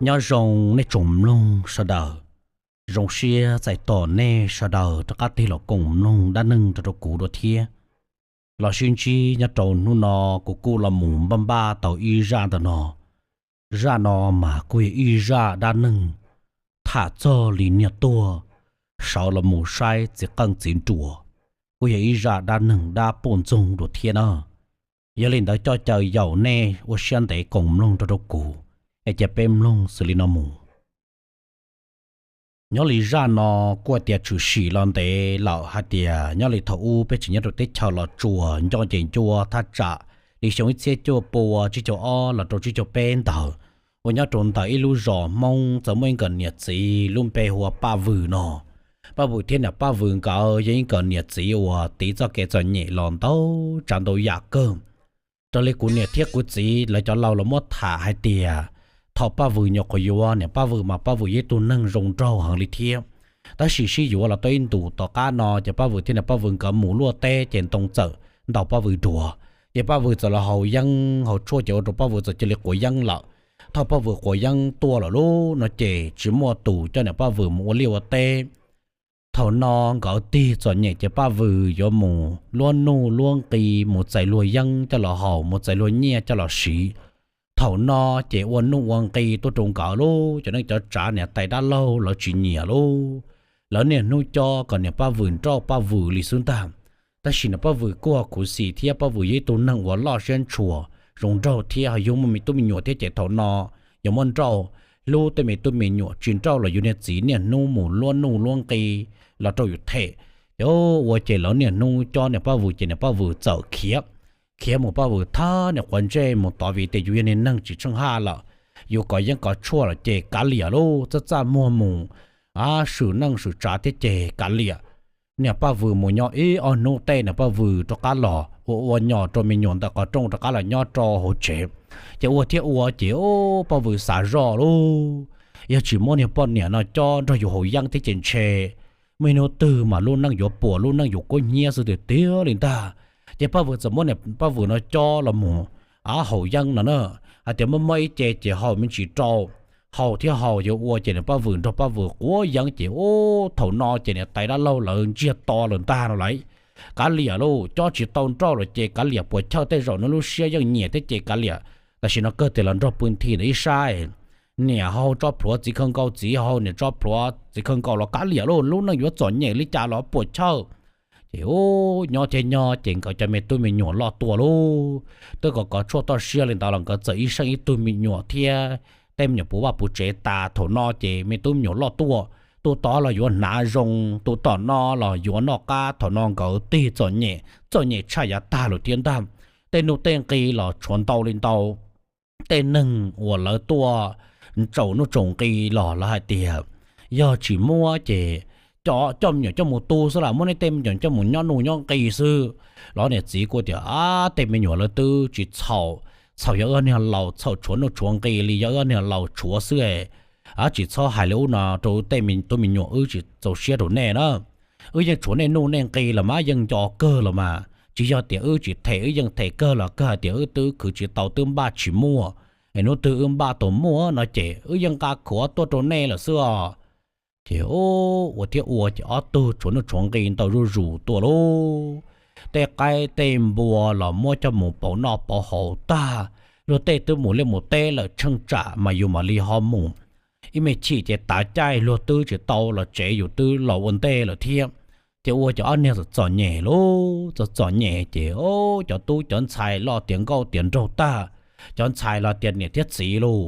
Nyob zoo nej tsoom mloog sawv daws, zoo siab txais tos nej sawv daws rov qab tig los koom mloog dab neeg rau rau kuv dua thiab. Los sib ntsib nyob rau hnub no, kuv kuj los mus npaj npaj tau ib zaj ntawm no. Zaj no mas kuj yog ib zaj dab neeg tham txog li niag tuag sawv los mus saib txiv qeej txiv nruas, kuj yog ib zaj dab neeg dab poj ntxoog dua thiab na. Yog li ntawd coj caw yaum nej ua siab ntev koom mloog rau rau kuv, es cia peb mloog xws li no mus. Nyob li zaj no kuj tias tshwm sim los ntev lawm hais tias nyob li thaum ub peb tseem nyob rau teb chaws Los Tsuas nco ces ncua thaj tsam li xyoo ib txhiab cuaj pua tsib caug ob los rau tsib caug peb ntawd, uas nyob rau ntawm ib lub zos Hmoob txawm muaj ib nkawm niam txiv lub npe hu ua Paj Vwm no. Paj Vwm thiab niam Paj Vwm nkawd yog ib nkawm niam txiv uas tiv txoj kev txom nyem los ntau tsav ntau yam kawg. Raws li kuv niam thiab kuv txiv lawv cov laus los muab tham hais tias, thaum Paj Vwm nyuam qhuav yuav niam Paj Vwm mas Paj Vwm yog ib tug neeg zoo nraug heev li thiab. Tab sis sib yuav los tau ib ntus tom qab no ces Paj Vwm thiab niam Paj Vwm nkawd mus luaj teb ces ntoo txawm ntaus Paj Vwm duav, ces Paj Vwm txawm los haus yeeb haus tshuaj ces ua rau Paj Vwm txawm cia li quav yeeb lawm. Thaum Paj Vwm quav yeeb tuaj lawm lub no ces tsis muaj tus coj niam Paj Vwm mus ua liaj ua teb. Thaum no nkawd tig txom nyem ces Paj Vwm yuav mus luab nuj luab nqi, mus txais luag yeeb coj los haus, mus txais luag nyiaj coj los siv. Thaum no ces ua nuj ua nqi tuaj rau nkawd lub cov neej cov tsav niam tais dab laug lawv tsis nyiam lub. Lawv niaj hnub cob kom niam Paj Vwm nrauj Paj Vwm li xwb ntag. Tab sis niam Paj Vwm kuj khuv xim thiab Paj Vwm yog ib tug neeg uas loj siab ntshua, zoo nraug thiab ho yug muaj me tub me nyuam thiab ces thaum no yuav muab nrauj, hlub tej me tub me nyuam, tsis nrauj los yus niag txiv niaj hnub mus luab nuj luab nqi los rau yus them. Ces ua ces lawv niaj hnub cob niam Paj Vwm ces niam Paj Vwm txawm khiav, khiav mus Paj Vwm thab niam quav ntsej mus tod vim tias yus yog niag neeg tsis tsheej haj lawm, yus kov yeeb kov tshuaj lawm ces kav liam lub txaj txaj muag mus swm neej swm tsav thiab ces kav liam. Niam Paj Vwm mus nyob ib ob hnub tej niam Paj Vwm rov qab los ua ua nyos rau me nyuam ntawm qhov rooj rov qab los nyob rau hauv tsev. Ces ua thiab ua ces Paj Vwm xav zoj lub, yog tsis muab niag poj niam no cob nrog yus haus yeeb thiab ces ntshe muaj ib hnub twg mas lub neej yuav puas lub neej yuav kub hnyiab xwb tiag tiag li ntag. Ces Paj Vwm txawm muab niam Paj Vwm no cob los mus haus yeeb no na, hais tias muab muab ib ce ces haus me ntsis rau, haus thiab haus yuav ua ces niam Paj Vwm nrog Paj Vwm quav yeeb ces ub thaum no ces niam tais dab laug lawv ntsiag to lawm ntag no lauj. Kav liam lauj, cob tsis tau nrauj lawm ces kav liam puas chawj tej zaum nws lub siab yeej nyiam thiab ces kav liam. Tam sim no kawg tias los nrog pw nthi ntawm ib sab, niam hau tsob plhuav txiv khaws nkaus, txiv hau niam tsob plhuav txiv khaws nkaus los kav liam lauj, lub neej yuav txom nyem li cas los puas chawj. Ces ub nyob thiab nyob ces nkawd cov me tub me nyuam loj tuaj lauj, twb kov kov tshuaj toj siab li ntawd los nkawd txawm ib seej ib tug me nyuam thiab tej me nyuam puv vaj puv tsev tas. Thaum no ces me tub me nyuam loj tuaj, tus tod los yuav hnav zoo, tus tom no los yuav noj qab. Thaum no nkawd tig txom nyem, txom nyem tshaj yav tag lawm thiab ntag. Tej nuj tej nqi los tshuav ntau li ntau. Tej neeg uas lawv tuaj tsaus nuj tsaus nqi los lawv hais tias yog tsis muab ces coj me nyuam coj mus tu xwb las, muab nej tej me nyuam coj mus nyob nuj nyob nqi xwb. Los niam txiv kuj tias, Ab, tej me nyuam lawv twb tsis txhaum, txhaum yog wb niag laus txhaum tshuav nuj tshuav nqi li, yog wb niag laus tshuav xwb. Ab, tsis txhob hais li ub no rau tej tub me nyuam, wb tsis txaus siab rau nej na. Wb yeej tshuav nej nuj nej nqi los mas, yeej nco kawg los mas, tsis yog tias wb tsis them, wb yeej them kawg los kawg hais tias wb twb khwv tsis tau, twb npaj tsis muaj, es hnub twg wb npaj tau muaj no ces wb yeej nqa khuav tuaj rau nej lawm xwb os. Ces ua thiab ua ces ob tug tshuav nuj tshuav nqi ntau zuj zus tuaj lauj. Tej qaib tej npua los muab coj mus pauv noj pauv haus tag, luag tej twb mus liaj mus teb lawm, tsheej tsam mas yus mam li ho mus. Ib me chim ces tav caij luag twb tsis tau los tsev, yus twb los ua ntej lawm thiab. Ces ua ces ob niag txom txom nyem lauj, txom txom nyem ces cov tub cov ntxhais los tiav nkauj tiav nraug tag, cov ntxhais los tias niam thiab txiv lauj,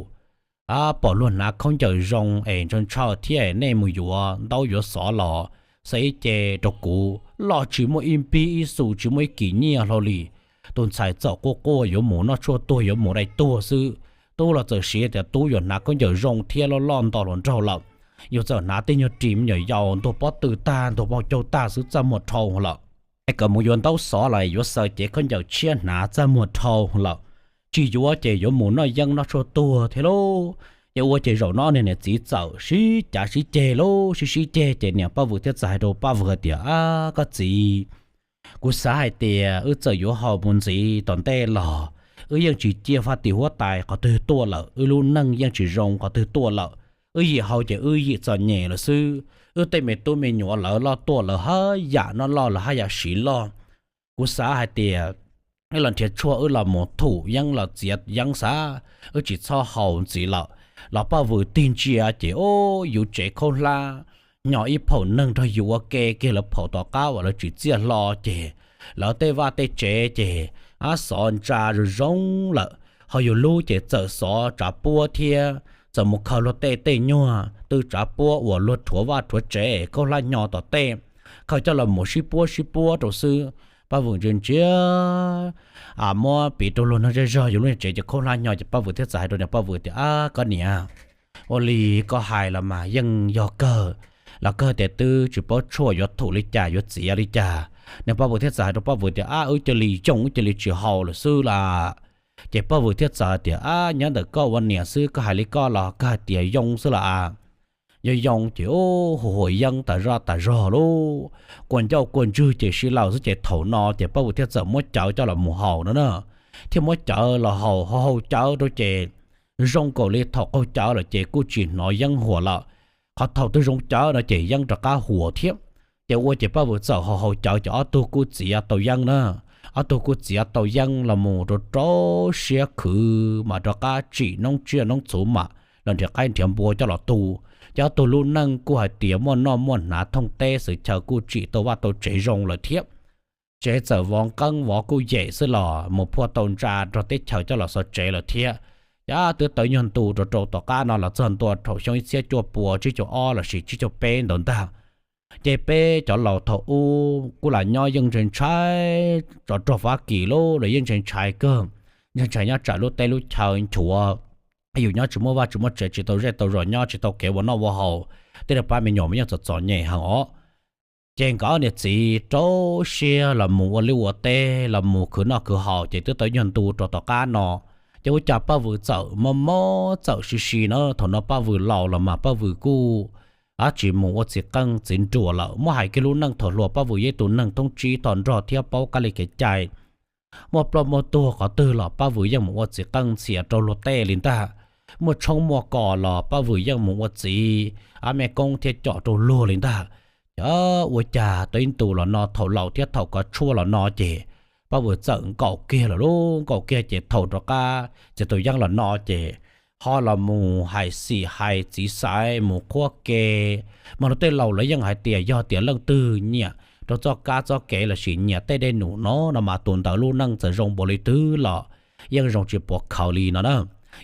pom luag hnav khaub ncaws zoo es ntshaw ntshaw thiab, nej mus yuav ntaub yuav xov los xa ib ce rau kuv, los tsis muaj ib npib ib xu, tsis muaj ib kis nyiaj hlo li. Tus ntxhais txawm quaj quaj yuav mus noj tshuaj tuag, yuav mus dai tuag xwb. Tub los txawm siv tias tub yuav hnav khaub ncaws zoo thiab loj loj nto hluas nraug lawm, yus txawm hnav tej nyuag ris me nyuam yaus ntuag pob tw tag ntuag pob caug tag xwb txaj muag dhau lawm. Es kom mus yuav ntaub xov los yuav xaws cev khaub ncaws tshiab hnav txaj muag dhau lawm. Tsis yuav ces yuav mus noj yeeb noj tshuaj tuag thiab lauj. Ces ua ces zaum no niag niam txiv txawm sib cav sib ceg lauj, sib sib ceg ces niam Paj Vwm thiaj txawm hais rau Paj Vwm hais tias, Ab, koj txiv, kuv xav hais tias wb txawm yuav haus mus ntxiv tom ntej los wb yeej tsis ciaj faj tim huab tais qhov twg tuaj lawm, wb lub neej yeej tsis zoo qhov twg tuaj lawm, wb yim haus ces wb yim txom nyem lawm xwb, wb tej me tub me nyuam lawv loj tuaj lawv haj yam noj loj lawv haj yam siv loj. Kuv xav hais tias wb los nrhiav tshuaj wb los mus thum yeeb los txiav yeeb xav, wb tsis txhob haus ntxiv lawm. Los Paj Vwm tig ntsia ces ub, yus tsev khaub hlab, nyo ib phaum neeg nrog yus ua ke kiag lawv phaum tom qab uas lawv tsim txiaj hlo ces lawv tej vaj tej tsev ces ab xov ntsa zoo zoo lawm, ho yus lub ces txawm xov tsav puab thiab txawm mus khaws luag tej tej nyuag tw tsav puab uas luag rhuav vaj rhuav tsev khaub hlab nyo tom tej, khaws coj los mus sib puab sib puab rau xwb. Paj Vwm ntsia ntsia, muab piv rau luag nrog zej zog yus lub niag tsev ces khaub hlab nyo ces Paj Vwm thiaj txawm hais rau niam Paj Vwm tias, Ab koj niam, ua li koj hais los mas yeej yog kawg, los kawg tias twb tsis paub tshuaj yuav thum li cas yuav txiav li cas. Niam Paj Vwm thiaj txawm hais rau Paj Vwm tias, Ab wb cia li yoo wb cia li tsis haus lawm xwb las. Ces Paj Vwm thiaj txawm tias, Ab nyob ntawm koj ua niam xwb, koj hais li koj los kawg hais tias yoo xwb las. Yog yoo ces ub, hu huam yeeb tas zoj tas zog lauj, kua ncauj kua ntswg ces sib laws xwb ces thaum no ces Paj Vwm thiaj txawm muab cawv coj los mus haus no na. Thiaj muab cawv los haus, haus haus cawv rau ces zoo nkaus li thaum qaug cawv lawm ces kuj tsis hnov yeeb huam lawm. Qhov thaum twg zoo cawv no ces yeeb rov qab huam thiab. Ces ua ces Paj Vwm txawm haus haus cawv ces ob tug kuj txiav tau yeeb na. Ob tug kuj txiav tau yeeb los mus rau rau siab khwv mas rov qab tsim noob tsiaj noob txhuv mam los nrhiav qaib nrhiav npua coj los tu. Ces ob tug lub neej kuj hais tias muaj noj muaj hnav thooj teb xwm chaw kuj tsim tau vaj tau tsev zoo lawm thiab. Tsev txawm vov nqeeb vov kuj yem xwb los mus phua tau ntsa rau teb chaws coj los xov tsev lawm thiab. Ces twb tau nyuag ntu rau rau tom qab no los txog ntua rau xyoo ib txhiab cuaj pua tsib caug ob lossis tsib caug peb ntawd ntag. Ces peb cov laus thaum ub kuj lam nyob yeej ntshai ntshai, tsov rog Fab Kis lauj los yeej ntshai ntshai kawg, ntshai ntshai nyob tsam lub teb lub chaw nchuav, yus nyob tsis muaj vaj tsis muaj tsev, tsis tau zej tau zos nyob, tsis tau kev ua noj ua haus, tej pab me nyuam mas yeej txom txom nyem heev os. Ces nkawd ob niam txiv rau siab los mus ua liaj ua teb los mus khwv noj khwv haus ces twb tau nyuag ntu rau tom qab no. Ces ua cas Paj Vwm txawm mob mob txawm si si na, thaum no Paj Vwm laus los mas Paj Vwm kuj ab tsis mus ua txiv qeej txiv nruas lawm. Muab hais kiag lub neej thaum hluas Paj Vwm yog ib tug neeg thoob tsib tog nrog thiab paub kab li kev cai. Muaj ploj muaj tuag qhov twg los Paj Vwm yeej mus ua txiv qeej ntxias rau luag tej li ntag. Muaj tshoob muaj kos los Paj Vwm yeej mus ua txiv, ab me koob thiab com rau luag li ntag. Ces ua cas tau ib ntus los no thaum laus thiab thaum kov tshuaj los no ces Paj Vwm txawm nkaum kiag lawm lauj, nkaum kiag ces thaum rov qab txiav tus yeeb los no ces ho los mus hais xim hais txiv xaiv mus qhuab ke. Mas luag tej laus lawv yeej hais tias yog tias leej twg nyiam rau txoj kab txoj kev lossis nyiam tej dej num no no mas tus ntawd lub neej txawm zoo npaum li twg los yeej zoo tsis pov khawv li no na.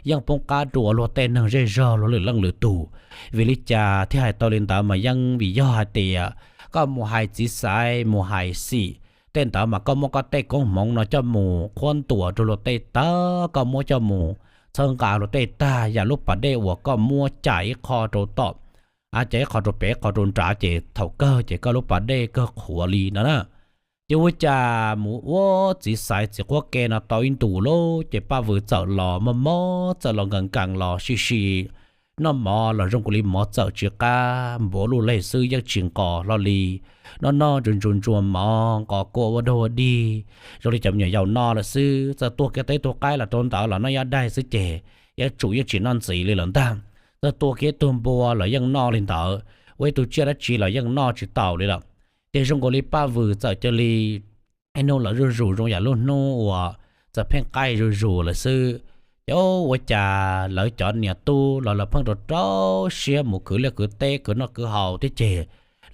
Yeej poob qab dua luag tej neeg zej zog luag lwm leej lwm tus. Vim li cas thiaj hais tau li ntawd mas yeej vim yog hais tias koj mus hais txiv xaiv mus hais xim tej ntawd mas koj muab koj tej koob hmoov no coj mus qhuab ntuas rau luag tej tag, koj muab coj mus txhawb nqa luag tej tag, yam lub pas dej uas koj muab cais ib qho rau tom, cais ib qho rau pem ib qho rau nrad ces thaum kawg ces koj lub pas dej kawg qhuav li no na. Ces ua cas mus ua txiv xaiv txiv qhuab ke no tau ib ntus lauj ces Paj Vwm txawm los mob mob txawm los nkees nkees los si si. Noj mov los zoo nkaus li mov txawm tsis qab, npuav luj leg xwb yeej tsis nqos hlo li. Noj noj ntsuas ntsuas ntsuas mov nqos kua ua dog ua dig zoo li cov me nyuam yaus noj lawm xwb. Txawm tua kiag tau ib tug qaib los rau ntawd los noj ib daig xwb ces yeej tsum yeej tsis noj ntxiv li lawm ntag. Txawm tua kiag ib tug npua los yeej noj li ntawd, ua ib tug tsiaj dab tsi los yeej noj tsis taus li lawm. Ces zoo nkaus li Paj Vwm txawm cia li ib hnub los zuj zus zoo yam lub hnub uas txawm pheej qaij zuj zus lawm xwb. Ces ua cas lawv cov niam tub los lawv pheej rau rau siab mus khwv liaj khwv teb khwv noj khwv haus thiab ces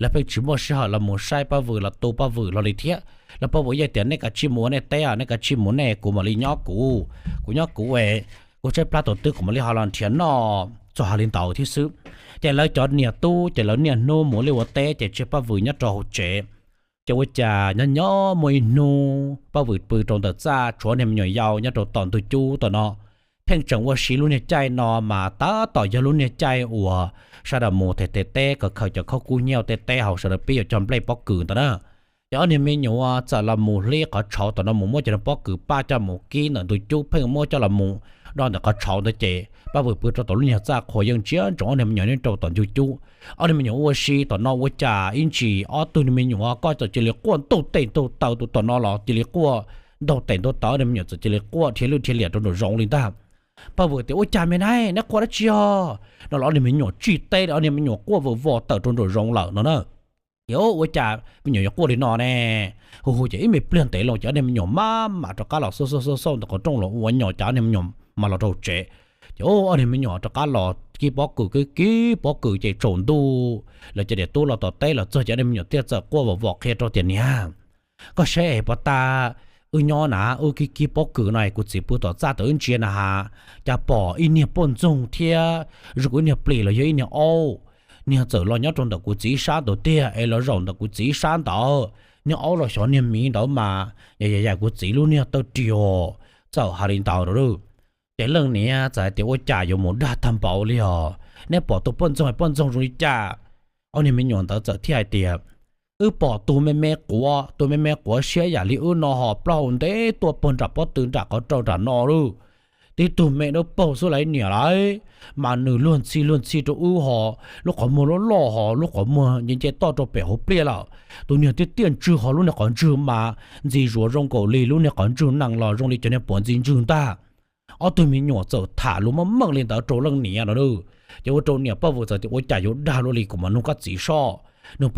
lawv pheej tsis muaj sij hawm los mus saib Paj Vwm los tu Paj Vwm hlo li thiab. Los Paj Vwm yeej tias nej kav tsij mus ua nej teb, nej kav tsij mus nej, kuv mam li nyob kuv, kuv nyob kuv es kuv tshaib plab thaum twg kuv mam li ho los nrhiav noj, txog hais li ntawd thiab xwb. Ces lawv cov niam tub ces lawv niaj hnub mus ua liaj ua teb ces tseg Paj Vwm nyob rau hauv tsev. Ces ua cas nyob nyob muaj ib hnub Paj Vwm pw rau ntawm txaj tshuav niag me nyuam yaus nyob rau tom ntug cub tom no. Pheej tseem ua si lub niag caij no mas tab tom yog lub niag caij uas sawv daws mus them them teb, khaws khaws cov khaub kub hnyiab tej teb hauv sawv daws pib yuav cog nplej pob kws ntawd na. Ces ob niag me nyuam txawm los mus hlib qhov tshauv tom no mus muab cov pob kws paj coj mus kib ntawm ntug cub pheej muab coj los mus do ntawm qhov tshauv ntawd ces Paj Vwm pw rau tom lub niag txaj qhua yeej ntsia ntsoov ob niag me nyuam nyob rau tom ntug cub. Ob niag me nyuam ua si tom no ua cas ib ntsis ob tug niag me nyuam koj txawm cia li quaj ntuj tes ntuj taw tus tom no los cia li quaj ntaug tes ntaug taw, ob niag me nyuam txawm cia li quaj dhia lwj dhia liam rau nraum zoov li ntag. Paj Vwm tias, Ua cas me nab, neb quaj dab tsi os? No los ob niag me nyuam tsij teb, ob niag me nyuam quaj vwm vos tawm rau nraum zoov lawm no na. Ces, Ua cas me nyuam yuav quaj li no ne? Hu hu ces ib me pliag ntev loo ces ob niag me nyuam maj mam rov qab los xauj xauj xauj ntawm qhov rooj los ua nyom, ces ob niag me nyuam mam los rau tsev. Ces ob niag me nyuam rov qab los kib pob kws, kib pob kws ces tsaus ntuj lawv cov niam tub los tom teb los txog ces ob niag me nyuam thiaj txawm quaj vos vos qhia rau tias, Niam, koj saib es puas tas wb nyob na, wb kib kib pob kws no es kuv txiv pw tom txaj tau wb ntsia na has, cas pom ib niag poj ntxoog thiab zoo kuv ib niag plis los yog ib niag aub, niag txawm los nyob rau ntawm kuv txiv sab ntawd tiag es los zaum ntawm kuv txiv sab ntawd, niag aub los xyov niag miv ntawd mas yam yam kuv txiv lub niag taw rios. Txawm hais li ntawd rau lawm, ces leej niam txawm hais tias, Ua cas yuav mus dag tag npaum li os? Neb pom tus poj ntxoog, poj ntxoog zoo li cas? Ob niag me nyuam ntawd txawm thiaj hais tias, Wb pom tus me me quav, tus me me quav siab yam li wb no ho plaub hau ntev tuaj puag nram pob tw nram qhov rau nram no lawm. Tib tug me dawb paug xwb lauj niam lauj, mas nws luag ntxhi luag ntxhi rau wb ho, lub qhov muag loj loj ho, lub qhov muag nce nce toj rau pem hauv pliaj lawm. Tus niag tiaj tiaj ntswg ho lub niag qhov ntswg mas ntxim zuav zoo nkaus li lub niag qhov ntswg nees los zoo li cov niag puav ntxi ntswg ntag. Ob tug me nyuam txawm tham lus meej meej li ntawd rau leej niam no. Ces ua rau niam Paj Vwm txawm tias, Ua cas yuav dag luaj li, kuv mam nug koj txiv soj. Nug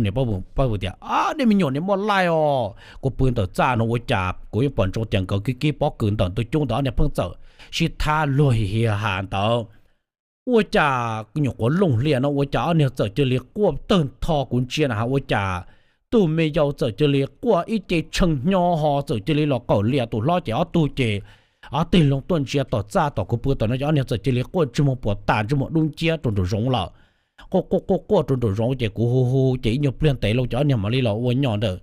niam Paj Vwm, Paj Vwm tias, Ab, nej me nyuam niam muaj laij os, kuv pw ntawm txaj no ua cas kuv yeej pom ntsoov tias nkawd kib kib pob kws ntawm ntug cub ntawd ob niag pheej txawm sib thab luag hi hi ha ntawd. Ua cas nyuam qhuav looj hlias no ua cas ob niag txawm cia li quaj tawg ntho kuv ntsia na has ua cas tus me yau txawm cia li quaj ib ce tshee hnyo ho txawm cia li los qawm lias tus hlob ces ob tug ces ob teg loo tuaj ntsia tom txaj tom kuv pw tom no ces ob niag txawm cia li quaj ntsej muag puas tas ntsej muag dub nciab rau nraum zoov lawm. Quaj quaj quaj quaj rau nraum zoov ces kuv hu hu ces ib nyuag pliag ntev loo ces ob niag mam li los ua nyom ntawm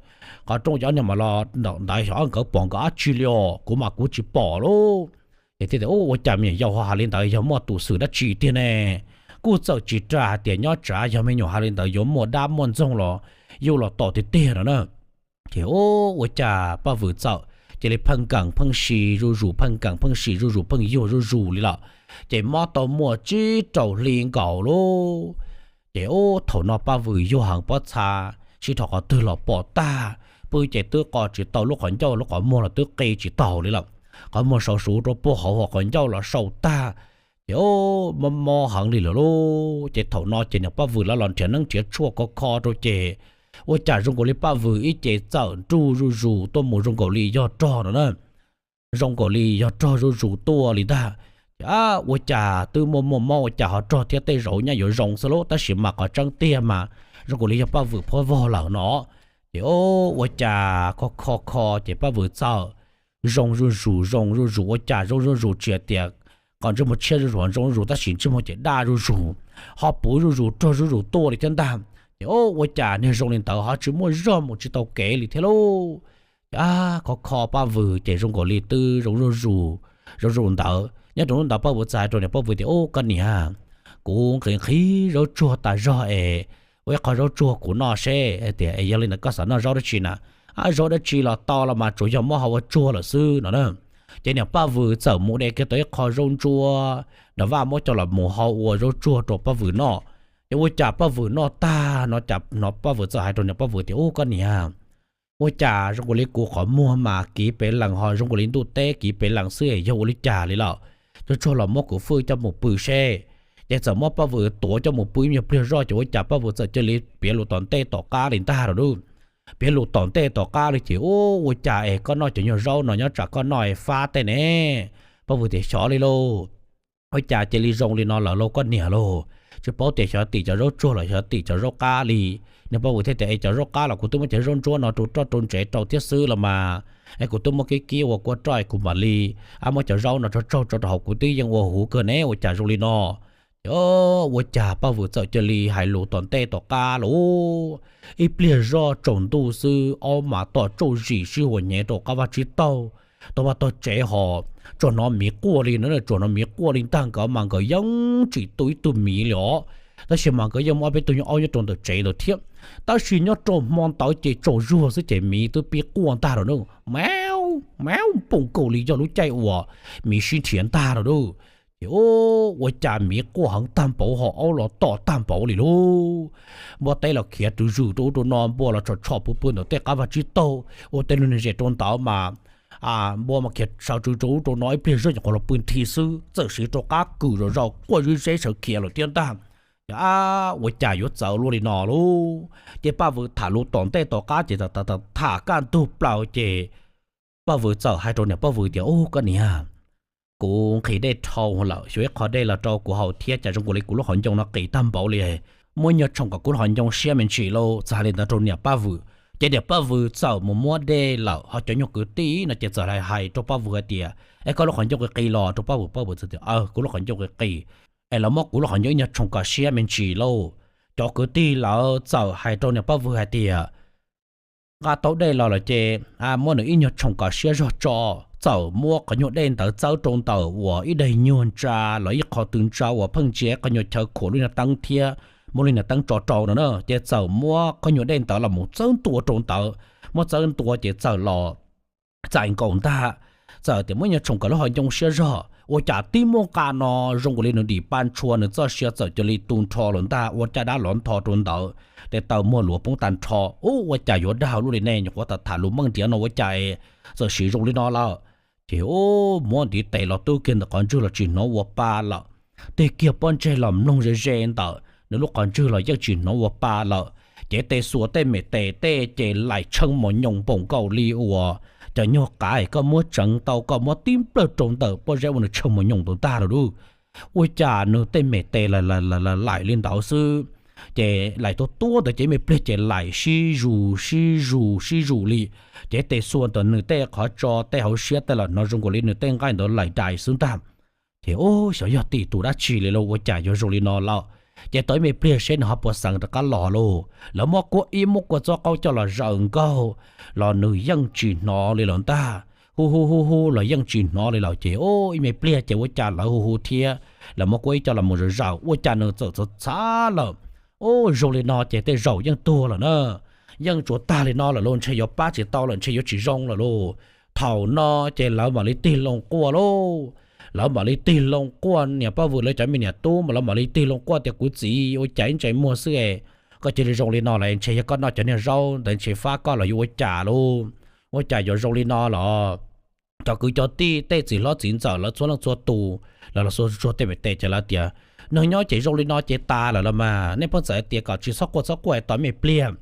qhov rooj ces ob niag mam los ntawm ntawd xyov nkawd pom nkawd dab tsi li os, kuv mas kuv tsis pom lauj. Ces thiaj tias, Ua cas me nyuam yaus ho hais li ntawd, yog muaj tus xwm dab tsi tiag ne? Kuj txawm tsis ras hais tias nyob tsam yog me nyuam hais li ntawd yuav muaj dab muaj ntxoog los yuj los tom tiag tiag no na. Ces ua cas Paj Vwm txawm cia li pheej nkees pheej si zuj zus, pheej nkees pheej si zuj zus, pheej yuag zuj zus li lawm. Ces mob tau muaj tsib rau hli nkaus lauj. Ces ub thaum no Paj Vwm yuag heev pob txha, sib dhos qhov twg los pom tag, pw ces twb qo tsis tau lub qhov ncauj, lub qhov muag los twb qe tsis taus li lawm. Qhov muag sau suv rau puag hauv, qhov ncauj los sau tag. Ces mob mob heev li lawm lauj. Ces thaum no ces niam Paj Vwm lawv los nrhiav neeb nrhiav tshuaj khov kho rau ces ua cas zoo nkaus li Paj Vwm ib ce txawm nruj zuj zus tuaj mus zoo nkaus li yog rog no na. Zoo nkaus li yog rog zuj zus tuaj li ntag. Ces ua cas twb muaj muaj mob ua cas ho rog thiab, tej zaum nyaj yuav zoo xwb lauj, tab sis mas qhov tseeb tiag mas zoo nkaus li yog Paj Vwm phob vog lawm no. Ces ua cas kho kho kho ces Paj Vwm txawm zoo zuj zus, zoo zuj zus, ua cas zoo zuj zus tsis hais tias qhov ntsej muag tshiab zuj zus, zoo zuj zus tab sis ntsej muag ces daj zuj zus, ho puv zuj zus rog zuj zus tuaj li thiab ntag. Ces ua cas niag zoo li ntawd ho tsis muaj zog mus tsis tau kev li thiab lauj. Ces kho kho Paj Vwm ces zoo nkaus li twb zoo zuj zus, zoo zuj zus ntawd. Nyob rau hnub ntawd Paj Vwm txawm hais rau niam Paj Vwm tias, Ub koj niam, kuv nqhis nqhis zaub tsuag tas zog es ua ib qho zaub tsuag kuv noj seb. Tias, Es yog li ntawd koj xav noj zaub dab tsi na? Zaub dab tsi los tau los mas tsuas yog muab hau ua tsuag lawm xwb no na. Ces niam Paj Vwm txawm mus de kiag tau ib qho zaub ntsuab nram vaj muab coj los mus hau ua zaub tsuag rau Paj Vwm noj. Ces ua cas Paj Vwm noj tag no cas no Paj Vwm txawm hais rau niam Paj Vwm tias, Ub koj niam, ua cas zoo nkaus li kuv qhov muag mas kiv pes lees ho zoo nkaus li ntuj teb kiv pes lees xwb es yog ua li cas li lawm? Tsuag tsuag los muab kuv fwj coj mus pw seb. Ces txawm muab Paj Vwm tuav coj mus pw ib nyuag pliag zoj ces ua cas Paj Vwm txawm cia li piav lus tom ntej tom qab li ntag lauj. Piav lus tom ntej tom qab li ces, Ub ua cas es koj noj cov nyuag zaub no nyob tsam koj noj es fab tej ne? Paj Vwm tias, Xyov li lauj. Ua cas cia li zoo li no lawm lauj koj niam lauj? Tsis paub tias xyov tim cov zaub tsuag los xyov tim cov zaub qab li. Niag Paj Vwm thiaj tias, Es cov zaub qab los kuv twb muab cov zaub ntsuab no rau roj rau ntsev rau thiab xwb los mas, es kuv twb muab kib kib ua kua roj es kuv mam li muab cov zaub no tso tsaug tso rau hauv kuv twb yeej ua huv kawg ne, ua cas zoo li no? Ces ua cas Paj Vwm txawm cia li hais lus tom ntej tom qab lauj. Ib pliag zoj tsaus ntuj xwb ob mas tom tsauj zis sib huas hnyev rau qab vaj tsib taug, tau vaj tog tsev ho tsuas hnov miv quaj li no, tsuas hnov miv quaj li ntag. Nkawd mas nkawd yeej tsis tu ib tug miv li os, tab sis mas nkawd yeej muaj ob peb tug nyuag aub nyob rau ntawm tsev ntawd thiab. Tab sis nyob rau hmo ntawd ces tsaus zuag xwb ces miv twb pib quaj ntag lawm na. Mauv, mauv, npoos nkaus li yog lub caij uas miv sib nrhiav ntag lawm na. Ces ua cas miv quaj heev tag npaum ho aub los tom tag npaum li lauj. Npua teb los khiav rwv zwm rau ub rau no, npua los tshom tshom pw pw ntawm tej qab vaj tsib taug, ua tej lub niag zes rau ntawd mas npua mas khiav sawv tsw tsw rau no ib pliag zoj nyuam qhuav los pw nthi xwb, txawm siv rau qab kws zom zaws quaj zib zeb sawv khiav lawm thiab ntag. Ab, ua cas yuav txawv luaj li no lauj? Ces Paj Vwm tham lus tom ntej tom qab ces tham kaj ntug plaws ces Paj Vwm txawm hais rau niam Paj Vwm tias, Ub, koj niam, kuv nqhis dej dhau lawm, xyuas ib qho dej los rau kuv haus thiab, cas zoo nkaus li kuv lub qhov ncoo no qis tag npaum li. Muab ib nyuag tshoom kom kuv lub qhov ncoo siab me ntsis lauj. Txawm hais li ntawd rau niam Paj Vwm ces niam Paj Vwm txawm mus muab dej lawm, ho cov nyuag kwv tij no ces txawm hais hais rau Paj Vwm hais tias, Es koj lub qhov ncoo qis qis los? Rau Paj Vwm, Paj Vwm txawm tias, Kuv lub qhov ncoo qis qis, es los muab kuv lub qhov ncoo ib nyuag tshoom kom siab me ntsis lauj. Cov kwv tij lawv txawm hais rau niam Paj Vwm hais tias, Nqa tau dej los lawm ces muab nws ib nyuag tshoom kom siab zog tso. Txawm muab qhov nyuag dej ntawd txawb rau ntawm uas ib daim nyuag ntsa los ib qho tw ntsa uas pheej ntsia qhov nyuag chaw khuam lub nyuag teeb thiab muab lub nyuag teeb tso rau no na, ces txawm muab qhov nyuag dej ntawd los mus txawb ntua rau ntawd. Muab txawb ntua ces txawm los txais nkaus ntag. Txawm tias muab nyuag tshoom kom lub qhov ncoo siab zog, ua cas tib muaj nqa no zoo nkaus li nws dim pa ntshua, nws txoj sia txawm cia li tu nrho lawm ntag, ua caj dab lov ntho rau ntawd, tes taw muag luav poob tag nrho. Ub, ua cas yuav dag luaj li ne, nyuam qhuav tham tham lus meej nrhiav no ua cas txawm siv zoo li no lawm. Ces ub, muab ntiv tes los tub kiag ntawm qhov ntswg los tsis hnov ua pa lawm. Tig kiag pob ntseg los mloog ze ze ntawm nws lub qhov ntswg los yeej tsis hnov ua pa lawm. Ces tej xuas tej me tes tej ces laim tshee mos nyoos npaum nkaus li uas cov nyuag qav koj muab tseev tau koj muab tib nplawg rau ntawm pob zeb ua nws tshee mos nyoos ntawd ntag lawm lauj. Ua cas nws tej me tes laim li ntawd xwb, ces laim tuab tuab ntawd ces ib me pliag ces laim sib zus sib zus sib zus li. Ces tej xuas ntawm nws tej qhov tso tej hauv siab tej los hnov zoo nkaus li nws tej nqaij ntawd laim dais xwb ntag. Ces ub, xyov yog tim tus dab tsi li lauj, ua cas yuav zoo li no lawm. Ces tau ib me pliag seb nws ho puas xeev rov qab los lauj. Lawv muab kuab ib muab kua txob qaub coj los zaws nkaug los nws yeej tsis hnov li lawm ntag. Hu hu hu hu los yeej tsis hnov li lawm. Ces ub, ib me pliag ces ua cas lawv hu hu thiab, lawv muab kuab ib coj los mus zaws zaws ua cas nws txawm txhav txhav lawm. Ub, zoo li no ces tej zaum yeej tuag lawm na. Yeej tsuas tag li no lawm lauj, ntshe yuav pab tsis tau lawm, ntshe yuav tsis zoo lawm lauj. Thaum no ces lawv mam li tig loo quaj lauj. Lawv mam li tig loo quaj, niam Paj Vwm lawv cov me niam tub mas lawv mam li tig loo quaj tias, Kuv txiv, ua cas ib ntsais muag xwb es koj cia li zoo li no lawm, ntshe yog koj noj cov niag zaub ntawd ntshe fab koj los yuav ua cas lauj. Ua cas yuav zoo li no los? Cov kwv cov tij tej txiv hlob txiv ntxawm lawv txhua leej txhua tus, lawv los xua tsuag tej me tes ces lawv tias, Neeg nyob ces zoo li no ces tas lawm los mas, nej pheej txawm hais tias kom tsis txhob quaj txhob quaj tos me pliag.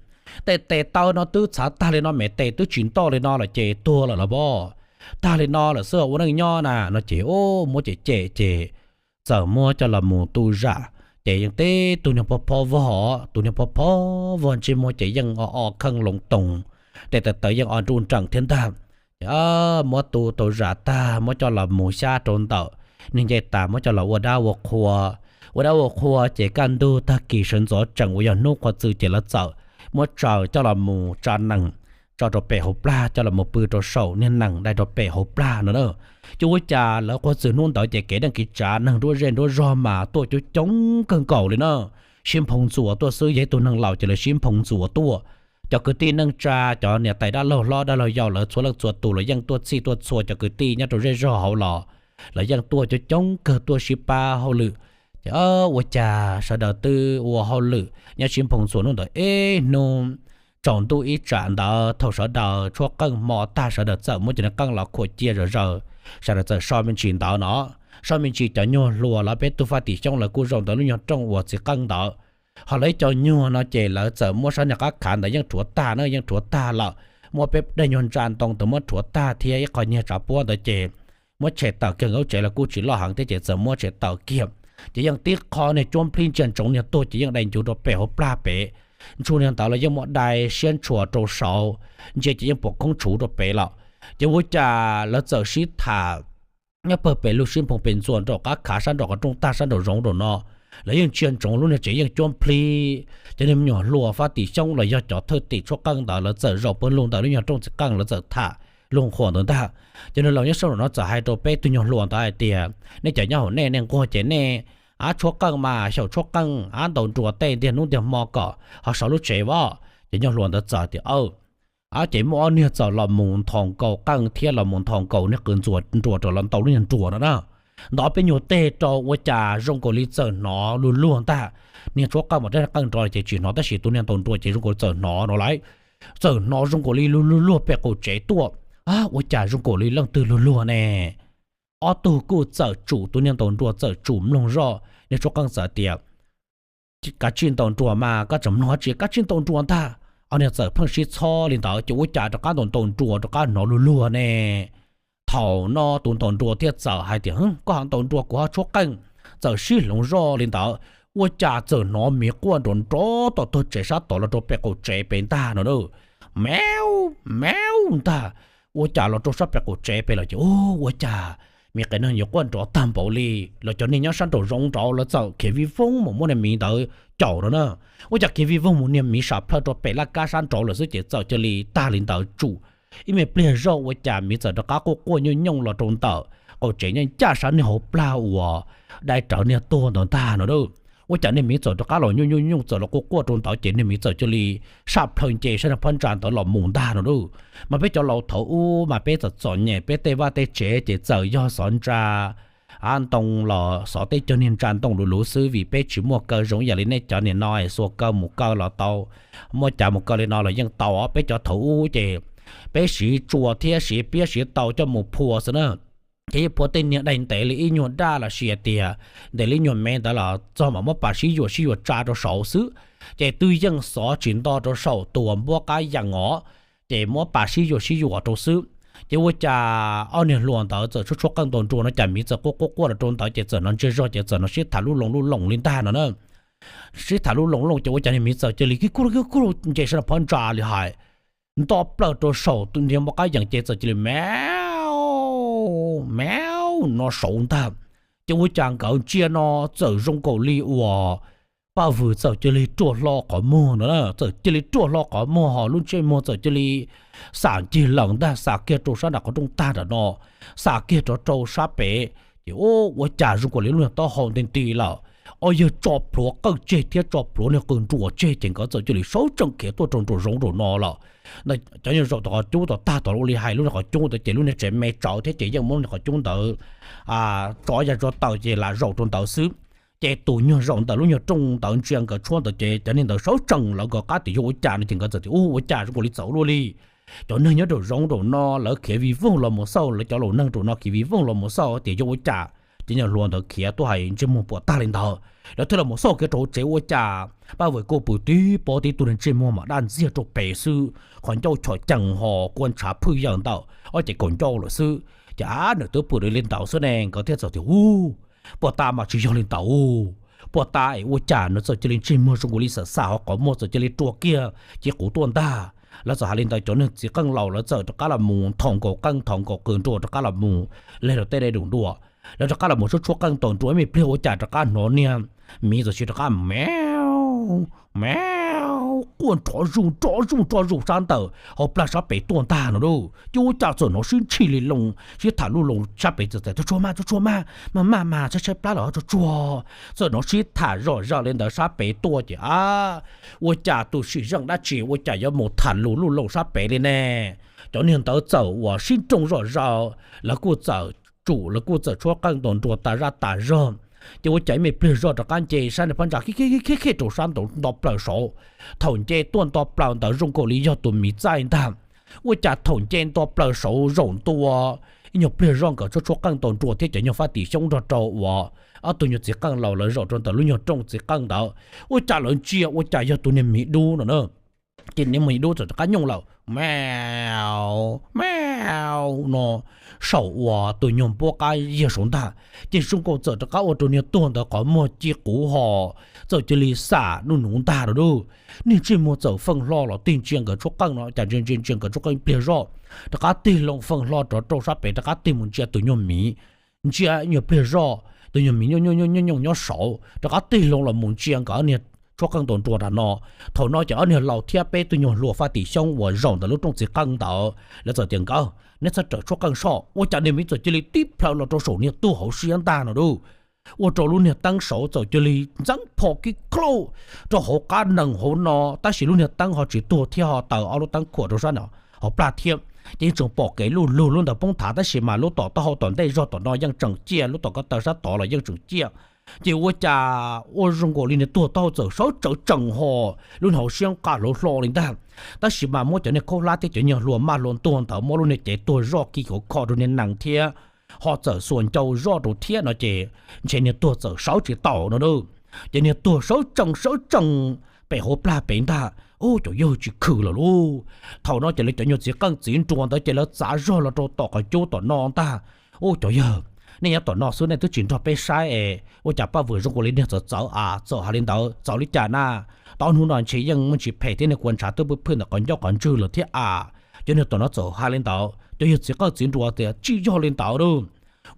Tej tes taw no twb txhav tag li no, me tes twb tsis ntoj li no lawm ces tuag lawm los pob. Tag li no lawm xwb ua neej nyob na no ces ub, muab cem cem ces txawm muab coj los mus tu zam. Ces yeej teb tus niag phob phob vog, tus niag phob phob vog ntsej muag ces yeej o o kheej loo toos, tes taw taw yeej o nruj nreem thiab ntag. Ces muab tu tau zam tag muab coj los mus xyab rau ntawm niag ncej tas muab coj los ua dab ua qhua. Ua dab ua qhua ces kaj ntug tag kis sawv ntxov tseem uas yog hnub qhua txws ces lawv txawm muab tsaws coj los mus tsa nees tso rau pem hauv plag, coj los mus pw rau saum niag nees dai rau pem hauv plag no na. Ces ua cas lawv qhua txws hnub ntawd ces kev dej kev tsav neeg nruab zej nruab zog mas tuaj coob coob kawg nkaus li na. Sib nphoo ntxuas tuaj xwb, yog ib tug neeg laus ces lawv sib nphoo ntxuas tuaj. Cov kwv tij neej tsa, cov niam tais dab laug hlob dab laug yau lawv txhua leej txhua tus los yeej tuaj txhij tuaj txhua, cov kwv tij nyob rau zej zog hauv los lawv yeej tuaj coob coob kawg tuaj sib pab hauj lwm. Ces ua cas sawv daws twb ua hauj lwm nyob sib nphoo ntxuas hnub ntawd ib hnub. Tsaus ntuj ib tsam ntawd thaum sawv daws tshuab qeej hmo tag sawv daws txawm muab cov niag qeej los khuam cia zom zaws, sawv daws txawm so me ntsis ntawd no. So me ntsis cov nyuag hluas los peb tug Faj Tim Xyoob lawv kuj zaum ntawm lub nyuag rooj uas txiv qeej ntawd. Ho lawv ib co nyuag no ces lawv txawm muab sab niag qab khav ntawd yeej rhuav tag na, yeej rhuav tag lawm. Muab peb daim nyuag ntsa ntoo ntawd muab rhuav tag thiab ib qho nyuag tsav puab ntawd ces muab tshem tawm kiag, nkawd lub tsev los kuj tsis loj heev thiab ces txawm muab tshem tawm kiag. Ces yeej tib qho niag cuab nplhib ntsia ntsoov niag tuag ces yeej dai ncuv rau pem hauv plag pem. Ntshua niag ntawd los yeej muaj dai siab ntshua rau saud, ntsia ces yeej pom khoob tshuv rau pem lawm. Ces ua cas lawv txawm sib tham nyob pawg pem lug sib nphoo pes ntxuas nraum qab khav sab nraum qhov rooj tag sab nraum zoov nraum no. Lawv yeej ntsia ntsoov lub niag tsev yeej cuab nplhib. Cov niag me nyuam hluas Faj Tim Xyoob los yog cov thwj tim tshuab qeej ntawd lawv txawm zaum pawg lug ntawm lub nyuag rooj txiv qeej, lawv txawm tham lug qhuas ntawd ntag. Cov niag laus nyob sab nraum no txawm hais rau peb tug nyuag hluas ntawd hais tias, Nej cov nyob hauv nej, nej nquag ces nej ab tshuab qeej mas xyaum tshuab qeej, ab ntaus nruas tej ntiag hnub ntiag hmo kom ho so lub tsev os. Cov nyuag hluas ntawd txawm tias, Aw, ab ces muaj ob niag txawm los mus nthos nkaus qeej thiab los mus nthos nkaus niag qws ntxuas nruas rau lawv ntaus lub nyuag nruas no na. Ntov peb nyuag teg rau ua cas zoo nkaus li txawm hnov luag luag ntag. Niag tshuab qeej mas rab qeej nrov ces tsis hnov tab sis tus niag ntaus nruas ces zoo nkaus li txawm hnov no lauj. Txawm hnov zoo nkaus li luag luag luag pem qaum tsev tuaj. Ua cas zoo nkaus li leej twg luag luag ne? Ob tug kuj txawm tsum, tus niag ntaus nruas txawm tsum mloog zoj, niag tshuab qeej txawm tias, Kav tsij ntaus nruas mas, koj tseem mloog dab tsi, kav tsij ntaus nruas ntag. Ob niag txawm pheej sib txhob li ntawd ces ua cas rov qab ntaus ntaus nruas rov qab hnov luag luag ne. Thaum no tus ntaus nruas thiaj txawm hais tias, Koj ho ntaus nruas kuv ho tshuab qeej. Txawm sib hloov zoj li ntawd, ua cas txawm hnov miv quaj nrov nrov tom tog tsev sab tod los rau pem qaum tsev pem ntag no na. Mev, mev ntag. Ua cas los rau sab pem qaum tsev pem lawm ces, Ua cas miv qev neeg yuav quaj nrov tag npaum li? Los cov neeg nyob sab nraum zoov nraud lawv txawm khiav vij voog mus muab niag miv ntawd caum no na. Ua cas khiav vij voog mus niag miv sam plhaw rau pem laj kab sab nraud lawm xwb ces txawm cia li tag li ntawd tsum. Ib me pliag zoj ua cas miv txawm rov qab quaj quaj nyooj nyooj los rau ntawm qaum tsev nyob ncaj sab niag hauv plag uas dai rawv niag tuag ntawd ntag no na. Ua cas niag miv txawm rov qab los nyooj nyooj nyooj txawm los quaj quaj rau ntawd ces niag miv txawm cia li sam plhaw nce sab niag phab ntsa ntawd los mus ntag no na. Mas peb cov laus thaum ub mas peb txom txom nyem, peb tej vaj tej tsev ces txawm yog xov ntsa av ntoo los xov tej cov niag ntsa ntoo luv luv xwb vim peb tsis muaj kaw zoo ib yam li nej cov niam no es xuas kaw mus kaw los tau, muaj cav mus kaw li no los yeej tau. Peb cov thaum ub ces peb siv tsua thiab siv piab siv tau coj mus phua xwb na. Ces yeej phua tej niag daim ntev li ib nyuag daj los sis tias ntev li ib nyuag mev ntawd los txog mas muab pas sib yuam sib yuam tsa rau saud xwb. Ces twb yeej xov tsis nto rau saum tus npuab qab yees os, ces muab pas sib yuam sib yuam rau xwb. Ces ua cas ob niag hluas ntawd txawm tshuab tshuab qeej ntaus nruas no cas miv txawm quaj quaj quaj los rau ntawd ces txawm hnov ntsiag zog ces txawm hnov sib tham lub loo lub loo li ntag no na. Sib tham lub loo loo ces ua cas niag miv txawm cia li kib kuj kib kuj nce sab phab ntsa li hais, nto plaws rau saum tus npuab qab yees ces txawm cia li mev, mev no saud ntag. Ces ua cas nkawd ntsia no txawm zoo nkaus li uas Paj Vwm txawm cia li ruaj hlo qhov muag no, txawm cia li ruaj hlo qhov muag ho lub ntsej muag txawm cia li xam ncig lees ntag, xam kiag rau sab nram qhov rooj tag nram no, xam kiag rov rau sab pem. Ces ua cas zoo nkaus li lub niag taub hau nti nti lawm, ob yawg tso plhuav qawj tseg thiab tso plhuav niag qws nruas tseg ces nkawd txawm cia li sawv tsees khiav tuaj rau nraum zoov nraum no lawm. Cov nyuag zaum tom qhov cub tom tag tom ua li hais lub niag qhov cub ntawd ces lub niag tsev me tsawv thiab ces yeej muab lub niag qhov cub ntawd tso ya tso taws ces lam zaum rau ntawd xwb. Ces tus nyuag zaum ntawm lub nyuag rooj ntawd ntsia nkawd tshuab ntawd ces cov neeg ntawd sawv tsees lawv nkawd qab tias yog ua cas no ces nkawd txawm tias ua cas zoo nkaus li txawv luaj li. Cov neeg nyob rau zoov nraum no lawv khiav vij voog los mus xauj, lawv cov laus neeg nraum no khiav vij voog los mus xauj tias yog ua cas cov nyuag hluas ntawd khiav tuaj hais ntsej muag puas tag li ntawd. Lawv thiaj los mus xauj kiag rau hauv tsev ua cas Paj Vwm kuj pw tib pob tib tug niag ntsej muag mas daj ntxiag rau pem xwb, qhov ncauj chom cees ho kua ntshav phwj yaws ntawm ob cev kaum ncauj lawm xwb. Ces ab nws twb pw li ntawd xwb ne, nkawd thiaj txawm tias u, puas tas mas tsis yog li ntawd, puas tas es ua cas nws txawm cia li ntsej muag zoo nkaus li xam xam ho qhov muag txawm cia li rua kiag ci quv tuaj ntag. Lawv txawm hais li ntawd cov neeg txiv qeej laus lawv txawm rov qab los mus nthos nkaus qeej nthos nkaus qws nruas rov qab los mus leg rau tej dej dum nruas. Lawv rov qab los mus tshuab tshuab qeej ntaus nruas ib me pliag ua cas rov qab hnov niag miv txawm cia li rov qab mev, mev quaj nrov zuj nrov zuj nrov zus sab ntawm hauv plag sab pem tuaj ntag no lauj. Ces ua cas txawm hnov sib ntshis li loo sib tham lub loo sab pem txawm tias tsuag tsuag mas, tsuag tsuag mas, maj maj mas, tshaib tshaib plab los tsuag tsuag. Txawm hnov sib tham zom zaws li ntawd sab pem tuaj ces ab, ua cas tus sim zeej dab tsi ua cas yuav mus tham lus lub loo sab pem li ne. Cov niag ntawd txawm uas sib nroo zom zaws, lawv kuj txawm tsum, lawv kuj txawm tshuab qeej ntaus nruas tas zaj tas zog. Ces ua cas ib me pliag zog rov qab nce sab niag phab ntsa khib khib khib rau sab nraud nto plaws saud. Thaum nce tuaj nto plaws ntawd zoo nkaus li yog tus miv txaij ntag. Ua cas thaum nce nto plaws saud zaum ntua, ib nyuag pliag zog nkawd tshuab tshuab qeej ntaus nruas thiab cov nyuag faj tim xyoob nrog rau uas ob tug nyuag txiv qeej laus lawv zaum rau ntawm lub nyuag rooj txiv qeej ntawd. Ua cas lawv ntsia ua cas yog tus niag miv dub no na. Ces niag miv dub txawm rov qab nyooj lawm, meow, meow no saum uas tus nyuag npuab qab yiag saud ntag. Ces zoo nkaus txawm rov qab ua rau niag tuag ntawd qhov muag ci quv ho txawm cia li xam nuj nuv ntag no lauj. Niag ntsej muag txawm feej hlo los tig ntsia nkawd tshuab qeej no, cas ntsia ntsia ntsia nkawd tshuab qeej ib pliag zoj, rov qab tig loo feej hlo rov rau sab pem rov qab tig mus ntsia tus nyuag miv. Ntsia ib nyuag pliag zoj tus nyuag miv nyooj nyooj nyooj nyooj nyooj nyob saud, rov qab tig loo los mus ntsia nkawd ob niag tshuab qeej ntaus nruas nram no. Thaum no ces ob niag laus thiab peb tug nyuag hluas faj tim xyoob uas zaum ntawm lub rooj txiv qeej ntawd, lawv txawm tias nkawd, neb txhob rawm tshuab qeej soj. Ua cas niag miv txawm cia li tib plhaw los rau saum niag tuag hauv siab ntag no lauj. Ua rau lub niag teeb saud txawm cia li ntxeeb pho kib klauj rau hauv qab nees hauv no, tab sis lub niag teeb ho tsis tuag thiab ho taws ob lub teeb khuam rau sab no hauv plag thiab. Ces yeej tseem pom kev luj lug lub ntawd poob thav tab sis mas lub tom taub hau tom ntej zog tom no yeej tseem ciaj, lub tom ko taw sab tod los yeej tseem ciaj. Ces ua cas ua zoo nkaus li niag tuag taub hau txawm sawv tsawv tsees ho lub niag hauv siab nqa hlo hlo li ntag. Tab sis mas muab cov niag khaub hlab thiab cov nyuag hlua maj hlua ntuag ntawd muab lub niag cev tuag zoj kiv khov kho rau niag nees thiab ho txawm xuas ncau zoj rau thiab no ces ntshe niag tuag txawm sawv tsis taus no. Ces niag tuag sawv tsees sawv tsees pem hauv plag pem ntag, ub, cov yawg tsis khwm lawm lauj. Thaum no ces lawv cov nyuag txiv qeej txiv nruas ntawd ces lawv txav zog los rau tom qhov cub tom no ntag. Ub, cov yawg, nej nyob tom no xwb nej twb tsis nrog peb saib es ua cas Paj Vwm zoo nkaus li niag txawv txawv a, txawm hais li ntawd txawv li cas na? Tau hnub no ntshe yeej muaj ntsis phem thiab niag kua ntshav twb pw phwj ntawm qhov ncauj qhov ntswg lawm thiab a. Cov niag tom no txawm hais li ntawd, cov yawg txiv qeej txiv nruas tias tsis yog li ntawd lauj.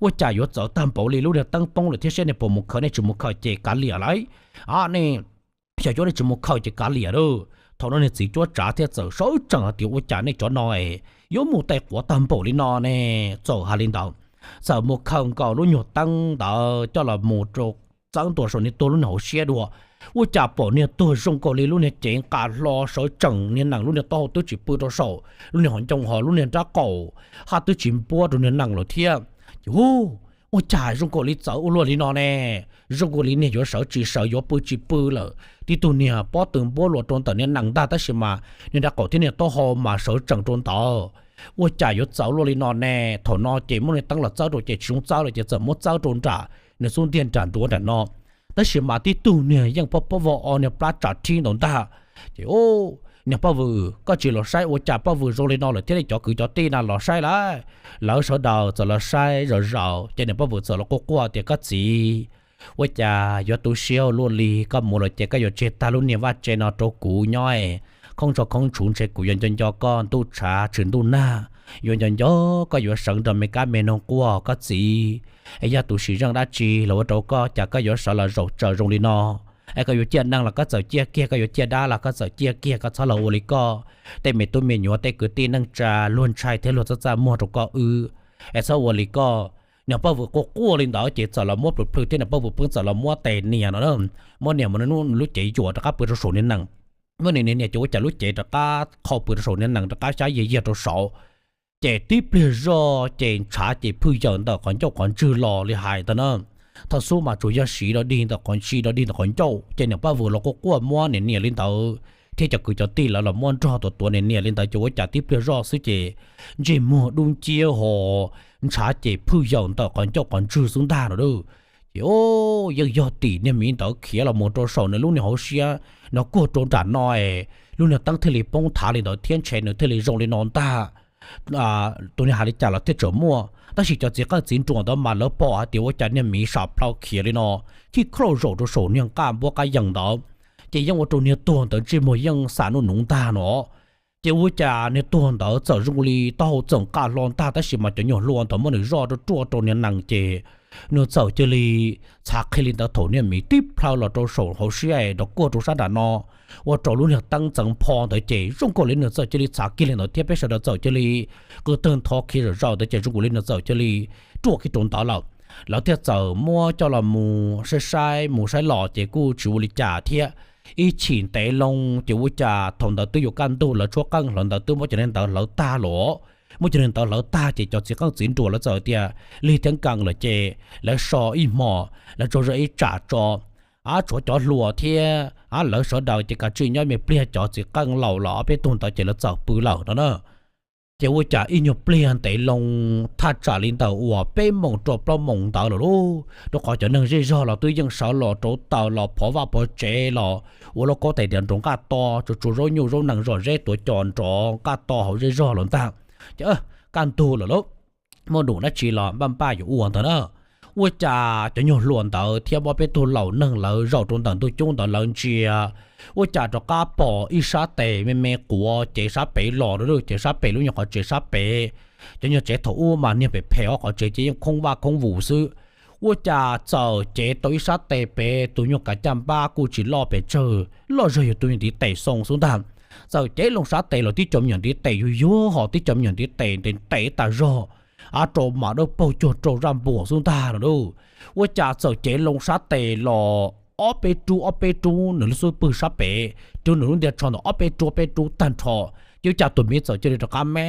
Ua cas yuav txawv tag npaum li lub niag teeb toob lawm thiab, saib nej puas mus khaws, nej tsis mus khaws ces kav liam lauj. A, nej xyov cuab nej tsis mus khaws ces kav liam lauj. Thaum no niag txiv cuab tsav thiab txawm sawv tsees hais tias ua cas nej cov no es yuav mus tej quav tag npaum li no ne, txawm hais li ntawd. Txawm mus khaws nkaus lub nyuag teeb ntawd coj los mus rau txawb ntua saum niag tuag lub niag hauv siab dua. Ua cas pom niag tuag zoo nkaus li lub niag cev nqa hlo sawv tsees, niag nees lub niag taub hau twb tsis pw rau saum lub niag hauv ncoo ho lub niag nrab qaum haj twb tsis npuab rau niag nees lawm thiab. Ces hu, ua cas zoo nkaus li txawv ua luaj li no ne? Zoo nkaus li niag yuav sawv tsis sawv yuav pw tsis pw lawm, tib tug niag pob tw npuab luas rau ntawm niag nees ntag tab sis mas niag nrab qaum thiab niag taub hau mas sawv tsees rau ntawd. Ua cas yuav txawv luaj li no ne? Thaum no ces muab niag teeb los txawb rau ces tsis zoo txawb lawm ces txawm muab txawb rau nram nws xub ntiag nram nruav nram no. Tab sis mas tib tug niag yeej pob pob vog o niag plab tsam rhib ntawd ntag. Ces niag Paj Vwm, koj tsis los saib ua cas Paj Vwm zoo li no lawm thiab li cov kwv cov tij na, los saib lauj. Lawv sawv daws txawm los saib zom zaws ces niag Paj Vwm txawm los quaj quaj tias koj txiv, ua cas yuav tu siab ua luaj li, koj mus lawm ces koj yuav tseg tag lub niag vaj tse no rau kuv nyob es khoob tsho khoob tshuv ntshe kuv yuav nco nco koj ntuj tshav tshwm ntuj nag, yuav nco nco koj yuav sawv nrog me kab me noog quaj koj txiv. Es yog tus sim zeej dab tsi los ua rau koj cas koj yuav sawv los zaum tsaws zoo li no? Es koj yuav ciaj neeg los koj txawm ciaj kiag, koj yuav ciaj dab los koj txawm ciaj kiag, koj txhob los ua li koj. Tej me tub me nyuam tej kwv tij neej tsa luag ntshai thiab luag txaj txaj muag rau koj wb. Es txhob ua li koj. Niag Paj Vwm quaj quaj li ntawd ces txawm los muab plhws plhws thiab niag Paj Vwm pheej txawm los muab tes nias no, muab nias mus lub cev yuam rov qab pw rau saum niag nees. Muab nias nias nias ces ua cas lub cev rov qab qhau pw rau saum niag nees rov qab xyab yiag yiag rau saud. Ces tib pliag zoj ces ntshav ces phwj yawm ntawm qhov ncauj qhov ntswg los li hais ntawd na. Thaum xub mas tsuas yog siv dog dig ntawm qhov, siv dog dig ntawm qhov ncauj ces niam Paj Vwm los quaj quaj muab nias nias li ntawd thiab cov kwv cov tij lawv los muab nrog tuav tuav nias nias li ntawd ces ua cas tib pliag zoj xwb ces ntsej muag dub nciab ho ntshav ces phwj yawm ntawm qhov ncauj qhov ntswg xwb ntag no. Ces yeej yog tim niag miv ntawd khiav los mus rau saum nws lub niag hauv siab no kuag rau nram no es lub niag teeb thiaj li poob thav li ntawd thiab ntshe nws thiaj li zoo li no ntag. Tus niag hais li cas los thiaj tseem muaj, tab sis cov txiv qeej txiv nruas ntawd mas lawv pom hais tias ua cas niag miv sam plhau khiav li no, chij khlauj zaum rau saum niag nqaj npuab qab yees ntawd, ces yeej ua rau niag tuag ntawd ntsej muag yeej xam nuj nuv ntag no. Ces ua cas niag tuag ntawd txawm zoo li taub hau txawm nqa hlo ntag tab sis mas cov nyuag hlua ntawd muab nws zoj ruaj ruaj rau niag nees ces nws txawm cia li txhav qhia li ntawd thaum niag miv tib plhaw los rau saum hauv siab es rov kuaj rau sab nram no, ua rau lub niag teeb ntxeev pho ntawd ces zoo nkaus li nws txawm cia li txhav kiag li ntawd thiab peb sawv daws txawm cia li qw tawg ntho khiav zom zaws ntawd ces zoo nkaus li nws txawm cia li ruaj kiag rau ntawd lawm. Lawv thiaj txawm muab coj los mus saib saib mus saib los ces kuj tsis ua li cas thiab. Ib chim ntev loo ces ua cas thaum ntawd twb yuav kaj ntug lawv tshuab qeej hlawv ntawv twb muab cov niag ntawv hlawv tag los, muab cov niag ntawv hlawv tag ces cov txiv qeej txiv nruas lawv txawm tias lig thiab nkees lawm ces lawv so ib hmos lawv tso zog ib tsam tso. Ab, tshuav cov hluas thiab ab lawv sawv daws ces kav tsij nyob me pliag, cov txiv qeej laus los ob peb tug ntawd ces lawv txawm pw lawm no na. Ces ua cas ib nyuag pliag ntev loo thaj tsam li ntawm uas peb moos rau plaub moos ntawd lawm lauj, rau qhov cov neeg zej zog los twb yeej sawv los rauv taws los phov vaj phov tsev los ua lauj kaub tais diav nraug nqaj to, tsuas tsuas zaub nyuj zaub nees zom zeb tuav cos nrov nqaj to hauv zej zog lawm ntag. Ces kaj ntug lawm lauj, muaj num dab tsi los npaj npaj yuav ua ntawd na. Ua cas cov nyuag hluas ntawd thiab ob peb tug laus neeg lawv zaum rau ntawm ntug cub ntawd lawv ntsia, ua cas rov qab pom ib sab tes me me quav cev sab pem los, cev sab pem lub nyuag qhov tsev sab pem. Cov nyuag tsev thaum ub mas niag pem phem ob qhov tsev ces yeej khoob vaj khoob vus xwb. Ua cas txawm cev tau ib sab tes pem tus nyuag kav caj npab kuj tsis loj pes tsawg, loj zog yog tus nyuag ntiv tes xoo xwb ntag. Txawm cev loo sab tes los tib co me nyuam ntiv tes yuag yuag ho tib co me nyuam ntiv tes ntev ntev tas zog, ab rau mas dawb paug cuag rau zaj npuas xwb ntag no lauj. Ua cas txawm cev loo sab tes los ob peb rub ob peb rub nws lub xub pwg sab pem, rau nws lub ntiag tsho ntawm ob peb rub ob peb rub tag nrho, ces ua cas tus miv txawm cia li rov qab me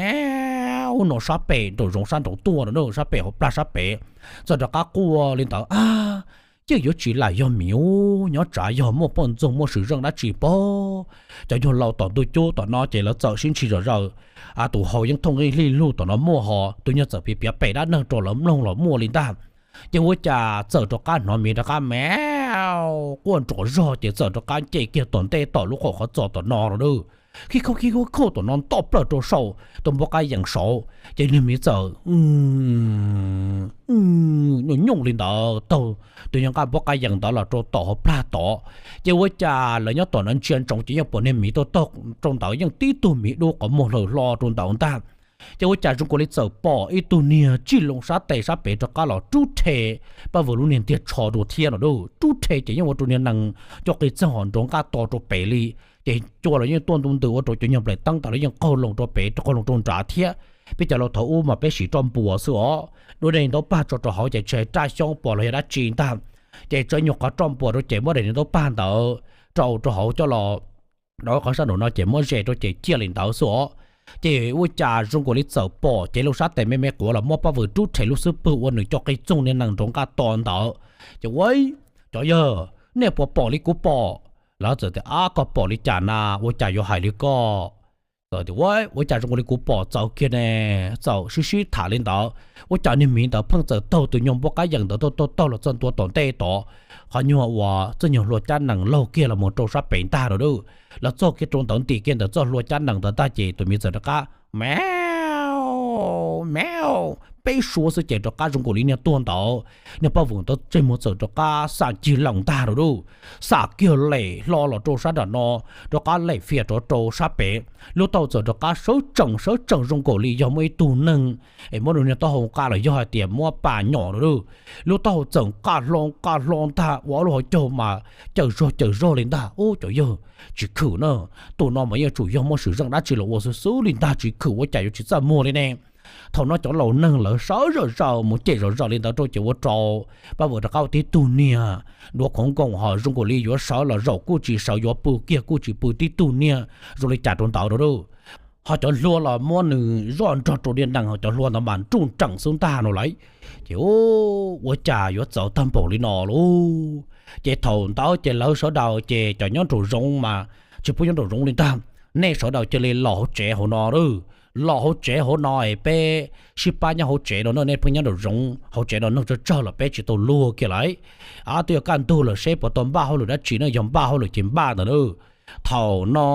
ub no sab pem nraum zoov sab nraud tuaj no, sab pem hauv plag sab pem, txawm rov qab quaj li ntawd ab, Ces yuav tsis lam yog miv ub, nyob tsam yog muaj poj ntxoog muaj swm zeej dab tsi pog. Cov nyuag laus tom ntug cub tom no ces lawv txawm sib ntshis zom zaws. Tus hau yeej thooj ib hli lug tom no muaj hos, tus nyuag txawm piav piav pem dab neeg rau lawv mloog los muaj li ntag. Ces ua cas txawm rov qab hnov miv rov qab meow quaj nrov zog ces txawm rov qab nce kiag tom ntej tom lub qaum qhov txos tom no lawm. Khib khib khib khib tom no ntoj plaws rau saum tus npua qab yees saud ces niag miv txawm nyooj nyooj li ntawd taug tus nyuag nqaj npua qab yees ntawd los rau tom hauv plag tod. Ces ua cas lawv nyob tom ntawd ntsia ntsoov ces yeej pom niag miv tuaj taug rau ntawd yeej tib tug miv dub qhov muag hlaws hlo rau ntawd ntag. Ces ua cas zoo nkaus li txawm pom ib tug niag tsij loo sab tes sab pem rov qab los rub rhe Paj Vwm lub niag ntiag tsho dua thiab no. Rub rhe ces yeej ua rau niag nees cov qis txeeg hos nrov nqaj to rau pem li. Ces cua los yeej tuaj ntu ntws ua rau cov nyuag nplaim teeb tas los yeej qaug loo rau pem qaug loo rau nrad thiab. Peb cov laus thaum ub mas peb siv roj npuas xwb os, dua dej ntaub pag tso rau hauv ces tsis hais raj xyoob pos los yog dab tsi ntag. Ces tso nyuag qhov roj npuas rau ces muab daim niag ntaub pag ntawd rau rau hauv coj los, qhov sab nraum no ces muab ze rau ces ciaj li ntawd xwb os. Ces ua cas zoo nkaus li txawm pom cev loo sab tes me me quav los muab Paj Vwm rub rhe lub xub pwg ua nws cov qis txeeg niag nees nrov nqaj to ntawd. Ces ua, cov yawg, nej puas pom li kuv pom? Lawv txawm tias, ab, koj pom li cas na, ua cas yuav hais li koj? Ua, ua cas zoo nkaus li kuv pom txawv kiag ne. Txawm sib sib tham li ntawd, ua cas niag miv ntawd pheej txawm taug tus nyuag npua qab yees ntawd taug taug taug los txog ntua tom ntej tod, qhov nyuag uas txoj nyuag hlua cab nees laug kiag los mus rau sab pem ntag no. Los txog kiag rau ntawd ntim kiag ntawm txoj hlua cab nees ntawd ntag ces tus miv txawm rov qab meow meow peb suab xwb ces rov qab zoo nkaus li niag tuag ntawd. Niag Paj Vwm ntawd ntsej muag txawm rov qab xam cig lees ntag no. Xam kiag lem hlo los rau sab nram no, rov qab lem fias rov rau sab pem. Lub taub hau txawm rov qab sawv tsees sawv tsees zoo nkaus li yog muaj ib tug neeg es muab nws niag taub hau nqa los yog hais tias muab pas nyom no. Lub taub hau txawm nqa hlo nqa hlo ntag ua ob lub hauv caug mas cawm zog cawm zog li ntag. Ub, cov yawg, tsis khwm na, tus no mas yeej tsum yog muaj swm zeej dab tsi los ua xwb xwb li ntag, tsis khwm ua cas yuav tsis txaj muag li ne. Thaum no cov laus neeg lawv sawv zom zaws mus cem zom zaws li ntawd rau ces ua rau Paj Vwm rov qab ua tib tug niag duav khoov nkoos hos zoo nkaus li yuav sawv los zaum kuj tsis sawv, yuav pw kiag kuj tsis pw, tib tug niag zoo li cas rau ntawd no. Ho cov hlua los muab nws zoj nrog rau niag nees, ho cov hlua ntawd mas nruj nreem xwb ntag no lauj. Ces ua cas yuav txawv tag npaum li no lauj? Ces thaum ntawd ces lawv sawv daws ces cov nyob nraum zoov mas tsis pub nyob nraum zoov li ntag. Nej sawv daws cia li los hauv tsev hauv no, los hauv tsev hauv no es peb sib pab nyob hauv tsev no na, nej pheej nyob nraum zoov hauv tsev no neeg tsawg tsawg los peb tsis tau luag kiag lauj. Twb yog kaj ntug lawm seb puas tau npaj hauj lwm dab tsi na, yog npaj hauj lwm ces npaj ntawd na. Thaum no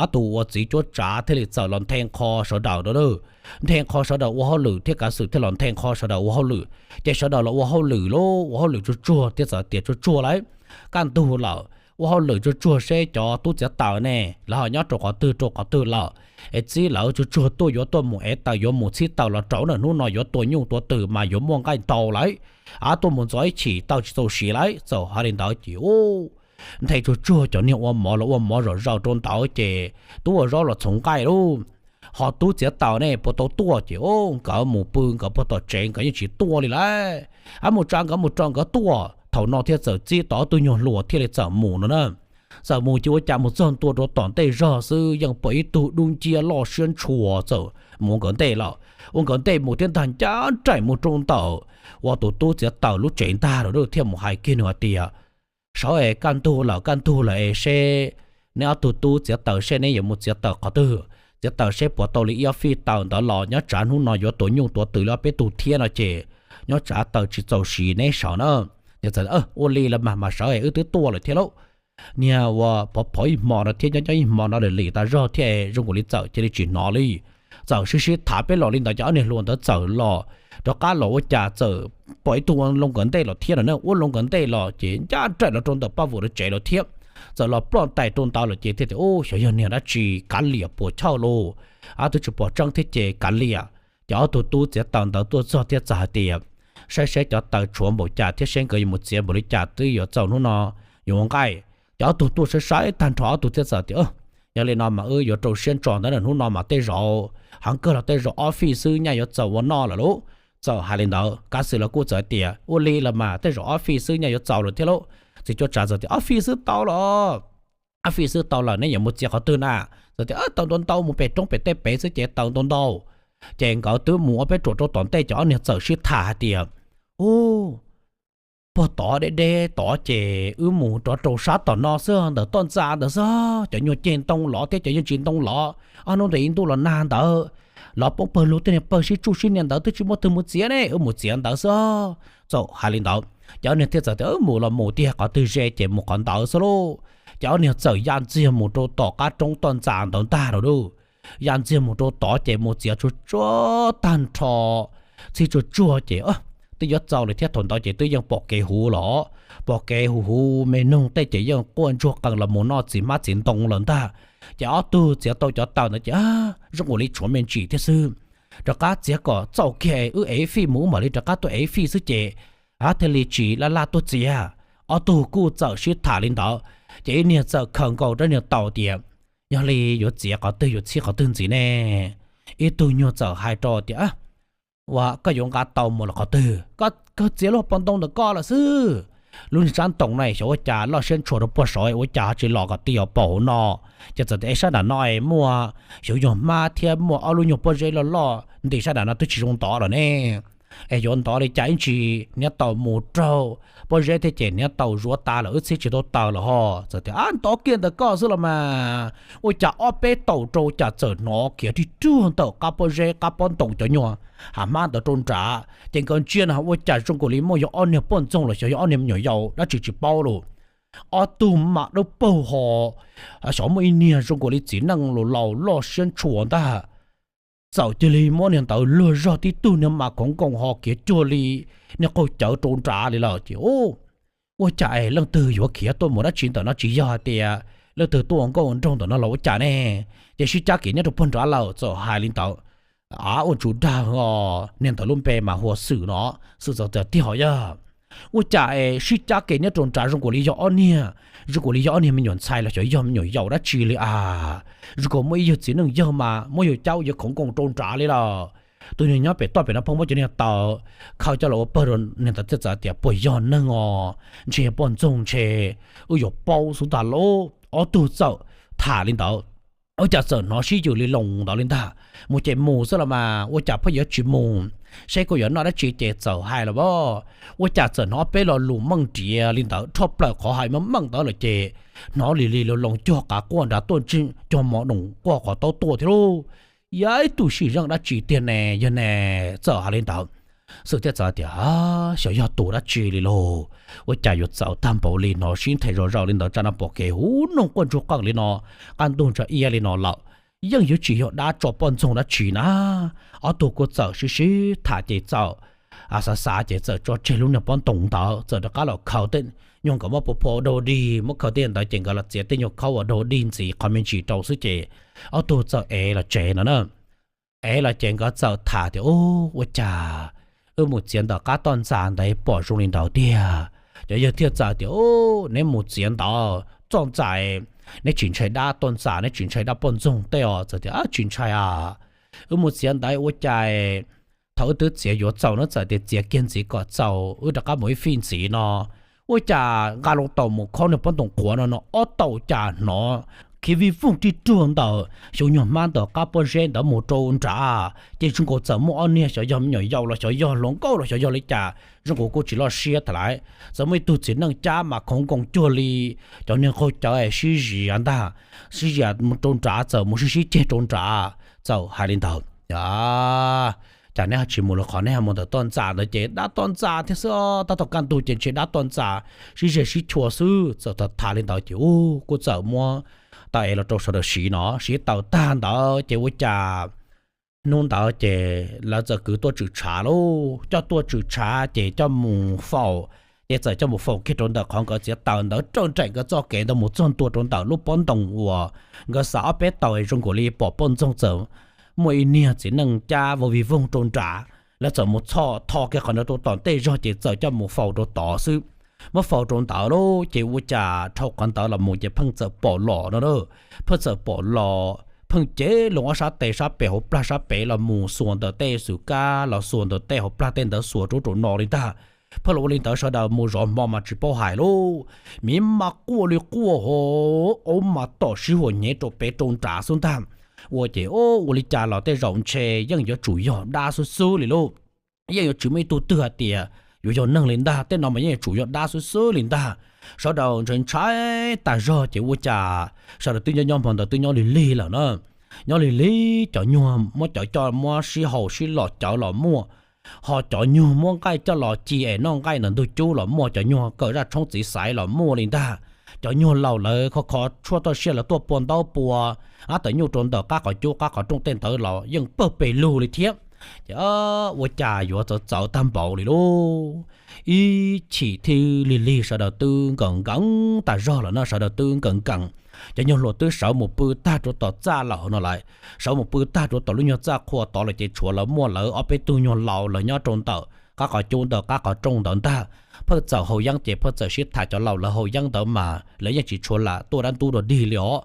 ob tug ua txiv cuab tsav thiaj li txawm los nthe qho sawv daws no. Nthe qho sawv daws ua hauj lwm thiab kav xwm thiaj los nthe qho sawv daws ua hauj lwm. Ces sawv daws los ua hauj lwm lauj, ua hauj lwm tsuag tsuag thiab txawm tias tsuag tsuag lauj. Kaj ntug lawm, ua hauj lwm tsuag tsuag seb cov tub txiav taws ne lawv ho nyob rau qhov twg rau qhov twg lawm, es txib lawv tsuag tsuag tuaj yuav tuaj mus ev taws yuav mus txhib taws los rau na, hnub no yuav tua nyuj tua twm mas yuav muaj nqaij ntau lauj. Tuaj mus ntxov ib chim taws tsis txaus siv lauj. Txawm hais li ntawd ces nthe tsuag tsuag cov niag ua mov los ua mov zom zaws rau ntawd ces tub ua zaub los txhoov nqaij lauj. Ho tub txiav taws ne puas tau tuaj ces nkawd mus pw nkawd puag tom tsev nkawd yeej tsis tuaj li lauj. Ab, mus tsa nkawd mus rau nkawd tuaj. Thaum no thiaj txawm txib tau ob tug nyuag hluas thiaj li txawm mus no na. Txawm mus ces ua cas mus txog ntua rau tom ntej zog xwb yeej pom ib tug dub nciab loj siab ntshua txawm mus ua nkawd ntej lawm. Ua nkawd ntej mus thiab ntag ncaj nraim mus rau ntawm uas tus tub txiav taws lub tsev ntag lawm thiaj mus hais kiag nws hais tias, sawv es kaj ntug lawm, kaj ntug lawm es seb neb ob tug tub txiav taws seb neb yuav mus txiav taws qhov twg, txiav taws seb puas tau li ib ob fij taws ntawd los nyob tsam hnub no yuav tua nyuj tua twm li ob peb tug thiab no ces nyob tsam taws tsis txaus siv neb sawv na. Ces txawm ua li los mas mas sawv es wb twb tuaj lawm thiab lauj. Niag ua phov phov ib hmo no thiab nyob nyob ib hmo no lim lim tas zog thiab zoo nkaus li txawm cia li tsis hnov li. Txawm sib sib tham peb los li ntawd ces ob niag hluas ntawd txawm los rov qab los ua cas txawm pom ib tug ua loo nkawd ntej los thiab no na. Ua loo nkawd ntej los ces ncaj nraim los rau ntawm Paj Vwm lawv tsev lawm thiab. Txawm los ploj ntais rau ntawd lawm ces thiaj tias, ub, xyov yog niag dab tsi kav liam puas chawj lauj. Ab, twb tsis pom tseeb thiab ces kav liam. Ces ob tug tub txiav taws ntawd tuaj txog thiab txawm hais tias, saib seb cov taws tshuav npaum cas thiab seb nkawd yuav mus txiav npaum li cas twb yuav txaus hnub no yuav ua nqaij. Ces ob tug tuaj saib saib tag nrho ob tug thiaj txawm tias, yog li no mas wb yuav rau siab ntso ntawd na, hnub no mas tej zaum heev kawg los tej zaum ob fij xwb nyaj yuav txaus ua noj lawm lauj. Txawm hais li ntawd kav xwm los kuj txawm hais tias, ua li los mas tej zaum ob fij xwb nyaj yuav txaus lawm thiab lauj. Txiv cuab tsav txawm tias, ob fij xwb tau los, ob fij xwb tau lawm neb yuav mus txiav qhov twg na? Txawm tias, taws ntau ntau mus pem roob pem tej pem xwb ces taws ntau ntau. Ces nkawd twb mus ob peb ruam rau tom ntej ces ob niag txawm sib tham hais tias, ub, puag tod deb deb tod ces wb mus rov rau sab tom no xwb, ntawm toj ntxa ntawd xwb, cov nyuag ceg ntoo lov thiab cov yeej tsis ntoo lov, ob hnub ntawd ib ntuj los nag ntawd, lov poob pawg lug, tej niag pawg sib tsuj sib nias ntawd twb tsis muaj twg mus txiav ne, wb mus txiav ntawd xwb. Txawm hais li ntawd, ces ob niag thiaj txawm tias wb mus los mus tiag, qhov twg ze ces mus qhov ntawd xwb lauj. Ces ob niag txawm ya ntxiag mus rau tom qab roob toj ntxa ntawd ntag lauj. Ya ntxiag mus rau tod ces mus txiav tsuag tsuag tag nrho, txhij tsuag tsuag ces twb yuav txaus lawm thiab, thaum ntawd ces twb yeej pom kev huv los, pom kev huv huv me noog tej ces yeej quaj ntsuag qees los mus noj txiv hmab txiv ntoo lawm ntag. Ces ob tug txiav tau cov taws ntawd ces zoo nkaus li tshuav me ntsis thiab xwb. Rov qab txiav kom txaus kiag wb ev fij mus wb mam li rov qab tuaj ev fij xwb ces thiaj li tsis laj laj tuaj txiav. Ob tug kuj txawm sib tham li ntawd, ces ib niag txawm khaws nkaus rab niag taus tias yog li yuav txiav qhov twg, yuav txhib qhov twg ntxiv ne? Ib tug nyuag txawm hais rau tias ua koj yuav nqa taus mus los qhov twg, koj txiav lub pov ntoo ntawm koj lawm xwb. Lub niag tsab ntoo na xyov ua cas loj siab ntshua rau puag saud ua cas ho tsis los kom ti os paum hauv no. Ces txawm tias es sab nram no es muaj xyov nyuag hmab thiab muaj ob lub nyuag pob zeb loj loj nti sab nram no twb tsis zoo ntov los ne. Es yuav ntov li cas ib ntsis hniav taus mus raug pob zeb thiab ces hniav taus zuav tas lawm wb txhib tsis tau taws lawm ho. Txawm tias ab ntov kiag ntawm koj xwb los mas. Ua cas ob peb taus rau cas txawm hnov khiav rig ruag ntawm qab pob zeb qab pob ntoo cov nyuag hav hmab ntawd rau nrad ces nkawd ntsia no ua cas zoo nkaus li muaj yog ob niag poj ntxoog los xyov yog ob niag me nyuam yaus dab tsi tsis paub los. Ob tug mas dawb paug ho xyov muaj ib niag zoo nkaus li txiv neej los laus loj siab ntshua ntag. Txawm cia li muab niag ntawd luag zog tib tug niag mas khoov nkoos ho khiav cuag li niag qaug cawv rau nrad li lawm ces ua cas es leej twg yuav khiav tuaj mus dab tsi ntawm no, tsis yog hais tias leej twg tuaj ua nkauj ua nraug ntawm no los ua cas ne? Ces sib cab kev nyob rau puag nrad lawm. Txawm hais li ntawd, av ua ntsuj dag os, niag ntawd lub npe mas hu ua Xwm no, Xwm txawm tias tiag hos yog ua cas es sib cab kev nyob rau nrad zoo nkaus li yog ob niag, zoo nkaus li yog ob niag me nyuam ntxhais los xyov yog me nyuam yaus dab tsi li a. Zoo nkaus muaj ib yawg txiv neej yawg mas muab yawg cab ua yawg khoov nkoos rau nrad li lawm. Tus niag nyob pem toj pem no pheej muab cov niag taws khaws coj los ua pawg rau, niag ntawd thiaj txawm tias puas yog neeg os, ntshe poj ntxoog ntshe, wb yuav paub xwb ntag lauj. Ob tug txawm tham li ntawd, ua cas txawm hnov sib yws li loos ntawd li ntag. Mus ces mus xwb los mas ua cas pheej yuav tsis mus, saib kuj yuav noj dab tsi ces txawm hais los as, ua cas txawm hnov peb lo lus meej nrias li ntawd, rho plaws qhov hais meej meej ntawd lawm ces hnov li li loos loos cuag qav quaj nrad tuaj, cuag mov doos quaj qhov taub tuaj thiab lauj. Yog ib tug sim zeej dab tsi tiag ne yog ne? Txawm hais li ntawd, Xwm thiaj txawm tias xyov yog tus dab tsi li lauj, ua cas yuav txawv tag npaum li no, sib nthe zom zaws li ntawd, tsam no pom kev huv noog quaj ntsuag qees li no, qab ntuj ntsa iab li no lawm, yeej yuav tsis yog dab tso poj ntxoog dab tsi na. Ob tug kuj txawm sib sib tham ces txawm xav xav ces txawm tso tseg lub niag pob ntoo ntawd, txawm rov qab los khaws tej nyuag nkawd muab pua phua ua dog dig, muab khaws tej ntawd ces nkawd los txiav tej nyuag khaub ua dog dig ntxiv qhov me ntsis rau xwb ces ob tug txawm ev los tsev no na. Ev los ces nkawd txawm tham tias ub, ua cas wb mus txiav ntawm qab toj ntxas ntawd pom zoo li ntawd tiag. Cov yawg thiaj txawm tias ub, neb mus txiav ntawd toj ntxas, neb tsis ntshai dab toj ntxas, neb tsis ntshai dab poj ntxoog tej os? Txawm tias tsis ntshai a, wb mus txiav ntawd ua cas thaum wb twb txiav yuav txaus no, txawm tias txiav kiag ntxiv kom txaus wb rov qab mus ib fij ntxiv no, ua cas nqa loo taus mus khob niag pob ntoo qhuav no no ob taus cas hnov khiav vij voog rij ruag ntawm xyov nyuag hmab ntawm qab pob zeb ntawd mus rau nrad, ces zoo nkaus txawm muaj ob niag xyov yog me nyuam yaus los xyov yog hluas nkauj los xyov yog li cas, zoo nkaus kuj tsis loj siab tas lais, txawm muaj ib tug txiv neej cab mas khoov nkoos cuag li cov niag qaug cawv sib zias ntag, sib zias rau nrad, txawm mus sib sib ceg rau nrad. Txawm hais li ntawd, cas neb ho tsis mus lawm, qhov neb ho mus ntawm toj ntxas ntawd ces dab toj ntxas thiab xwb, tab tom kaj ntug ces ntshe dab toj ntxas sib zeg sib chua xwb. Txawm tham li ntawd ces ub, kuj txawm muab taws ev los rau sawv daws siv no, siv taws tag ntawd ces ua cas hnub ntawd ces lawv txawm kwv tuaj tswm tshav lauj, coj tuaj tswm tshav ces coj mus faus, ces txawm coj mus faus kiag rau ntawm qhov nkawd txiav taws ntawd, raws nraim nkawd txoj kev ntawd mus txog ntua rau ntawm lub pob ntoo uas nkawd xav ob peb taus zoo nkaus li pom poj ntxoog txawm muaj ib niag txiv neej cab vau vij voog rau nrad, lawv txawm mus txhoj tho kiag qhov ntawd rau tom ntej zog ces txawm coj mus faus rau tod xwb. Muab faus rau ntawd lauj ces ua cas dhau qhov ntawd los mus ces pheej txawm pom los no, pheej txawm pom los, pheej cev loo ob sab tes sab pem hauv plag sab pem los mus xuas ntawm tej xwm kab los xuas ntawm tej hauv plag tej ntawd xuas rau ub rau no li ntag. Pheej los ua li ntawd sawv daws mus zov hmo mas tsis paub hais lauj, miv mas quaj li quaj ho, aub mas tom sib huam nyev rau pem rau nrad xwb ntag. Ua ces ua li cas los tej zaum ntshe yeej yuav tsum yog dab xwb xwb li lauj. Yeej yuav tsis muaj ib tug twg hais tias yuav yog neeg li ntag, tej no mas yeej yuav tsum yog dab xwb xwb li ntag. Sawv daws ntshai ntshai tas zog ces ua cas sawv daws twb nyob nyob hmo ntawd twb nyob lig lig lawm na. Nyob lig lig cov nyuag muab cov coj muab sib haum sib los cawv los muaj, ho cov nyuag muab nqaij coj los ci es noj nqaij ntawm ntug cub los muaj, cov nyuag kaw zaj tshoob txiv xaiv los muaj li ntag. Cov nyuag laus lawv kho kho tshuaj toj siab lawv tuaj pua ntaub pua, ab, tawm nyuj rau ntawm qab qhov cub qab qhov rooj tej ntawd los yeej pawg pes lug li thiab. Ces ua cas yuav txawv txawv tag npaum li lauj. Ib chim thiaj lig lig sawv daws twb nkees nkees tas zog lawm no, sawv daws twb nkees nkees. Cov nyuag hluas twb sawv mus pw tag rau tom txaj lawm no lawm, sawv mus pw tag rau tom lub nyuag txaj qhua tod lawm ces tshuav lawv muaj lawv ob peb tug nyuag laus lawv nyob rau ntawm qab qhov cub ntawd qab qhov rooj ntawd ntag. Pheej txawm haus yeeb ces pheej txawm sib tham, cov laus lawv haus yeeb ntawd mas lawv yeej tsis tshua lam tuaj dab ntub dua dig li os.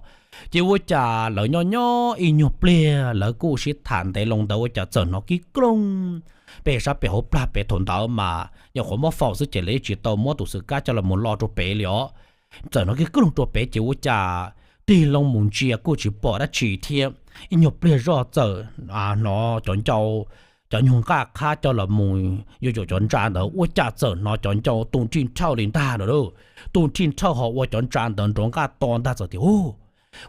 Ces ua cas lawv nyob nyob ib nyuag pliag lawv kuj sib tham ntev loo ntawd ua cas txawm hnov kib kloog pem sab pem hauv plag pem thaum ntawd mas nyuam qhuav muab faus xwb ces lawv yeej tsis tau muab tus xwm kab coj los mus lo rau pem li os. Txawm hnov kib kloog rau pem ces ua cas tig loo mus ntsia kuj tsis pom dab tsi thiab. Ib nyuag pliag zoj txawm hnov cov ncau, cov nyuag nqaj qhab coj los mus yuav yuam cov ntsa ntawd ua cas txawm hnov cov ncau tu nrhij nrhawj li ntag no lauj. Tu nrhij nrhawj ho ua cov ntsa ntawd nrov nqaj to ntag txawm tias,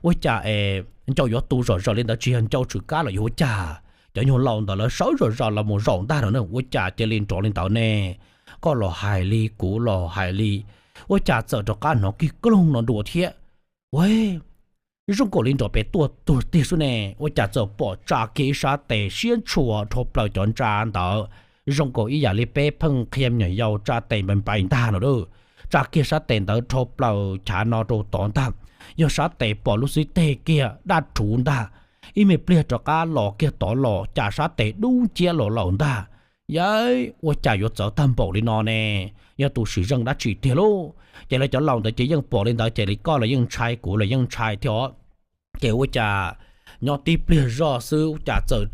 Ua cas es ncau yuav tu zom zaws li ntawd, tsis yog ncau tshwm kab los yog ua cas? Cov nyuag laus ntawd lawv sawv zom zaws los mus zaum ntag no na, ua cas cia li nrov li ntawd ne? Koj los hais li kuv los hais li, ua cas txawm rov qab hnov kib kloog no dua thiab? Ua, zoo nkaus li nrov pem tuaj tuag tiag xwb ne. Ua cas txawm pom tsa kiag ib sab tes siab ntshua dhau plaws cov ntsa ntawd, zoo nkaus ib yam li peb pheej qhia me nyuam yaus tsa tes npais npais ntag no lauj. Tsa kiag sab tes ntawd dhau plaws chav no rau tod ntag, yog sab tes pom lub xib teg kiag daj rhuv ntag. Ib me pliag rov qab los kiag tod los cas sab tes dub nciab los lawm ntag. Yawm, ua cas yuav txawv tag npaum li no ne? Yog tus sim zeej dab tsi tiag lauj? Ces lawv cov laus ntawd ces yeej pom li ntawd ces li koj los yeej ntshai kuv los yeej ntshai thiab os. Ces ua cas nyob tib pliag zoj xwb ua cas txawm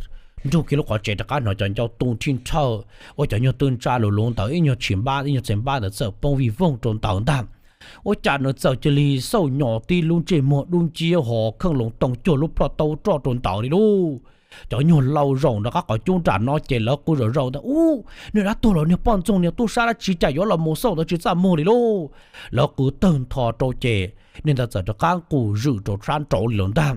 nrug kiag lub qhov tsev rov qab hnov cov ncau tu nrhij nrhawj, ua cov nyuag tw ntsa lus luv ntawd ib nyuag txhais npab ib nyuag txhais npab ntawd txawm poob vij voog rau ntawd ntag. Ua cas nws txawm cia li xauj nyos tib lub ntsej muag dub nciab ho kheej loo toog cuag lub ploj taub roj rau ntawd li lauj. Cov nyuag laus zaum nram qab qhov cub nram no ces lawv qw zom zaws ntag, Ub, niag dab tuag los niag poj ntxoog niag tub sab dab tsi cas yuav los mus xauj ntawd tsis txaj muag li lauj. Lawv qw tawg ntho rau ces niag ntawd txawm rov qab nqus zwm rau sab nraud li lawm ntag.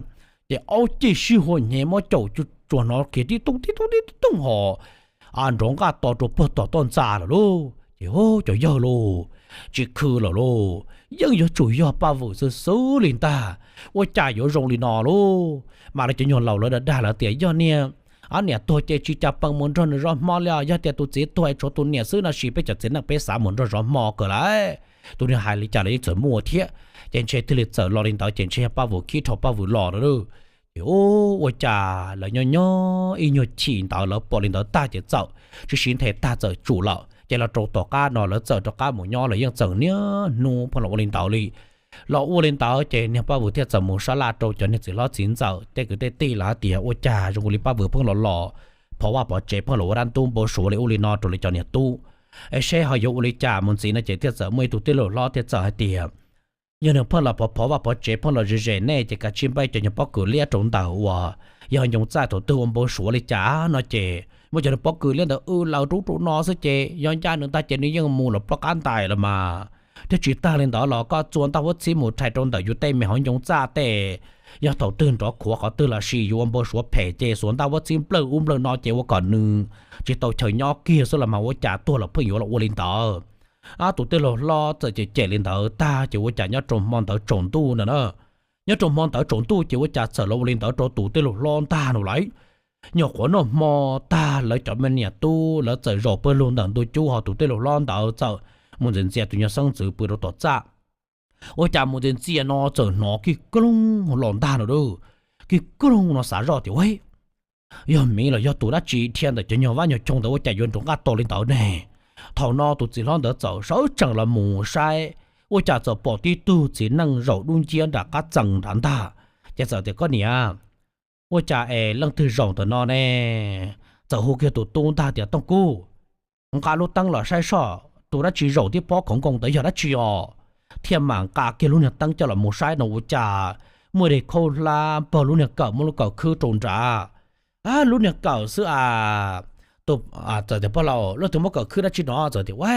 Ces aub cij sib hua hnyev muab caum tsuas hnov kiag tib tooj tib tooj tib tooj ho nrov nqaj to rau puag tom toj ntxas lawm lauj. Ces, Cov yawg lauj, tsis khw lawm lauj, yeej yuav tsum yog Paj Vwm xwb xwb li ntag. Ua cas yuav zoo li no lauj? Mas lawv cov nyuag laus lawv dag dag lawv tias, Yog niag niam tuag ces tsis cas peem mus nrog nws zov hmo li os. Yog tias tus txiv tuag es tshuav tus niam xwb no sis peb cov txiv neej peb xav mus nrog zov hmo kawg lawm. Tus niag hais li cas los yeej txawm muaj thiab. Ces ntshe thiaj li txawm los li ntawd ces ntshe yog Paj Vwm khib dhau Paj Vwm los lawm lauj. Ces ua cas lawv nyob nyob ib nyuag chim ntawd lawv pom li ntawd tag ces txawm tsis sib nthe tag txawm tsum lawm ces los rau tom qab no lawv txawm rov qab mus nyob los yeej txawm niaj hnub pheej los ua li ntawd li. Los ua li ntawd ces niag Paj Vwm thiaj txawm mus sab laj rau cov niag txiv hlob txiv ntxawm tej kwv tej tij lawm hais tias, Ua cas zoo li Paj Vwm pheej los los phov vaj phov tsev pheej los ua dab ntub npau suav li ub li no rau li cov niam tub es seb ho yuav ua li cas mus ntxiv no? Ces thiaj txawm muaj ib tug tij laug hlob thiaj txawm hais tias, Yog nws pheej los phov phov vaj phov tsev pheej los ze ze nej ces kav tsij npaj cov nyuag pob kws liab rau ntawm uas yog ncoo txaj thaum twg ua npau suav li cas no ces muab cov nyuag pob kws liab ntawd w laws rub rau no xwb ces yog ncaj nws ntag ces nws yeej mus los ploj qab ntais los mas. Thiab tsis tag li ntawd los koj txua ntaj huab txhib mus rhais rau ntawm yus tej me hauv ncoo txaj tej, yog thaum twg nrov khuav qhov twg los sis yuav ua npau suav phem ces xuas ntaj huab txhib nplawg ub nplawg no ces ua kom nws tsis tau chaw nyob kiag xwb los mas ua cas tuag los pheej yuav los ua li ntawd. Ab, tus tij laug hlob txawm cem cem li ntawd tag ces ua cas nyob rau hmo ntawd tsaus ntuj ntag na. Nyob rau hmo ntawd tsaus ntuj ces ua cas txawm los ua li ntawd rau tus tij laug hlob ntag no lawm. Nyuam qhuav noj hmo tag lawv cov me niam tub lawv txawm zaum pawg lug ntawm ntug cub ho tus tij laug hlob ntawd txawm mus ntxias ntxias tus nyuag xeeb ntxwv pw rau tom txaj. Ua cas mus ntxias ntxias no txawm hnov kij kloog los ntag no lauj. Kij kloog no xav zoj tias, Ua, yog miv los yog tus dab tsi dhia ntawm cov nyuag vaj nyuag choo ntawd ua cas yuav nrov nqaj to li ntawd ne? Thaum no tus txiv hlob ntawd txawm sawv tsees los mus saib, ua cas txawm pom tib tug txiv neej zaum dub nciab nram qab txee nrad ntag. Ces txawm tias, Koj niam, ua cas es leej twg zaum ntawm no ne? Txawm hu kiag tus tub ntag tias, Tooj Kub, nqa lub teeb los saib soj, tus dab tsi zaum tib pob khoov nkoos ntawd yog dab tsi os? Thiaj mam nqa kiag lub niag teeb coj los mus saib no ua cas muaj dej khaub hlab npog lub niag kawm muab lub kawm khwb rau nrad. Lub niag kawm xwb as, Txawm tias, Pog laus, leej twg muab kawm khwb dab tsi no? Txawm tias, Ua,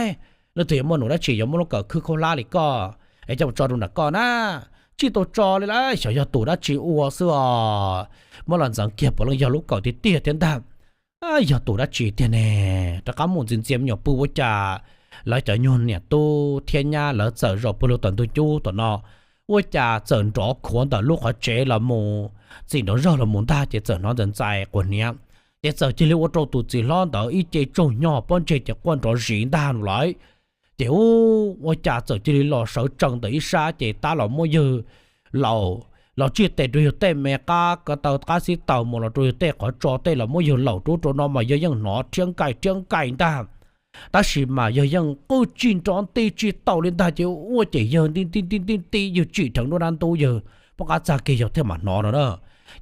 leej twg yuav muaj num dab tsi yuav muab lub kawm khwb khaub hlab li koj es coj mus tso rau nram koj na? Tsis tau tso li lauj, xyov yog tus dab tsi ua xwb os. Muab los ntxeev kiag puav leej yog lub kawm tiag tiag thiab ntag. Yog tus dab tsi tiag ne? Rov qab mus ntxias ntxias me nyuam pw ua cas lawv cov nyuag niam tub thiab nyab lawv txawm zaum pw lug tom ntug cub tom no, ua cas txawm nrov khuav ntawm lub qhov tsev los mus, txim nrov zog los mus ntag ces txawm hnov ntxais ntxais quas hniav. Ces txawm cia li ua rau tus txiv hlob ntawd ib ce tsaug hnyo pob ntseg ces quaj nrov zis ntag no lawm. Ces ua cas txawm cia li los sawv tsees ntawm ib sab ces tab los muab yawg laus los tsij tes rau yawg tej me qab ko taw qab xib taws mus los rau yawg tej qhov tso tej los muab yawg laus rub rau no mas yawg yeej hnov rhiab nkaim rhiab nkaim ntag. Tab sis mas yawg yeej qw tsis nrov nti tsis tau li ntag ces ua ces yawg nti nti nti nti nti yawg tsim dheev nruab nrab ntub yawg poj qab txag kiag yawg thiaj mam hnov no na.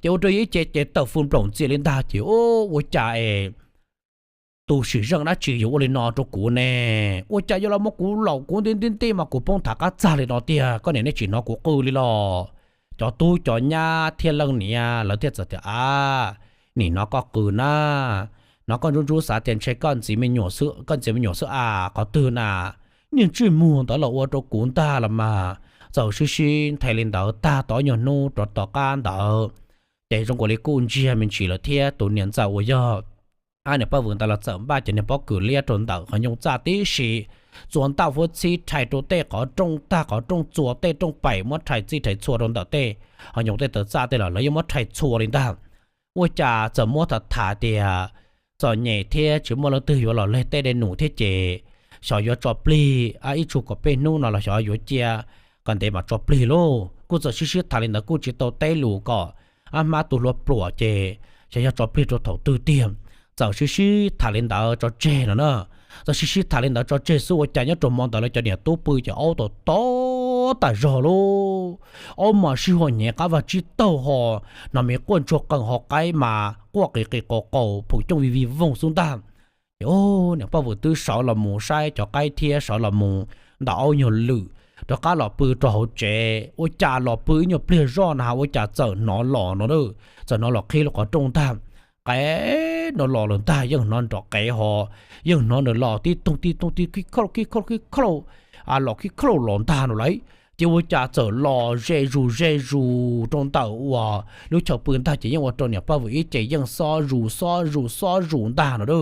Ces ua rau yawg ib ce ces tawm fws nplaum ntxias li ntag ces ua cas es tus sim zeej dab tsi yuav ua li no rau kuv ne? Ua cas yuav los muab kuv laus kuv nti nti nti mas kuv poob tham qab txag li no tiag, koj niam nej tsis hnov kuv qw li los? Cov tub cov nyab thiab leej niam lawv thiaj txawm tias, A, nim no koj qw na, hnov koj ntsub ntsub xav tias ntshe koj ntxiv me nyuam xwb, koj ntxiv me nyuam xwb a, qhov twg na? Niag ntsej muag ntawd los ua rau kuv ntag los mas. Txawm sib sib nthe li ntawd tag tau nyuag hnub rov tom qab ntawd ces zoo nkaus li kuj ntsiag me ntsis lawm thiab tus niam ntxawm uas yog niam poj vwm ntawd los txawm npaj cov niag pob kws liab rau ntawm qhov ncoo txaj tib si, txua ntaj huab txhib rhais rau tej qhov rooj tag qhov rooj txua tej rooj paim muab rhais txij rhais txhua rau ntawm tej qhov ncoo tej taw txaj tej los lawv yeej muab rhais txhua li ntag. Ua cas txawm muab tham tham tias txom nyem thiab tsis muaj leej twg yuav los leg tej dej num thiab ces xyov yuav tso plig ib tsug kom peb hnub no los xyov yuav cia kom ntev mam tso plig lauj. Kuj txawm sib sib tham li ntawd kuj tsis tau teb lus kom ab hmab tu hlua pluam ces xyov yog tso plig rau thaum twg tiag. Txawm sib sib tham li ntawd tso tseg no na. Txawm sib sib tham li ntawd tso tseg xwb ua cas nyob rau hmo ntawd lawv cov niam tub pw ces aub tom tom tas zog lauj. Aub mas sib ho hnyev qab vaj tsib taug ho, hnov me quaj ntsuag qees ho qaib mas quaj qis qis qaus qaus phoom cooj vij vij voog xwb ntag. Ces niam poj vwm twb sawv los mus saib cov qaib thiab sawv los mus ntaus aub nyuag lwm rov qab los pw rau hauv tsev. Ua cas los pw ib nyuag pliag zoj na ua cas txawm hnov los no, txawm hnov los qhib lub qhov rooj ntag. Qev no los lawm ntag, yeej hnov nrov qev ho, yeej hnov nws los tib toog tib toog tib khib khaub khib khaub khib khaub, los khib khaub los ntag no lauj. Ces ua cas txawm los ze zus ze zus rau ntawm uas lub chaw pw ntag ces yeej ua rau niam poj vwm ib ce yeej xob zus xob zus xob zus ntag no a.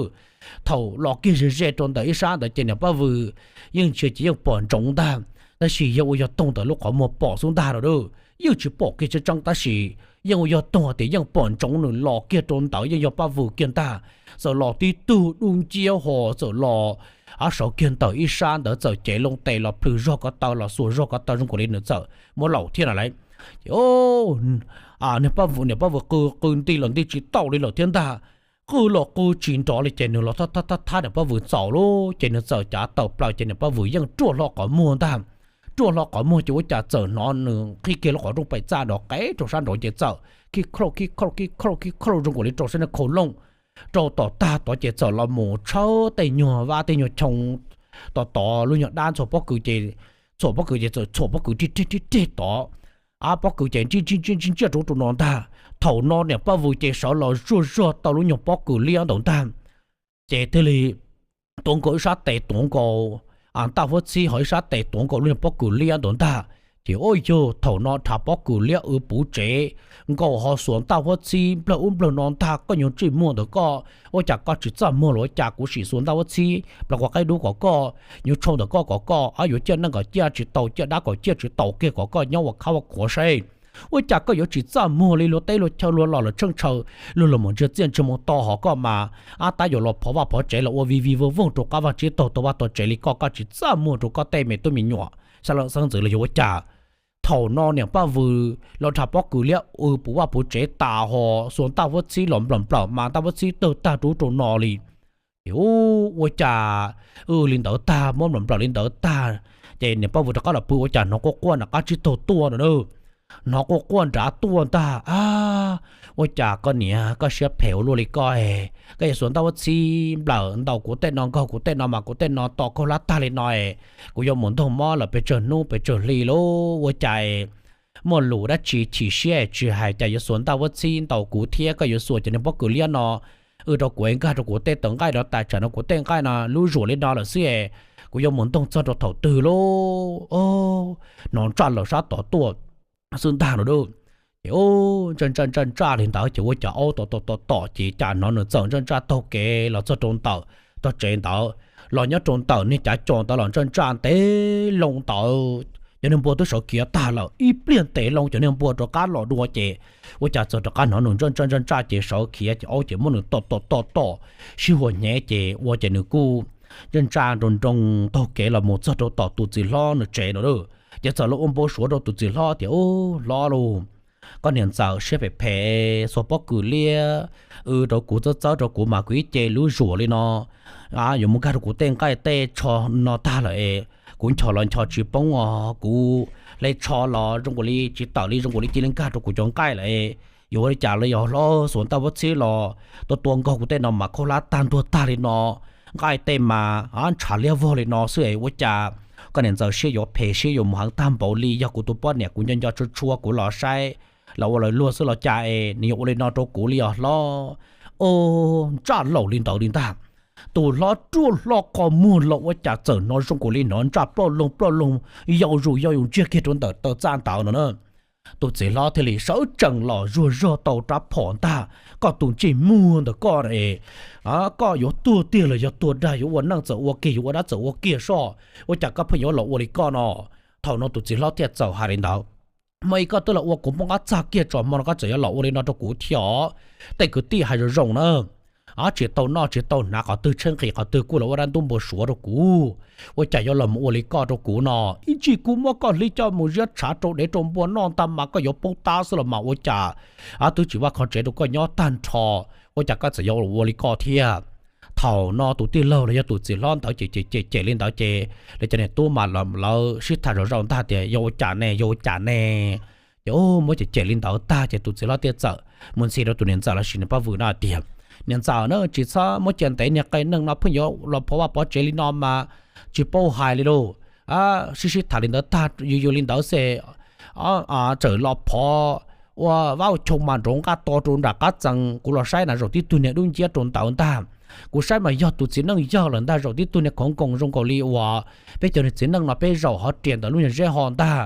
Thaum los kiag ze ze rau ntawm ib sab ntawd ces niam poj vwm yeej ntsia ces yeej pom ntsoov ntag, tab sis yog ua yog toog ntawm lub qhov muag pom xwb ntag no a. Yeej tsis pom kiag tseeb tseeb tab sis yeej ua yog toog tias yeej pom ntsoov nws los kiag rau ntawd yeej yog poj vwm kiag ntag. Txawm los tib tug dub nciab ho txawm los, ab, sawv kiag ntawm ib sab ntawd txawm cev loo tes los plhws zog ko taw los xuas zog ko taw zoo nkaus li nws txawm muab laum thiab no lauj. Ces niam poj vwm, niam poj vwm qw qw nti los nti tsis tau li lawm thiab ntag. Qw los qw tsis nrov li ces nws los thab thab thab niam poj vwm txaus lauj ces nws txawm cav tawm plaws ces niam poj vwm yeej ruaj hlo qhov muag ntag. Ruaj hlo qhov muag ces ua cas txawm hnov nws qhib kiag lub qhov rooj pem txaj nrov qev rau sab nraud ces txawm khib khaub khib khaub khib khaub khib khaub zoo nkaus li rau sab niag khau looj. Rau tom tag tod ces txawm los mus tshawb tej nyuag vab tej nyuag choo tom tod lub nyuag dab ntxhua pob kws ces, txhuam pob kws ces txawm txhuam pob kws rig rig rig rig tod. Ab, pob kws ces ntsiaj ntsiaj ntsiaj ntsiaj rau rau no ntag. Thaum no niam poj vwm ces sawv los zuaj zog tau lub nyuag pob kws liab ntawd ntag. Ces thiaj li tuav nkaus ib sab tes tuav nkaus ntaj huab txhib ho ib sab tes tuav nkaus lub nyuag pob kws liab ntawd ntag. Ces ua yog thaum no rhav pob kws liab w puv tsev nkaus ho xuas ntaj huab txhib nplawg ub nplawg no ntag, koj nyuag ntsej muag ntawd koj ua cas koj tsis txaj muag los ua cas kuv sim xuas ntaj huab txhib plaws qua qaib dub kom koj, nyuag tshau ntawm koj kom koj, ab, yuav ciaj neej kom ciaj tsis tau, ciaj dab kom ciaj tsis tau kiag kom koj nyob ua khab ua khuav saib. Ua cas koj yuav tsis txaj muag li luag teb luag chaw luag los lawm tsheej tshaw, luag los mus ntsia txiaj ntsia moo to ho koj mas, ab, tab yuav los phov vaj phov tsev los ua vij vij voog voog rau qab vaj tsib taug tau vaj tau tsev li koj, koj tsis txaj muag rau koj tej me tub me nyuam xeeb leej xeeb ntxwv los yog ua cas. Thaum no niam poj vwm los rhav pob kws liab w puv vaj puv tsev tas ho xuas ntaj huab txhib los nplawm nplawm mas ntaj huab txhib tawg tag rau ub rau no li. Ces ua cas w li ntawd tag muab nplawm nplawm li ntawd tag, ces niam poj vwm rov qab los pw ua cas hnov quaj quaj nram qab tsib taug tuaj no na. Hnov quaj quaj nrad tuaj ntag. Ab, ua cas koj niam koj siab phem ua luaj li koj, koj yuav xuas ntaj huab txhib nplawm ntaus kuv tej no nkaug kuv tej no mas kuv tej no to khaub hlab tag li no, kuv yuav mus ntaug mob lawm pes tsawg hnub pes tsawg hli lauj. Ua cas muaj lus dab tsi chim siab tsis hais cas yuav xuas ntaj huab txhib ntaus kuv thiab koj yuav xuas cov niag pob kws liab no wb rau kuv es nkag rau kuv tej tawv nqaij no tas, tsam no kuv tej nqaij no lub zuam li no lawm xwb es kuv yuav mus ntoog txog rau thaum twg lauj? Hnov ntsaj laws sab tod tuaj xwb ntag no lauj. Ces ntsaj ntsaj ntsaj ntsaj li ntawd ces ua cas aub tom tom tom tom ces cas hnov nws txawm ntsaj ntsaj taug kev los txog rau ntawm tog tsev ntawd, los nyob rau ntawm niag cav cos ntawd los ntsaj ntsaj ntev loo ntawd, cov niag npua twb sawv khiav tag lawm, ib pliag ntev loo cov niag npua rov qab los dua ces ua cas txawm rov qab hnov nws ntsaj ntsaj ntsaj ntsaj ces sawv khiav ces aub ces muab nws tom tom tom tom sib huas hnyev ces ua ces nws kuj ntsaj ntsaj nroo nroo taug kev los mus txog rau tom tus txiv hlob nws tsev no lauj. Ces txawm los ua npau suav rau tus txiv hlob tias, Ub, hlob lauj, koj niam ntxawm siab phem phem, xuas pob kws liab, wb rau kuv txawb txawb rau kuv mas kuv ib ce lub zuam li no, yuav mus nkag rau kuv tej nqaij tej tsho no tag lawm es kuv nchos los nchos tsis poob os, kuv hle tsho los zoo nkaus li tsis tawm li, zoo nkaus li cia li nkag rau kuv cov nqaij lawm es yuav ua li cas los yog hlob, xuas ntaj vuab txhib los tua tua nkaug kuv tej no mas khaub hlab tag ntuag tag li no, nqaij tej mas ntshav liab vog li no xwb es ua cas koj niam ntxawm siab yuav phem siab yuav mus heev tag npaum li, yog kuv tus poj niam kuv nco nco tshua tshua kuv los saib los ua lawv luag xwb los cas es nws yuav ua li no rau kuv li os hlob. Ntsaj laus li ntawd li ntag. Tus hlob ruaj hlo qhov muag los ua cas txawm hnov zoo nkaus li hnov ntsaj ploj loog ploj loog yau zus yau zus ntsiag kiag rau ntawm taw txaj ntawd no na. Tus txiv hlob thiaj li sawv tsees los zuag zog tau rab phom ntag, Koj tus ntsej muag ntawm koj es, koj yuav tuag tiag los yog tuag dag, yuav ua neej txawm ua kiag, yuav ua dab txawm ua kiag soj, ua cas koj pheej yuav los ua li koj no? Thaum no tus txiv hlob thiaj txawm hais li ntawd, Hmo ib koj twb los ua kuv poob qab txaj kiag tso, hmo no koj txawm yuav los ua li no rau kuv thiab os. Tej kwv tij hais zoo zoo na, tsis tau noj tsis tau hnav qhov twg, tshaib nqhis qhov twg kuj los ua dab ntub npau suav rau kuv, ua cas yuav los mus ua li koj rau kuv no? Ib tsam kuv muab koj hlib coj mus ziab tshav rau dev rau npua noj ntag mas koj yuav poob tab xwb los mas ua cas twb tsis vaj kho tsev rau koj nyob tag nrho, ua cas koj txawm yuav ua li koj thiab? Thaum no tus tij laug los yog tus txiv hlob ntawd ces cem cem li ntawd ces lawv cov niam tub mas lawv sib tham zom zaws ntag tias, Yog ua cas ne, yog ua cas ne? Ces muab cem cem li ntawd tag ces tus txiv hlob thiaj txawm mus ntxhi rau tus niam ntxawm los sis niam poj vwm no tias, Niam ntxawm na, tsis txhob muab cia ntev niag qee neeg no pheej yuav los pov vaj pov tsev li no mas tsis paub hais li lauj. Sib sib tham li ntawd tag, yws yws li ntawd xwb, txawm los phov ua vab ua choo mas nrov nqaj to rau nram qab txee, kuv los saib na zaum tib tug niag dub nciab rau ntawd ntag. Kuv saib mas yog tus txiv neej yawg lawm ntag, zaum tib tug niag khoov nkoos zoo nkaus li uas peb cov niag txiv neej no peb zaum hov riam ntawm lub nyuag zeb ho ntag.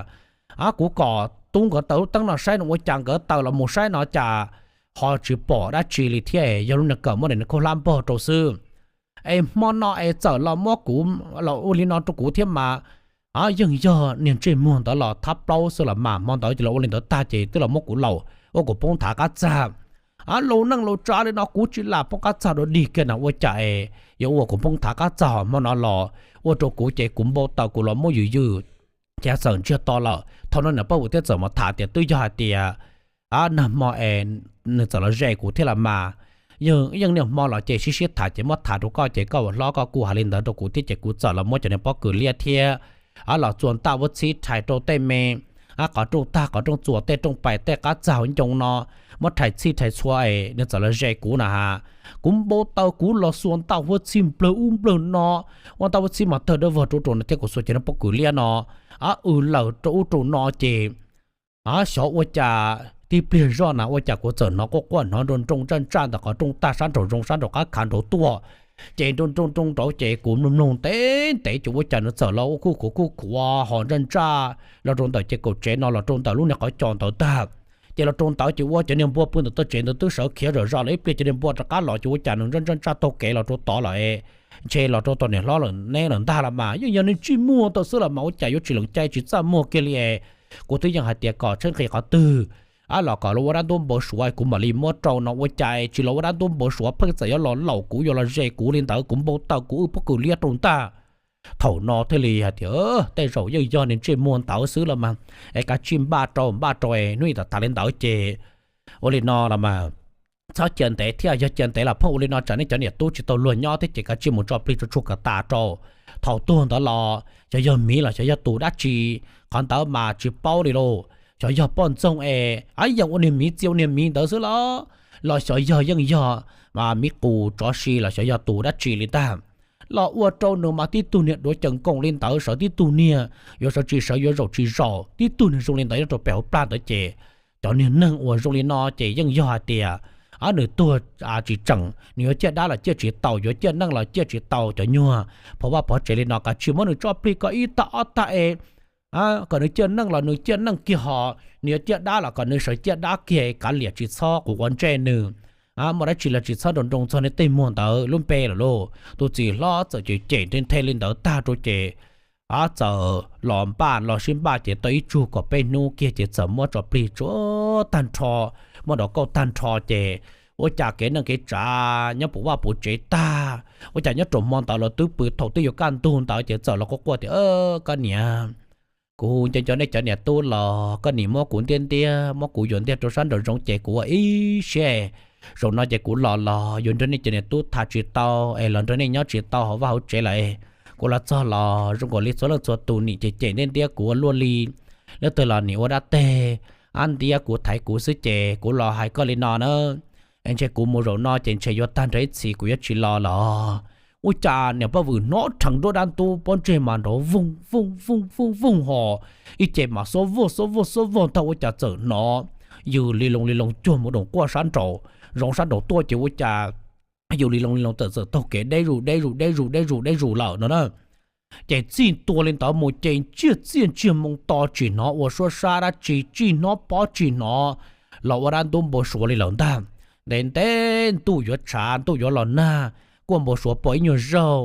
Kuv kom tub nkawd taws lub teeb no saib no ua cas nkawd taws los mus saib no cas ho tsis pom dab tsi li thiab, yog lub niag kawm muab daim niag khaub hlab npog rau xwb. Es hmo no es txawm los muab kuv, los ua li no rau kuv thiab mas, yeej yog niag ntsej muag ntawd los thab plaub xwb los mas. Hmo ntawd ces los ua li ntawd tag ces twb los muab kuv laum ua kuv poob thav qab txag. Laus neej laus tsav li no kuv tsis lam poob qab txag dua dig kiag na, ua cas es yuav ua kuv poob thav qab txag hmo no los ua rau kuv ces kuv npau taws kuv los muab yws yws ces txawm ntsiag to lawm. Thaum no niam poj vwm thiaj txawm mus tham tias, Twb yog hais tias nag hmo es nws txawm los ze kuv thiab los mas. Yeej niaj hmo los ces sib sib tham ces muab tham rau koj ces koj ua hlob koj kuj hais li ntawd rau kuv thiab ces kuv txawm los muab cov niag pob kws liab thiab los txua ntaj vuab txhib rhais rau tej me qhov rooj tag qhov rooj txuas, tej rooj pais, tej qab txag hauv ncoo no, muab rhais txhij rhais txhua es nws txawm los ze kuv na ha. Kuv npau taws kuv los xuas ntaj vuab txhib nplawg ub nplawg no, ua ntaj vuab txhib mas tawg dawb vog rau ub rau no thiab kuv xuas cov niag pob kws liab no wb lawm rau ub rau no ces xyov ua cas tib pliag zoj na ua cas kuv txawm hnov quaj quaj hnov nroo nroo ntsaj ntsaj ntawm qhov rooj tag sab nraum zoov sab nraum qab khav nraud tuaj. Ces nroo nroo nroo nraud ces kuv mloog mloog ntev ntev ces ua cas nws txawm los ua kuj khuav kuj khuav ho ntsaj ntsaj los rau ntawm ces kaum tsev no los rau ntawm lub niag qhov cos ntawd tag. Ces los rau ntawd ces ua cov niag npua pw ntawm tog tsev ntawd twb sawv khiav zom zaws lawm, ib pliag cov niag npua rov qab los ces ua cas nws ntsaj ntsaj ntsaj taug kev los rau tod lawm, ntshe los rau tom niam hlob lawm neb lawm ntag los mas. Yeej yog niag ntsej muag ntawd xwb los mas ua cas yuav tsis lees cai tsis txaj muag kiag li es. Kuv twb yeej hais tias kom tshaib nqhis qhov twg los kom los ua dab ntub npau suav kuv mam li muab rau no, ua cas tsis los ua dab ntub npau suav pheej txawm yuav los laum kuv yuav los ze kuv li ntawd, kuv npau taws kuv wb pob kws liab rau ntag. Thaum no thiaj li hais tias tej zaum yeej yog niag ntsej muag ntawd xwb los mas, es kav tsij npaj rau npaj rau es hnub ib tam tas li ntawd ces ua li no los mas txhob cia ntev thiab, yog cia ntev los pheej ua li no tsam nej cov niam tub tsis tau luag nyob thiab ces kav tsij mus tso plig tso tshuaj kom tas rau. Thaum tuag ntawd los xyov yog miv los xyov yog tus dab tsi, qhov ntawd mas tsis paub li lauj. Xyov yog poj ntxoog es yeej ua niag miv txia ua niag miv ntawd xwb los, los xyov yog yeej yog miv qus tsov si los xyov yog tus dab tsi li ntag. Los ua rau nws mas tib tug niag duav caws nkoos li ntawd, sawv tib tug niag yuav sawv tsis sawv yuav zaum tsis zaum, tib tug niag zoo li ntawd nyob rau pem hauv plag ntawd ces cov niag neeg uas zoo li no ces yeej yog hais tias nws tuag tsis tseem, nws yuav ciaj dab los ciaj tsis tau, yuav ciaj neej los ciaj tsis tau. Cov nyuag phov vaj phov tsev li no kav tsij muab nws tso plig kom ib tag ob tag es kom nws ciaj neej los nws ciaj neej kiag ho, nws yuav ciaj dab los kom nws sawv ciaj dab kiag, kav liam tsis txhob quav ntsej nws. Muaj dab tsi los tsis txhob nroo nroo txog nws tej muag ntawd lub npe lawm lauj. Tus txiv hlob txawm cem cem nthe nthe li ntawd tag rau ces txawm los npaj los sib npaj ces tau ib tsug kom peb hnub kiag ces txawm muab tso plig tsuav tag nrho, muab nrov kauj tag nrho ces ua cas kev neej kev tsav nyob puv vaj puv tsev tag, ua cas nyob rau hmo ntawd los twb pw thaum twb yuav kaj ntug ntawd ces txawm los quaj quaj tias, Koj niam, kuv nco nco nej cov niam tub los koj nim muab kuv ntiab ntiab muab kuv yuam ntiag rau sab nraum zoov ces kuv ua ib siab, zaum no ces kuv los los yuav nrog nej cov niam tub tham tsis tau es los nrog nej nyob tsis tau hauv vaj hauv tsev lawm. Kuv los txog los zoo nkaus li txhua leej txhua tus nim cem cem ntiab ntiab kuv ua luaj li, leej twg los nim ua dab teg, ab ntiab kuv thaiv kuv xwb ces kuv los hais koj li no na, es ntshe kuv mus zaum no ces ntshe yuav tag nrho ib txhis kuv yuav tsis los lawm. Ua cas niam poj vwm hnov rheev nruab dab ntub pob ntseg mas nrov vooj vooj vooj vooj vooj ho, ib ce mas xuab vog xuab vog xuab vog ntag ua cas txawm hnov yws li loo li loo cuag mus doos quaj sab nraum zoov sab nraum tuaj ces ua cas yws li loo li loo txawm txawm taug kev deb zus deb zus deb zus deb zus deb zus lawm no na. Ces txij ntua li ntawd mus ces ntsiag txiaj ntsiag moo to tsis hnov ua suab sab dab tsi, tsis hnov pob tsis hnov los ua dab ntub npau suav li lawm ntag. Ntev ntev ntuj yuav tshav ntuj yuav los nag, kuaj npau suav pom ib nyuag zaug.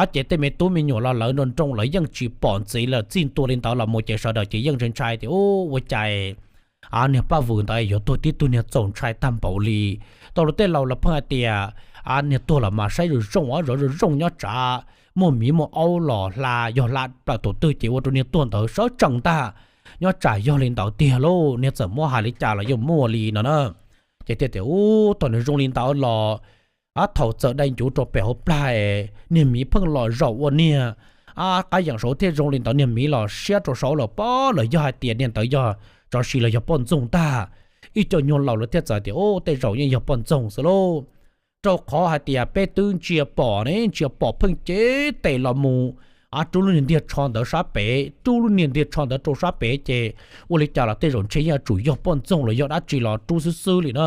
Ab ces tej me tub me nyuam los lawv nroo nroo lawv yeej tsis pom ntxiv lawm. Txij ntua li ntawd los mus ces sawv daws ces yeej ntshai ntshai tias, Ub, ua cas niag paj vwm ntawd yuav tuag tib tug niag txaus ntshai tag npaum li. Tau lawv tej laus los pheej hais tias, Ab niag tuag los mas saib zoo zoo, zov zoo zoo nyob tsam muaj miv muaj aub los hla, yog hla plaws thaum twg ces ua rau niag tuag ntawd sawv tsees ntag. Nyob tsam yog li ntawd tiag lauj, niag txawm muab hais li cas los yeej muaj li no na. Ces thiaj tias, Ub, thaum nws zoo li ntawd los, ab thaum txawm dai ncuv rau pem hauv plag, niag miv pheej los zaum ua niag, ab qab yeem saud thiaj zoo li ntawd, niag miv los siab rau saud lawm pob lawm, yog hais tias niag ntawd yog tsov si los yog poj ntxoog ntag. Ib co nyuag laus lawv thiaj txawm tias, Ub, tej zaum yeej yog poj ntxoog xwb lauj. Rau qhov hais tias peb twb ntsia pom ne, ntsia pom pheej cev tes los mus, ab rub lub niag ntiag tsho ntawd sab pem, rub lub niag ntiag tsho ntawd rau sab pem ces ua li cas los tej zaum ntshe yeej yuav tsum yog poj ntxoog los yog dab tsi los rub xwb xwb li na.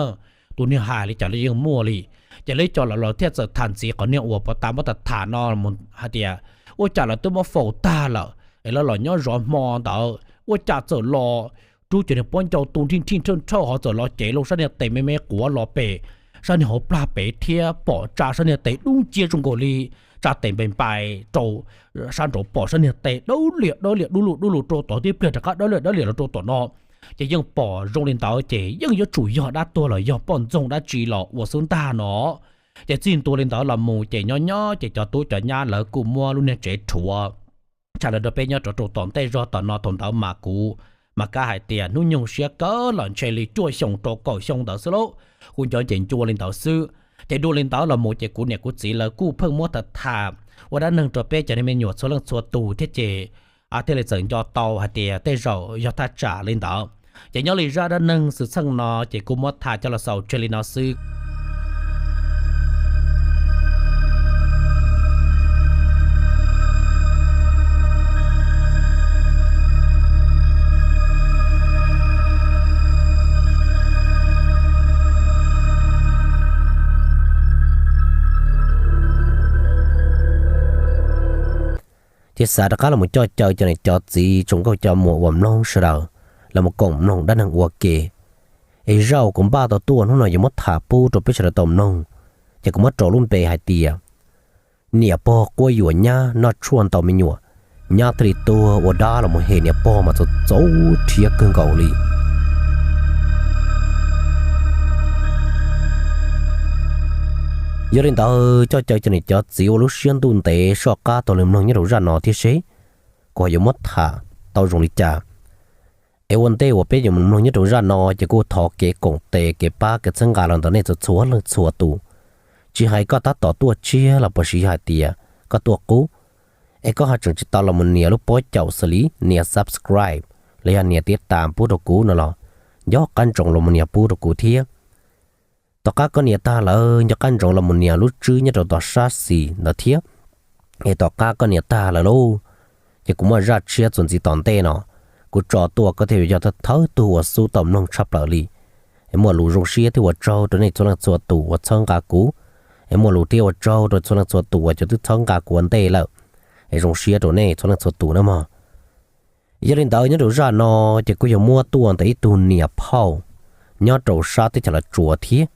Tus niag hais li cas los yeej muaj li. Ces lawv ib co laus lawv thiaj txawm tham ntxiv qhov niag uas pov tas muab tham tham no mus hais tias, Ua cas lawv twb muab faus tag lawm es lawv los nyob zov hmo ntawd ua cas txawm los rub cov niag pob ncauj tu nrhij nrhij nrhawj nrhawj ho txawm los cev loo sab niag tes me me quav los pem sab niag hauv plag pem thiab pom tsa sab niag tes dub nciab zoo nkaus li tsa tes npais npais rau sab nraud, pom sab niag tes dawb liam dawb liam dub lug dub lug rau tod tib pliag rov qab dawb liam dawb liam los rau tom no. Ces yeej pom zoo li ntawd ces yeej yuav tsum yog dab tuag los yog poj ntxoog dab tsi los ua xwb ntag no. Ces txij ntua li ntawd los mus ces nyob nyob ces cov tub cov nyab lawv kuj muab lub niag tsev rhuav tshaj lawv rau peb nyob rau rau tom ntej zog tom no. Thaum ntawd mas kuv mas kav hais tias hnub nyoog siab kawg los ntshe li cuaj xyoo rau kaum xyoo ntawd xwb lauj. Kuv nco ces ncua li ntawd xwb. Ces dua li ntawd los mus ces kuv niam kuv txiv lawv kuj pheej muab tham tham ua dab neeg rau peb cov me nyuam txhua leej txhua tus thiab ces thiaj li txawm nco tau hais tias tej zaum yog thaj tsam li ntawd. Ces nyob li zaj dab neeg xwm txheej no ces kuv muab tham coj los xaus tseg li no xwb. Ces xav rov qab los coj caw cov niam cov txiv tsoom nkauj cov muam uas mloog sawv daws los koom mloog dab neeg ua ke. Es zaj kuv npaj tau tuaj hnub no yuav muab tham pub rau peb sawv daws tau mloog, ces kuv muab rau lub npe hais tias niam pog quab yuam nyab noj tshuaj ntau me nyuam, nyab thiaj li tuag ua dab los mus hem niam pog mas txaus txaus rhiab kawg nkaus li. Yog li ntawd coj caw cov niam cov txiv ua lub siab ntuj ntev soj qab taug li mloog nyob rau zaj no thiab seb kuv ho yuav muab tham tau zoo li cas. Es ua ntej uas peb yuav mus mloog nyob rau zaj no ces kuj thov kev koom tes kev pab kev txhawb nqa los ntawm nej txhua txhua leej txhua tus. Tsis hais koj tab tom tuaj tshiab los puas sis yog hais tias koj tuaj qub, es koj ho tseem tsis tau los mus nias lub pob caum xws li nias subscribe los yog nias tiv tas pub rau kuv no los nco qab ntsoov los mus nias pub rau kuv thiab. Tom qab koj nias tag lawm nco qab ntsoov los mus nias lub tswb nyob rau tom sab xis ntawd thiab. Es tom qab koj nias tag lawm lauj, ces kuv muaj zaj tshiab txuas ntxiv tom ntej no kuv tso tuaj koj thiaj yog thawj tug uas xub tau mloog tshaj plaws li. Es muaj lus zoo siab thiab ua tsaug rau nej txhua leej txhua tus uas txhawb nqa kuv. Es muaj lus thiab ua tsaug rau txhua leej txhua tus uas cov twb txhawb nqa kuv ua ntej lawm. Es zoo siab rau nej txhua leej txhua tus nawb mog. Yog li ntawd nyob rau zaj no ces kuj yog muab tuaj ntawm ib tug niam phauj nyob rau sab teb chaws Los Tsuas thiab.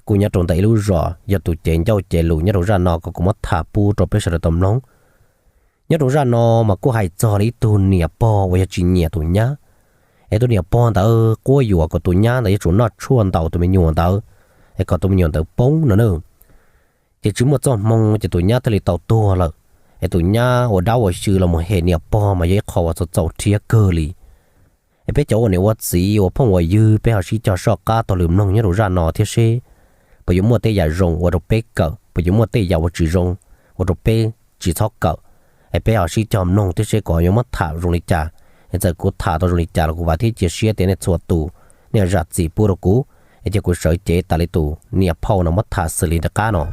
Kuj nyob rau ntawm ib lub zos yog tus cev ncauj cev lus nyob rau zaj no kom kuv muab tham pub rau peb sawv daws tau mloog. Nyob rau zaj no mas kuj hais txog li ib tug niam pog uas yog tsis nyiam tus nyab. Es tus niam pog ntawd quab yuam kom tus nyab ntawd yuav tsum noj tshuaj ntaus tus me nyuam ntawd, es kom tus me nyuam ntawd poob no na. Ces tsis muaj txoj hmoo ces tus nyab thiaj li tau tuag lawm. Es tus nyab ua dab ua xyw los mus hem niam pog mas yog ib qho uas txaus txaus rhiab kawg li. Es peb cov ua niam ua txiv ua phooj ua ywg peb ho sib cog soj qab taug lw mloog nyob rau zaj no thiab seb puas yuav muaj tej yam zoo ua rau peb kawm, puas yuav muaj tej yam uas tsis zoo ua rau peb tsis txhob kawm. Es peb ho sib cog mloog thiab seb kuv yuav muab tham zoo li cas. Es txawm kuv tham tau zoo li cas los kuv vam thiab cia siab tias nej txhua tus nej zam txim pub rau kuv. Es cia kuv sawv cev tas li tus niam phauj no muab tham xws li nram qab no.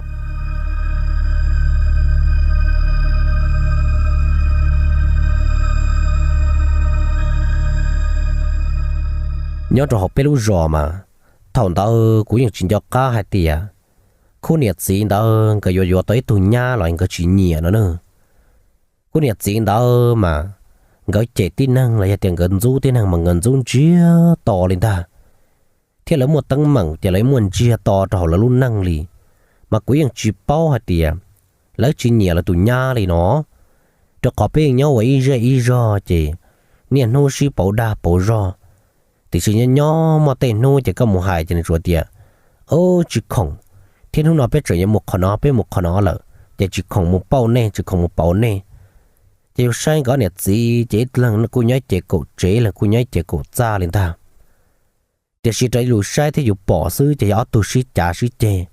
Nyob rau hauv peb lub zos mas, thaum ntawd kuv yeej tsis nco qab hais tias khub niam txiv ntawd nkawd yuav yuav tau ib tug nyab los nkawd tsis nyiam no na. Khub niam txiv ntawd mas nkawd cem tib neeg los yog tias nkawd ntxub tib neeg mas nkawd ntxub ntsiag to li ntag, thiab lawv muaj teeb meem ces lawv muaj ntsiag to rau hauv lawv lub neej li. Mas kuv yeej tsis paub hais tias lawv tsis nyiam lawv tus nyab li no, rau qhov peb yeej nyob ua ib zej ib zog ces niaj hnub sib pauv dag pauv zog. Tiam sis nyob nyob muaj tej hnub ces koj mus hais ces nws tsuas tias, Ub, tsis khoom, thiab hnub no peb tseem yuav mus qhov no, peb mus qhov no lawm, ces tsis khoom mus pauj nej, tsis khoom mus pauv nej. Ces yus saib nkawd niam txiv ces ib leeg kuj nyob ib ce kaum tsev, ib leeg kuj nyob ib ce kaum txaj li ntag. Tiam sis raws li lus saib thiab yus pom xwb ces yog ob tug sib cav sib ceg.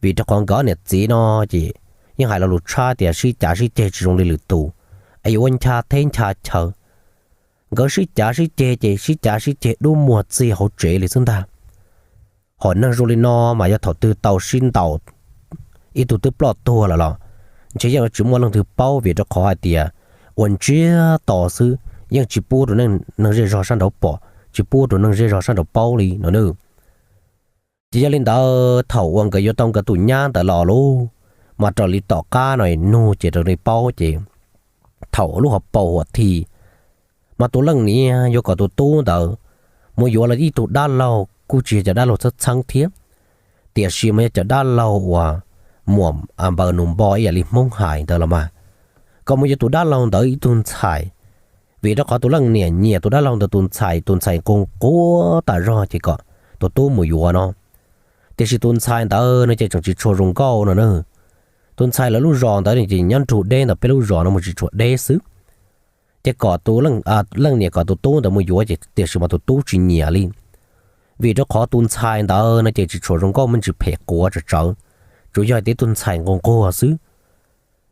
Vim rau qhov nkawd ob niam txiv no ces yeej hais lo lus tshab tias sib cav sib ceg tsis zoo li lwm tus, es yuav ua ncha teb ncha chaw. Nkawd sib cav sib ceg ces sib cav sib ceg dub muag txig hauv tsev li xwb ntag. Hom neeg zoo li no mas yog thaum twg tau sib ntaus ib tug twb ploj tuag lawm los ntshe yeej yuav tsis muaj leej twg paub, vim rau qhov hais tias ua ntsiag to xwb, yeej tsis pub rau neeg zej zog sab nraud pom, tsis pub rau neeg zej zog sab nraud paub li no nawb. Ces yog li ntawd thaum uas nkawd yuav tau nkawd tus nyab ntawd los lauj, mas raws li tom qab no nug ces raws li paub ces thaum lub hauv paus huam thi mas tus leej niam yuav kom tus tub ntawd mus yuav los ib tug dab laug kuj tsis yog cov dab laug txheeb txheeb thiab, tiam sis mas yog cov dab laug uas muam npaws nus npo ib yam li Hmoob hais ntawd los mas, kom mus yuav tus dab laug ntawd ib tug ntxhais. Vim rau qhov tus leej niam nyiam tus dab laug ntawd tus ntxhais, tus ntxhais nquag nquag tas zog ces kom tus tub mus yuav no. Tiam sis tus ntxhais ntawd no ces tseem tsis tshua zoo nkauj no na. Tus ntxhais lawv lub zos ntawd ces nyob nrug deb ntawm peb lub zos no mus tsis tshua deb xwb. Ces kom tus leej niam kom tus tub ntawd mus yuav ces tiam sis mas tus tub tsis nyiam li. Vim rau qhov tus ntxhais ntawd no ces tsis tshua zoo nkauj, me ntsis phem quav tsawv tsawv, tsuas yog tias tus ntxhais nquag nquag xwb.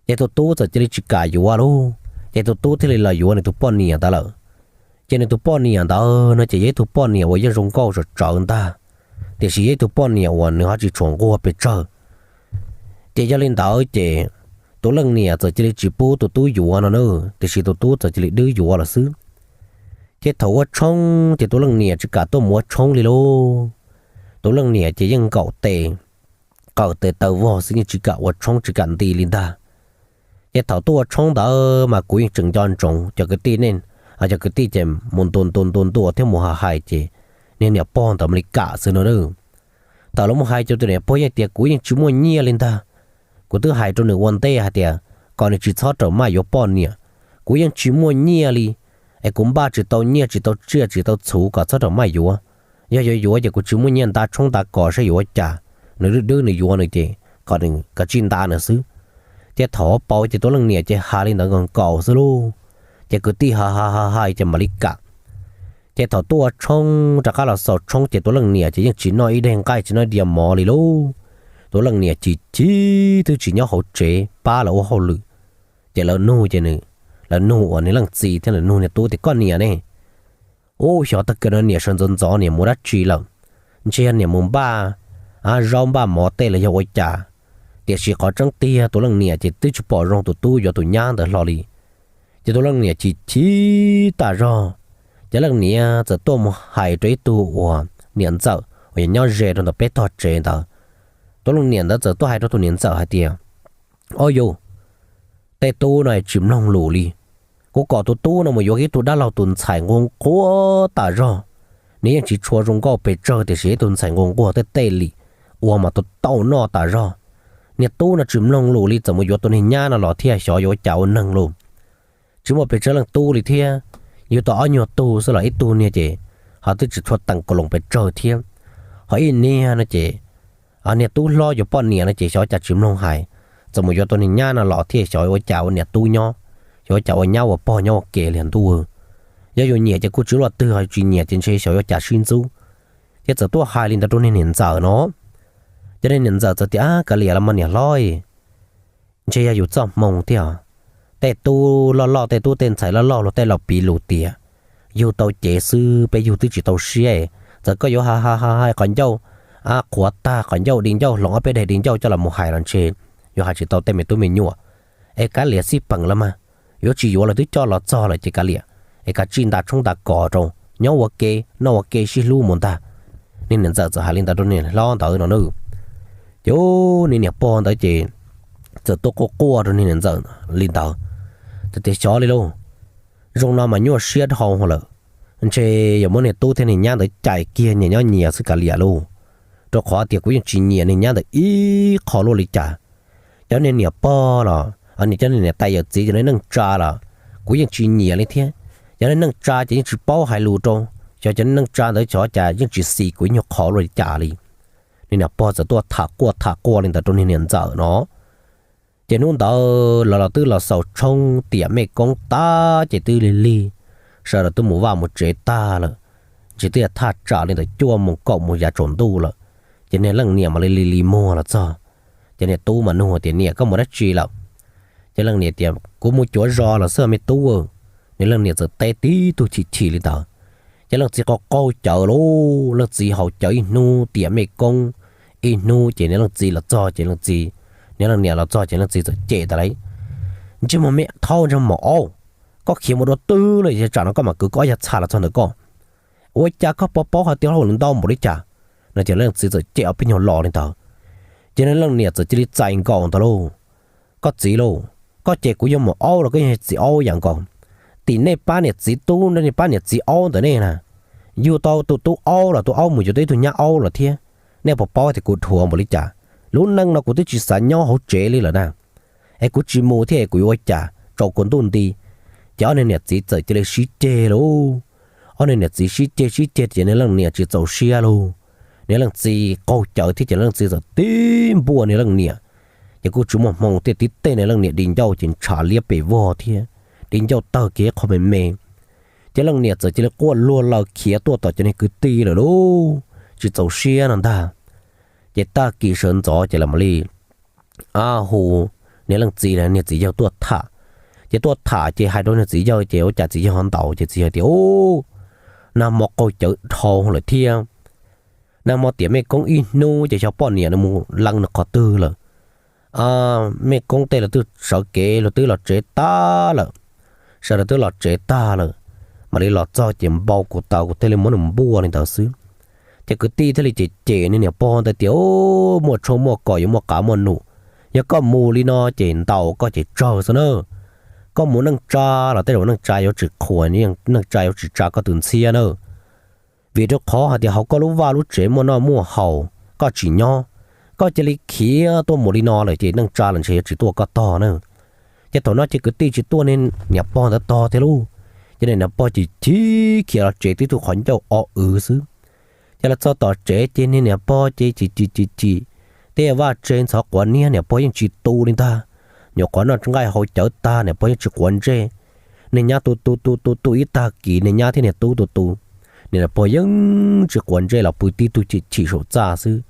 Ces tus tub txawm cia li tsis kam yuav lauj, ces tus tub thiaj li los yuav nws tus poj niam ntawd lawm. Ces nws tus poj niam ntawd no ces yog ib tug poj niam uas yeej zoo nkauj tsawv tsawv ntag, tiam sis yog ib tug poj niam uas nws ho tsis tshua nquag pes tsawg. Ces yog li ntawd ces tus leej niam txawm cia li tsis pub tus tub yuav no na, tiam sis tus tub txawm cia li dwb yuav lawm xwb. Ces thaum ua tshoob ces tus leej niam tsis kam tuaj mus ua tshoob li lauj. Tus leej niam ces yeej nkaum tes, qaws tes taw vog xwb, yeej tsis kam ua tshoob tsis kam nti li ntag. Ces thaum tuaj ua tshoob ntawd mas kuv yeej tseem nco ntsoov cov kwv tij ne, cov kwv tij ces mus ntua ntua ntua ntua thiab mus hais hais ces niag niam pog ntawd mam li kam xwb no. Thaum lawv mus hais ces tus niam pog yeej tias kuv yeej tsis muaj nyiaj li ntag. Kuv twb hais rau nws ua ntej hais tias kom nws tsis txhob rawm maj yuav poj niam, kuv yeej tsis muaj nyiaj li. Es kuv npaj tsis tau nyiaj tsis tau tsiaj tsis tau txhuv kom txhob rawm maj yuav. Yog yuav yuav ces kuv tsis muaj nyiaj nta tshoob nta kos saib yuav ua cas. Nws dwb dwb nws yuav nws ces kom nws kav tsij nta nws xwb. Ces thaum paus ces tus leej niam ces hais li ntawd nkaus nkaus xwb lauj. Ces kwv tij hais hais hais hais ces mam li kam. Ces thaum tuaj ua tshoob rov qab los xaus tshoob ces tus leej niam ces yeej tsis noj ib daig nqaij tsis noj ib diav mov li lauj. Tus leej niam chim chim twb tsis nyob hauv tsev pab lawv ua hauj lwm. Ces lawv nug ces nws, lawv nug uas nws leej txiv thiab lawv nug niag tub tias koj niam ne, ub xyov tag kis no niam sawv ntxov ntxov niam mus dab tsi lawm, ntshe yog niam mus npaj zaub npaj mov tej los yog ua cas. Tiam sis qhov tseeb tiag tus leej niam ces twb tsis pom zoo tus tub yuav tus nyab ntawd hlo li. Ces tus leej niam chim chim tas zog, ces leej niam txawm tuaj mus hais rau ib tug uas niam ntxawm uas yog nyob ze rau ntawm peb tog tsev ntawd. Tus leej niam ntawd txawm tuaj hais rau tus niam ntxawm hais tias, Ob yus, tej tub no tsis mloog lus li. Kuv kom tus tub no mus yuav ib tug dab laug tus ntxhais nquag nquag tas zog, nws yeej tsis tshua zoo nkauj pes tsawg tiam sis ib tug ntxhais nquag nquag tej tej li, ua mas tau tau noj tas zog. Niag tub no tsis mloog lus li, txawm mus yuav tus niag nyab no los thiaj xyov yuav ua cas ua neeg lauj. Tsis muaj pes tsawg leej tub li thiab, yug tau ob nyuag tug xwb los ib tug niag ces ho twb tsis tshua teem kaus loos pes tsawg thiab. Ho ib niag no ces niag tub hlob yuav poj niam no ces xyov cas tsis mloog hais, txawm mus yuav tus niag nyab no los thiaj xyov ua cas ua niam tub nyob, xyov ua cas ua nyab ua pog nyob ua ke li ntuj. Yog yus nyiam ces kuj tsis luaj twg, ho tsis nyiam ces ntshe xyov yuav cas sib ntxub. Ces txawm tuaj hais li ntawd rau niag niam ntxawm no. Ces niag niam ntxawm txawm tias, Kav liam los mas niam hlob, ntshe yog yus txoj hmoo thiab. Tej tub loj loj, tej tub tej ntxhais loj loj luag tej laus piv lus tias, yug tau cev xwb peb yug twb tsis tau siab. Txawm koj yuav ha ha ha hais qhov ncauj qhuav tag, qhov ncauj di ncauj hloov ob peb daim di ncauj coj los mus hais los ntshe yuav hais tsis tau tej me tub me nyuam. Es kav liam xij peem los mas, yuav tsis yuav los twb coj los txog lawm ces kav liam, es kav tsij nta tshoob nta kos rau, nyob ua ke noj ua ke sib hlub mus ntag. Niag niam ntxawm txawm hais li ntawd rau niag hlob ntawd no na. Ces niag niam pog ntawd ces txawm tuaj quaj quaj rau niag niam ntxawm li ntawd, txawm tias, Xyov li lauj, zoo no mas nyuaj siab dhau lawm. Ntshe yuav muab niag tub thiab niag nyab ntawd cais kiag nyias nyob nyias xwb kav liam lauj, rau qhov tias kuv yeej tsis nyiam niag nyab ntawd ib qho luaj li cas. Cov niag niam pog los, cov niag niam tais yawm txiv cov neej tsa los kuv yeej tsis nyiam li thiab. Cov neej tsa ces yeej tsis paub hais lus rau, xyov cov neej tsa ntawd xyov cas yeej tsis xis kuv ib nyuag qho luaj li cas li. Niag niam pog txawm tuaj tham quaj tham quaj li ntawd rau niag niam ntxawm no. Ces hnub ntawd lawv los twb los xaus tshoob tiam mej koob tag ces twb lig lig, sawv daws twb mus vaj mus tsev tag lawm. Ntshe twb thaj tsam li ntawm cuaj moos kaum moos yav tsaus ntuj lawm. Ces niag leej niam mam li li li muag los txog. Ces niag tub mas nug tias, Niam, koj mus dab tsi lawm? Ces leej niam tias, Kuv mus cuav zos lawm xwb me tub. Niag leej niam txawm teb tib tug chim chim li ntawd. Ces leej txiv qaug qaug cawv lauj, leej txiv haus cawv ib hnub tiam mej koob, ib hnub ces niag leej txiv los txog ces leej txiv, niag leej niam los txog ces leej txiv txawm cem tas lawm, Ntsej muag me thaub ntsej muag aub, koj khiav mus dua twg lawm es tsam no koj mam kwv koj ob yag txha los txog ntawm koj? Ua cas koj paub paub hais tias hauj lwm ntau npaum li cas? No ces leej txiv txawm cem ob peb nyuag lo li ntawd. Ces niag leej niam txawm cia li txais nkaus ntawd lauj, Koj txiv lauj, koj cem kuv yawg muam aub los koj yog txiv aub yam nkaus. Tim nej pab niam txiv tub, nej pab niam txiv aub ntawm nej na, yug tau tus tub aub los tus aub mus yuav tau ib tug nyab aub lawm thiab. Nej puas paub tias kuv dhuav npaum li cas? Lub neej no kuv twb tsis xav nyob hauv tsev li lawm na. Es kuv tsis mus thiab es kuv yuav ua cas, tsaus kuv ntuj nti. Ces ob niag niam txiv txawm cia li sib ceg lauj. Ob niag niam txiv sib ceg sib ceg ces niag leej niam tsis txaus siab lauj. Niag leej txiv qaug cawv thiab ces leej txiv txawm tib npuaj niag leej niam. Ces kuj tsis muaj hmoo thiaj tib tej niag leej niam di ncauj ces ntshav liab pes vog thiab, di ncauj tawg kiag ib qho me me. Ces leej niam txawm cia li quaj luag laws khiav tuaj tom cov niag kwv tij lawm lauj, tsis txaus siab no ntag. Ces tag kis sawv ntxov ces lawv mam li hu niag leej txiv, niag txiv yawg tuaj tham. Ces tuaj tham ces hais rau niag txiv yawg ces ua cas txiv yawg ho ntaus ces txiv yawg tias, Ub, nag hmo qaug cawv dhau lawm thiab. Nag hmo tiam mej koob ib hnub ces xyov poj niam nws mus lees nws qhov twg lawm. Mej koob tej lawv twb sawv kev, lawv twb los tsev tag lawm. Sawv daws twb los tsev tag lawm, mam li los txog ces npau kuv taws kuv thiaj li muab nws npuaj li ntawd xwb. Ces kwv tij thiaj li cem cem niag niam pog ntawd tias, Muaj tshoob muaj kos yuav muaj qav muaj num, yog koj mus li no ces ntaus koj ces tsawg xwb na. Koj mus neej tsa los tej zaum neej tsa yuav tsis qhuas, neej tsa yuav tsis tsa koj tus ntxhiab na. Vim rau qhov hais tias hauv koj lub vaj lub tsev muaj noj muaj haus, koj tsis nyob, koj cia li khiav tuaj mus li no lawm ces neej tsa los ntshe yuav tsis tuaj koj tog na. Ces thaum no ces kwv tij tsis tuaj niag niam pog ntawd tog thiab lauj. Ces niag niam pog ces chim khiav los tsev tib tug qhov ncauj o w xwb. Ces los txog tom tsev ces niag niam pog ces chim chim chim chim, tej vaj tse ntxhov quav niab niam pog yeej tsis tu li ntag. Nyuam qhuav noj nqaij haus cawv tag niam pog yeej tsis quav ntsej. Niag nyab tu tu tu tu tu ib tag kis, niag nyab thiab niag tub tu tu, niag niam pog yeej tsis quav ntsej los pw tib tug chim chim saum txaj xwb.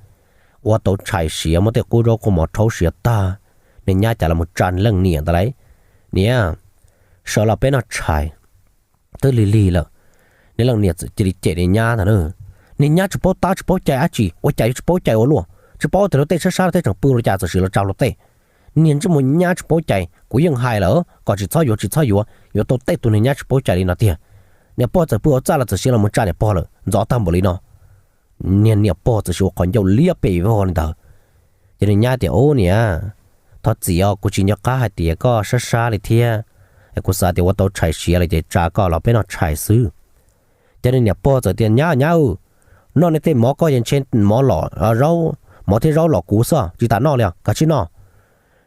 Ua tau tshais siav, muab tej qub zaub qub mov rhaub siav tag, niag nyab cas los mus tsa niag leej niam ntawd lauj, Niam, sawv los peb noj tshais, twb lig lig lawm. Niag leej niam txawm cia li cem niag nyab ntag na, Niag nyab tsis paub tab tsis paub cai dab tsi, ua cas yuav tsis paub cai ua luaj, tsis paub tias luag tej sab sab luag tej tseem pw los cas txawm sim los tsa luag tej. Niag ntsej muag nyab tsis paub cai, kuv yeej hais lawm kom tsis txhob yuav tsis txhob yuav, yuav tau tej tus niag nyab tsis paub cai li no tiag. Niam pog txawm pw hauv txaj los txawm sim los mus tsa niam pog lawm, ntxov tag npaum li no. niag niam pog txawm sis ua qhov ncauj liab pes vog li ntawd. Ces niag nyab tias, Ub niam, thov txim os, kuv tsis nco qab hais tias koj sab sab li thiab. Kuv xav tias ua tau tshais siav lawm ces tsa koj los peb noj tshais xwb. Ces niag niam pog txawm tias, Nyab, nyab, noj nej tej mov koj yeej ntshe mov los zaub, mov thiab zaub los kuv xwb, tsis tas noj li os, kav tsij noj.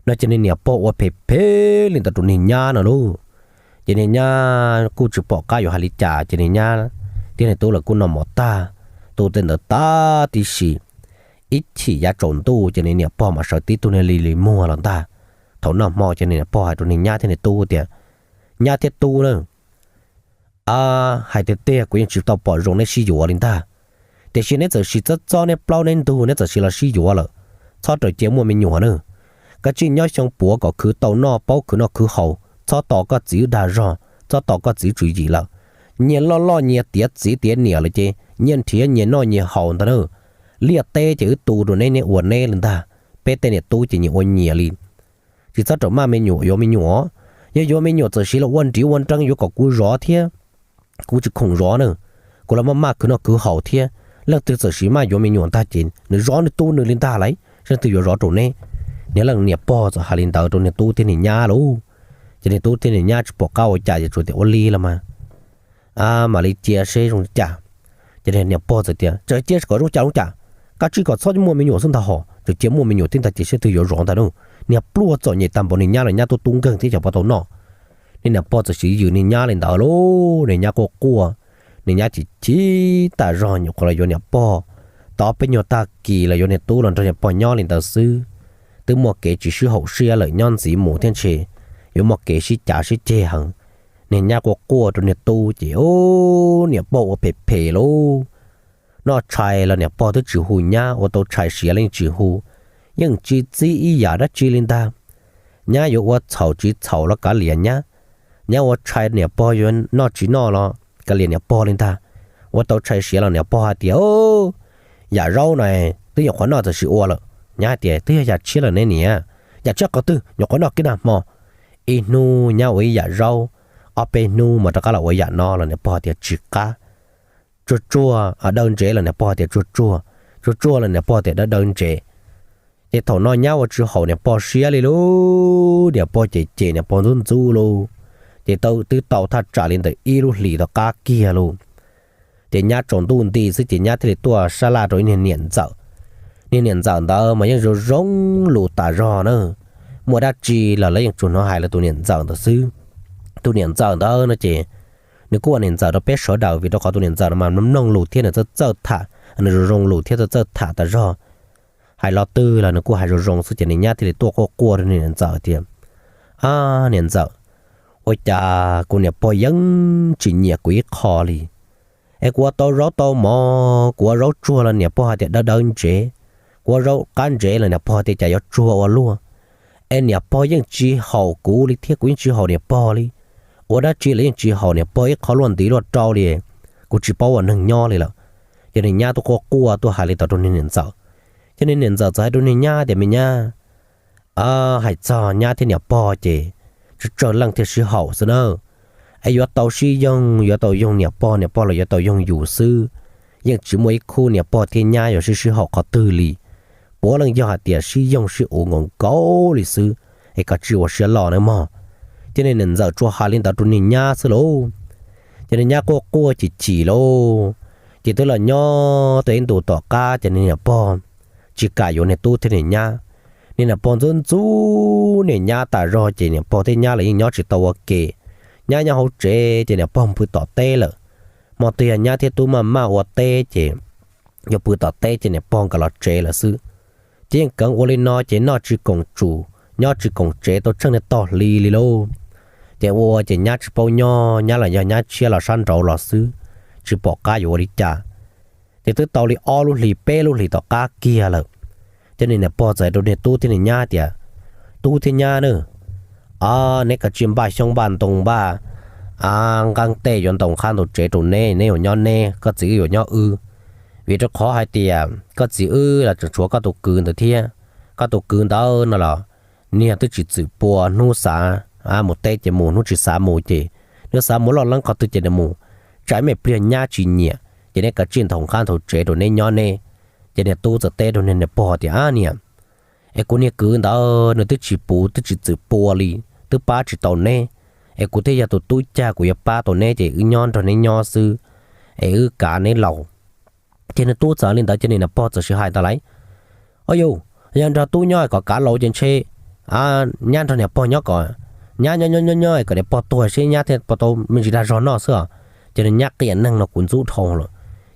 No ces niag niam pog ua phem phem li ntawd rau niag nyab no lauj. Ces niag nyab kuj tsis pom qab yuav hais li cas, ces niag nyab thiab niag tub lawv kuj noj mov tag, tu tej ntawd tag tib si. Ib chim yav tsaus ntuj ces niag niam pog mam sawv tib tug niag li li muag los ntag. Thaum noj hmo ces niag niam pog hais rau niag nyab thiab niag tub tias, Nyab thiab tub na, hais tiag tiag kuv yeej tsis tau pom zoo neb sib yuav li ntag. Tiam sis neb txawm sis txob txob neb plaub neb ntug neb txawm sis los sib yuav lawm, txhob raws cia muaj me nyuam na. Kav tsij nyob xyoo puav kom khwv tau noj paub khwv noj khwv haus, txhob tos koj txiv dag zog, txhob tos koj txiv tswv yim lawm. Nyias loj loj nyias tiav txiv tiav niam lawm ces nyias nrhiav nyias noj nyias haus ntag na. Liaj teb ces wb tu rau neb, neb ua neb li ntag. Peb tej niam tub ces nyias ua nyias li. Tsis txhob rawm maj me nyuam yuav me nyuam. Yog yuav me nyuam txawm sis los ua nrhiav ua nreeb yuav kom kuv zov thiab. Kuv tsis khoom zov na. Kuv los maj maj khwv noj khwv haus thiab. Leej twg txawm sis maj yuav me nyuam ntag ces nws zov nws tu nws li ntag lauj, leej twg yuav zov rau neb. Niag leej niam pog txawm hais li ntawd rau niag tub thiab niag nyab lauj. Ces niag tub thiab niag nyab tsis pom qab ua cas ces tsuas tias ua li los mas mam li cia seb zoo li cas. Ces niag niam pog txawm tias, Txawm cia kom zoo cas zoo cas, kav tsij kom txhob muaj me nyuam xwb ntag hos, txawm cia muaj me nyuam thiab ntag ces seb twg yuav zov ntag na. Niag pluag txom nyem tag npaum niag nyab los nyab tub tub nkeeg thiab xyov puas tau noj. Niag niam pog txawm sis yws niag nyab li ntawd lauj, niag nyab quaj quaj, niag nyab chim chim tas zog nyuam qhuav los yuav niam pog. Tau peb nyuag tag kis los yuav niag tub los nrog niag pog nyob li ntawd xwb. Twb muaj kev tsis sib haum siab lawm nyob ntxiv mus thiab ntshe yuav muaj kev sib cav sib ceg heev. Niag nyab quaj quaj rau niag tub ces niam pog ua phem phem lauj. Noj tshais los niam pog twb tsis hu nyab, ua tau tshais siav los yeej tsis hu, yeej tsis txib ib yam dab tsi li ntag. Nyab yuav ua txhaum tsis txhaum los kav liam nyab. Nyab ua tshais niam pog yuav noj tsis noj los kav liam niam pog li ntag. Ua tau tshais siav los niam pog hais tias, Yam zaub no twb nyuam qhuav noj txawm sis ua lawm. Nyab hais tias, Twb yog yam tshiab lawm ne niam. Yam tshiab qhov twg, nyuam qhuav noj kiag nag hmo. Ib hnub nyab ua ib yam zaub, ob peb hnub mas rov qab los ua yam no los niam pog hais tias tsis qab. Tsuag tsuag, dawb ntsev los niam pog hais tias tsuag tsuag, tsuag tsuag los niam pog tias dawb dawb ntsev. Ces thaum no nyab ua tsis haum niam pog siab li lauj, niam pog cem cem niam pog ntxub ntxub lauj. Ces twb tau thaj tsam li ntawm ib lub hlis tom qab kiag lauj. Ces nyab tsaus ntuj nti xwb ces nyab thiaj li tuaj sab laj rau ib niag niam ntxawm. Niag niam ntxawm ntawd mas yeej zoo zoo lus tas zog na. Muaj dab tsi los lawv yeej tsuas hnov hais lawv tus niam ntxawm ntawd xwb. Tus niam ntxawm ntawd no ces nws kuj ua niam ntxawm rau peb sawv daws vim rau qhov tus niam ntxawm no mas mloog lus thiab nws txawj txawj tham, nws zoo zoo lus thiab txawj txawj tham tas zog. Hais lo twg los nws kuj hais zoo zoo xwb ces niag nyab thiaj li tuaj quaj quaj rau niag niam ntxawm tias, Ab niam ntxawm, ua cas kuv niam pog yeej tsis nyiam kuv ib qho li. Es kuv ua tau zaub tau mov, kuv ua zaub tsuag los niam pog hais tias dawb dawb ntsev, kuv ua zaub qab ntsev los niam pog hais tias cas yuav tsuag ua luaj. Es niam pog yeej tsis haum kuv li thiab kuv yeej tsis haum niam pog li. Ua dab tsi los yeej tsis haum niam pog ib qho luaj ntiv luaj rau li. Kuv tsis paub ua neeg nyob li lawm. Ces niag nyab tuaj quaj quaj tuaj hais li ntawd rau niag niam ntxawm. Ces niag niam ntxawm txawm hais rau niag nyab tias, Me nyab, hais txog nyab thiab niam pog ces tsawg tsawg leej thiaj sib haum xwb na. Es yuav tau sib yoog, yuav tau yoog niam pog, niam pog los yuav tau yoog yus xwb. Yeej tsis muaj ib khub niam pog thiab nyab yuav sib sib haum qhov twg li. Puav leej yog hais tias sib yoog sib uv nkaus nkaus li xwb, es koj tsis ua siab loj nawb mog. Ces niag niam ntxawm tsuas hais li ntawd rau niag nyab xwb lauj. Ces niag nyab quaj quaj chim chim lauj. Ces twb los nyob tau ib ntus tom qab ces niag niam pog tsis kam yuav niag tub thiab niag nyab. Niag niam pog ntxub ntxub niag nyab tas zog ces niam pog thiab nyab los yeej nyob tsis tau ua ke. Nyab nyob hauv tsev ces niam pog pw tom teb lawm. Hmo twg yog nyab thiab tub maj maj ua teb ces yuav pw tom teb ces niam pog nkawd los tsev lawm xwb. Ces yeej kheev ua li no ces noj tsis koom tsum nyob tsis koom tsev tau tsheej niag tog hli li lauj. Ces ua ua ces nyab tsis paub nyob, nyab los yog nyab tshiab los sab nraud los xwb, tsis pom qab yuav ua li cas. Ces twb tau li ob lub hlis peb lub hlis tom qab kiag lawm. Ces niag niam pog txawm hais rau niag tub thiab niag nyab tias, Tub thiab nyab na, neb kav tsij npaj xyoob npaj ntoo npaj nqeeb tej yuav ntoo qab ntoo tsev rau neb, neb yuav nyob neb, koj txiv wb yuav nyob wb. Vim rau qhov hais tias koj txiv wb los tseem tshuav koj tus kwv ntawd thiab. Koj tus kwv ntawd no los niag twb tsis txwm pua, hnub xav mus teb ces mus, hnub tsis xav mus ces, hnub xav mus loj leeb qhov twg ces nws mus. Tsam me pliag nyab tsis nyiam, ces neb kav tsij nthos qab nthos tsev rau neb nyob neb. Ces niag tub txawm teb rau niag niam pog tias, Ab niam, es kuv niag kwv ntawd nws twb tsis puv twb tsis txwm pua li, twb pab tsis tau neb, es kuv thiaj yog tus tub cag kuv yuav pab tau neb ces wb nyob nrog neb nyob xwb, es wb kav neb laus. Ces niag tub txawm li ntawd ces niag niam pog txawm sib hais ntawd lais, Au yus, yog nrog tub nyob kom kav laus ces ntshe nyab nrog niam pog nyob kom, nyab nyob nyob nyob nyob kom niam pog tuag seb nyab thiaj tau me ntsis dag zog noj xwb os. Ces niag nyab qias neeg no kuv ntxub dhau lawm.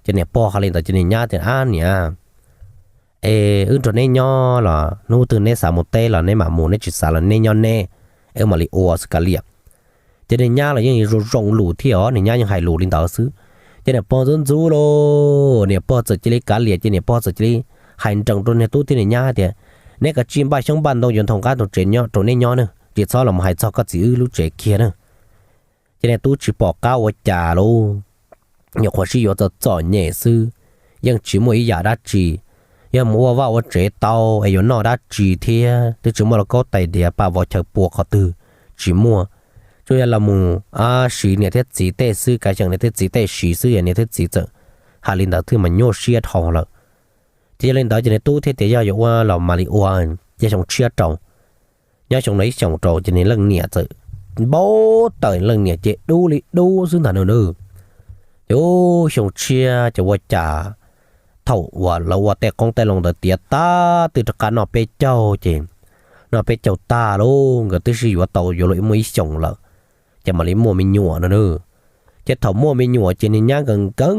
Ces niam pog hais li ntawd ces niag nyab tias, Ab niam, es wb nrog neb nyob los hnub twg neb xav mus teb los neb mam mus, neb tsis xav los neb nyob neb, wb mam li ua xwb kav liam. Ces niag nyab los yeej zoo zoo lus thiab os, niag nyab yeej hais lus li ntawd xwb. Ces niam pog ntxub ntxub lauj, niam pog txawm cia li kav liam ces niam pog txawm cia li hais nrees rau niag tub thiab niag nyab tias, Neb kav tsij npaj xyoob npaj ntoo yuav nthos qab nthos tsev nyob rau neb nyob na, tsis txhob los hais txog koj txiv wb lub tsev kiag na. Ces niag tub tsis pom qab ua cas lauj, nyuam qhuav sib yuav txom txom nyem xwb, yeej tsis muaj ib yam dab tsi. Yog mus ua vaj ua tsev tau es yuav noj dab tsi thiab, twb tsis muaj lauj kaub tais diav paj vov chaw pua qhov twg, tsis muaj. Tsuas yog los mus siv niam thiab txiv tej xwb, kav xyeem niam thiab txiv tej siv xwb, yog niam thiab txiv txawm hais li ntawd thiaj mas nyuaj siab dhau lawm. Ces yog li ntawd ces niag tub thiaj tias yog yuav ua los mam li ua, ces xyoo tshiab rau. Nyob xyoo no ib xyoos rau ces niag leej niam txawm npau taws, leej niam ces dub li dub xwb ntag no na. Ces xyoo tshiab ces ua cas thaum uas lawv ua tej qoob tej loo ntawd tiav tag twb rov qab noj peb caug ces, noj peb caug tag lauj, nkawd twb sib yuav tau yuav luag muaj ib xyoos lawm, ces mam li muaj me nyuam no na. Ces thaum muaj me nyuam ces niag nyab nkees nkees,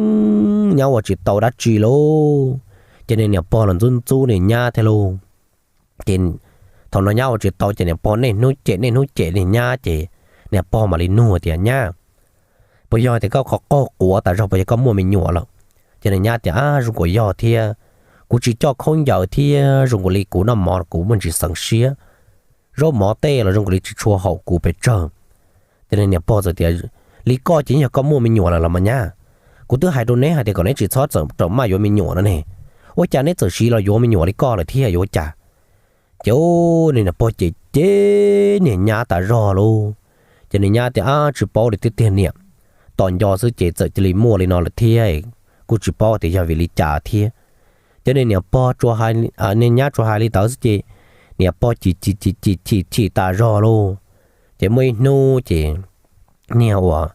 nyab ua tsis tau dab tsi lauj. Ces niag niam pog los ntxub ntxub niag nyab thiab lauj. Ces thaum no nyab ua tsis tau ces niam pog niaj hnub cem niaj hnub cem niag nyab ces niam pog mam li nug tias, Nyab, puas yog tias koj qhov qaug quav tas zog, puas yog koj muaj me nyuam lawm? Ces niag nyab tias, Ab, zoo nkaus yog thiab, kuv tsis coj khaub ncaws thiab zoo nkaus li kuv noj mov kuv muaj ntsis xeev siab, zaub mov tej los zoo nkaus li tsis tshua haum kuv pes tsawg. Ces niag niam pog txawm tias, Li koj ces yog koj muaj me nyuam lawm los mas nyab, kuv twb hais rau neb hais tias kom neb tsis txhob txawm maj yuav me nyuam no ne, ua cas neb txawm siv los yuav me nyuam li koj lawm thiab yuav ua cas? Ces niag niam pog ces cem niag nyab tas zog lauj. Ces niag nyab tias, Ab, tsis paub li tiag tiag niam, tos nco xwb ces txawm cia li muaj li no lawm thiab, kuj tsis paub tias yog vim li cas thiab. Ces niag niam pog, niag nyab tsuas hais li ntawd xwb ces niam pog chim chim chim chim chim tas zog lauj. Ces muaj ib hnub ces niag uas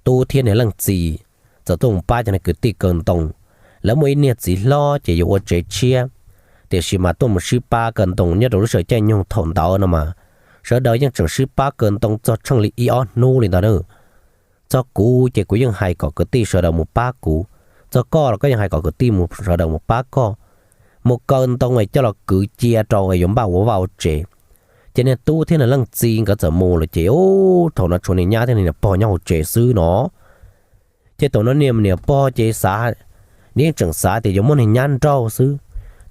tub thiab niag leej txiv txawm tuaj mus pab cov niag kwv tij kaw ntoo. Lawv muaj ib niag txiv hlob ces yuav ua tsev tshiab, tiam sis mas tuaj mus sib pab kaw ntoo nyob rau lub sij hawm caij nyoog thaum ntawd no mas, sawv daws yeej tseem sib pab kaw ntoo txog tsheej li ib ob hnub li ntawd na. Txog kuv ces kuv yeej hais kom kwv tij sawv daws mus pab kuv, txog koj los koj yeej hais kom kwv tij mus sawv daws mus pab koj, mus kaw ntoo es coj los kwv cia rau es yuav npaj ua vaj ua tsev. Ces niag tub thiab niag leej txiv nkawd txawm mus lawm ces thaum no tshuav niag nyab thiab niag niam pog nyob hauv tsev xwb no. Ces thaum no niag niam pog ces xav, nws yeej tseem xav tias yuav muab niag nyab nrauj xwb,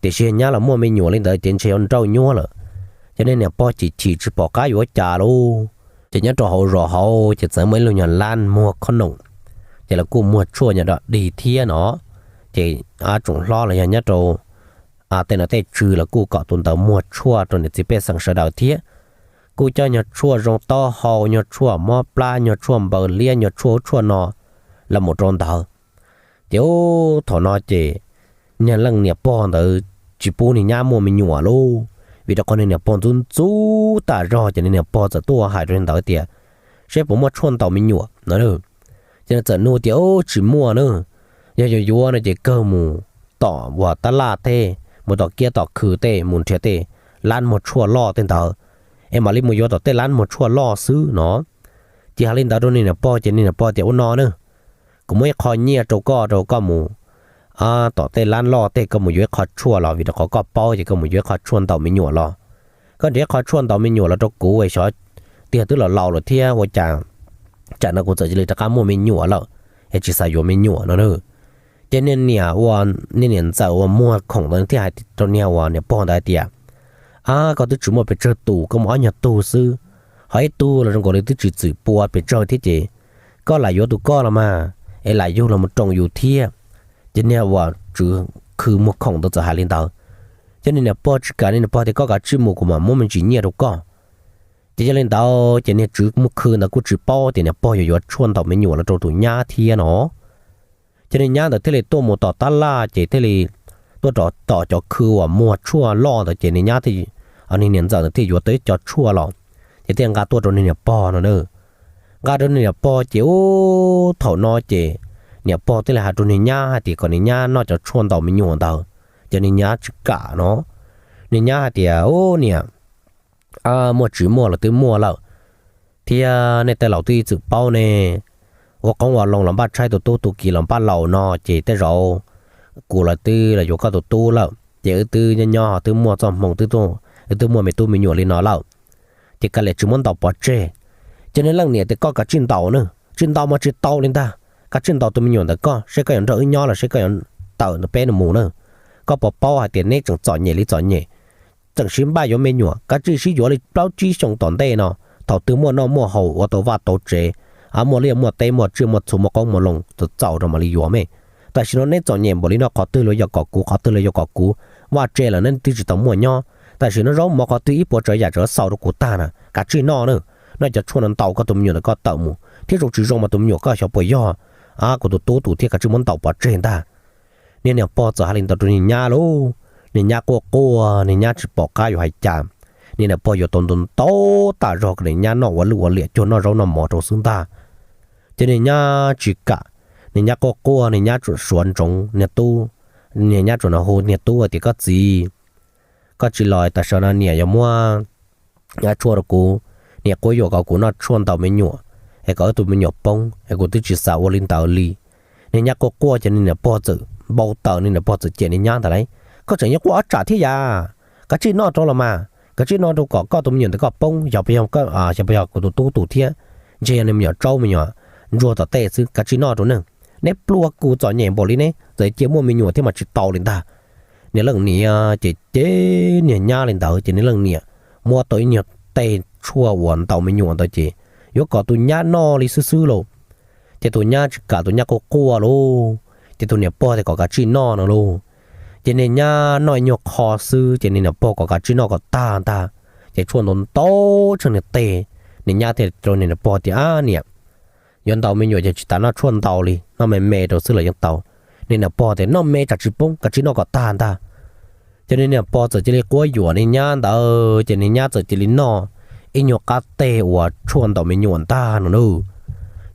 tiam sis nyab los muaj me nyuam li ntawd ces ntshe yuav nrauj nyuab lawm. Ces niag niam pog chim chim tsis pom qab yuav ua cas lauj. Ces nyob rau hauv zos hauv ces txawm muaj ib lub nyuag lab muag khob noom, ces lawv kuj muag tshuaj nyuag dog dig thiab no. Ces tsoom hlob los yog nyob rau tej nom tej tswv los kuj kom tus ntawd muag tshuaj rau niam txiv pej xeem sawv daws thiab. Kuj coj nyuag tshuaj zoo taub hau, nyuag tshuaj mob plab, nyuag tshuaj npaws liab, nyuag tshuaj ub tshuaj no los mus rau ntawd. Ces thaum no ces niag leej niam pog ntawd tsis pub niag nyab muaj me nyuam lauj, vim rau qhov niag niam pog ntxub ntxub tas zog ces niag niam pog txawm tuaj hais rau niag ntawd tias, Seb puas muaj tshuaj ntaus me nyuam no. Ces nws txawm nug tias, Tsis muaj na, yog yuav yuav no ces kawg mus tom uas tab laj tej, mus tom kiab tom khw tej, mus nrhiav tej lab muag tshuaj loj tej ntawd, es mam li mus yuav tom tej lab muag tshuaj loj xwb no. Ces hais li ntawd rau niag niam pog ces niag niam pog tias, Ua no na, kuv muab ib qho nyiaj rau koj, rau koj mus tom tej lab loj tej koj mus yuav ib qho tshuaj los, vim rau qhov koj paub ces koj mus yuav ib qho tshuaj ntaus me nyuam los. Koj nrhiav ib qho tshuaj ntaus me nyuam los rau kuv es xyov, tiag twb los laus lawm thiab ua cas tsam no kuv txawm cia li rov qab muaj me nyuam lawm, es tsis xav yuav me nyuam no na. Ces niag niam uas, niag niam ntxawm uas muag khoom ntawd thiaj hais rau niag uas niam pog ntawd hais tias, Ab, koj twb tsis muaj pes tsawg tus, koj muaj ob nyuag tug xwb, ho ib tug los zoo nkaus li twb tsis txwm pua pes tsawg thiab ces koj lam yuav tus koj los mas, es lam yug los mus roos yus thiab. Ces niag uas tswv khw muag khoom ntawd txawm hais li ntawd. Ces niag niam pog tsis kam, niag niam pog tias, Koj kav tsij mus, kuv mam muab me ntsis nyiaj rau koj. Ces yog li ntawd ces niag tswv muag khw ntawd kuj tsis paub tias niam pog yuav yuav tshuaj ntaus me nyuam los rau tus nyab thiab no. Ces niag nyab ntawd thiaj li tuaj mus tom tab laj ces thiaj li tuaj tom cov khw uas muag tshuaj loj ntawd ces niag nyab, niag niam ntxawm ntawd thiaj yuav tau ib co tshuaj los, ces thiaj nqa tuaj rau niag niam pog no na. Nqa rau niag niam pog ces ub thaum no ces niam pog thiaj li hais rau niag nyab hais tias kom niag nyab noj cov tshuaj ntaus me nyuam ntawd, ces niag nyab tsis kam no. Niag nyab hais tias, Ub niam, muaj tsis muaj los twb muaj lawm, thiab nej tej laus twb ib txwm paub ne, ua qoob ua loo los npaj tshaib, tus tub tus kiv los npaj laus no ces tej zaum kuv los twb los yuav koj tus tub lawm ces wb twb nyob nyob twb muaj txoj hmoo, wb twb muaj me tub me nyuam li no lawm, ces kav liam tsis muab ntaus pov tseg. Ces niag leej niam tias, Koj kav tsij ntaus na, tsis ntaus mas tsis tau li ntag, kav tsij ntaus tus me nyuam ntawm koj seb koj yuav nrog wb nyob los seb koj yuav tawm ntawm peb no mus na. Koj puas paub hais tias neb tseem txom nyem li txom nyem, tseem sib npaj yuav me nyuam, kav tsij sib yuav li plaub tsib xyoo tom ntej no, thaum twg muaj noj muaj haus ua tau vaj tau tsev, muaj liaj muaj teb muaj tsiaj muaj txhu muaj qoob muaj loo txaus txaus rau mam li yuav me. Tam sim no neb txom nyem npaum li no, qhov twg los yog kom kuv, qhov twg los yog kom kuv, vaj tse lawm neb twb tsis tau muaj nyob, tam sim no zaub mov qhov twg ib puas tsav yam tseem xaus rau kuv tag na, kav tsij noj na, noj cov tshuaj no ntaus koj tus me nyuam ntawm koj tawm mus, thiab zoo tsis zoo mas tus me nyuam koj xyov puas yog kuv tus tub tus thiab, kav tsij muab ntaus pov tseg ntag. Niag niam pog txawm hais li ntawd rau niag nyab lauj, niag nyab quaj quaj, niag nyab tsis pom qab yuav hais cas, niag niam pog yuav tau ntaus ntaus tas zog kom niag nyab noj ua lwj ua liam cuag noj zaub noj mov rau xwb ntag. Ces niag nyab tsis kam, niag nyab quaj quaj, niag nyab tsuas suav ntsoov niag tub, niag nyab tsuas hu niag tub tias, Koj txiv, koj tsis los tam sim no niam yuav muab tshuaj rau kuv, niam quab yuam kom kuv noj tshuaj ntaus me nyuam, es kom wb tus me nyuam poob es kuv twb tsis xav ua li ntawd li. Niag nyab quaj quaj ces niag niam pog txawm npau taws, niag niam pog txawm cem niag nyab ntag lauj, Koj tseem yuav quaj ob tsam thiab yam, kav tsij noj rau los mas, kav tsij noj rau kom koj tus me nyuam ntawm koj poob, yog puas yog, yog puas yog kuv tus tub tus thiab, ntshe yog niag me nyuam tsaub me nyuam ntsuag tom tej xwb, kav tsij noj rau ne. Neb pluag kuv txom nyem npaum li ne txawm cia muaj me nyuam thiab mas tsis tau li ntag. Niag leej niam ces cem niag nyab li ntawd ces niag leej niam muab tau ib nyuag tej tshuaj uas ntaus me nyuam ntawd ces yuav kom tus nyab noj li xwb xwb lauj. Ces tus nyab tsis kam, tus nyab quaj quaj lauj, ces tus niam pog tias kom kav tsij noj no lauj. Ces niag nyab noj ib nyuag qho xwb ces niag niam pog kom kav tsij noj kom tag ntag. Ces tshuaj ntau ntau tshaj niag teg, niag nyab thiaj rau niag niam pog tias, Ab niam, yuav ntaus me nyuam ces tsis tas noj tshuaj ntau li, noj me me rau xwb los yeej tau. Niag niam pog tias, Noj me tsam tsis poob, kav tsij noj kom tag ntag. Ces niag niam pog txawm cia li quab yuam niag nyab ntawd ces niag nyab txawm cia li noj ib nyuag qab teg uas tshuaj ntaus me nyuam ntag no na.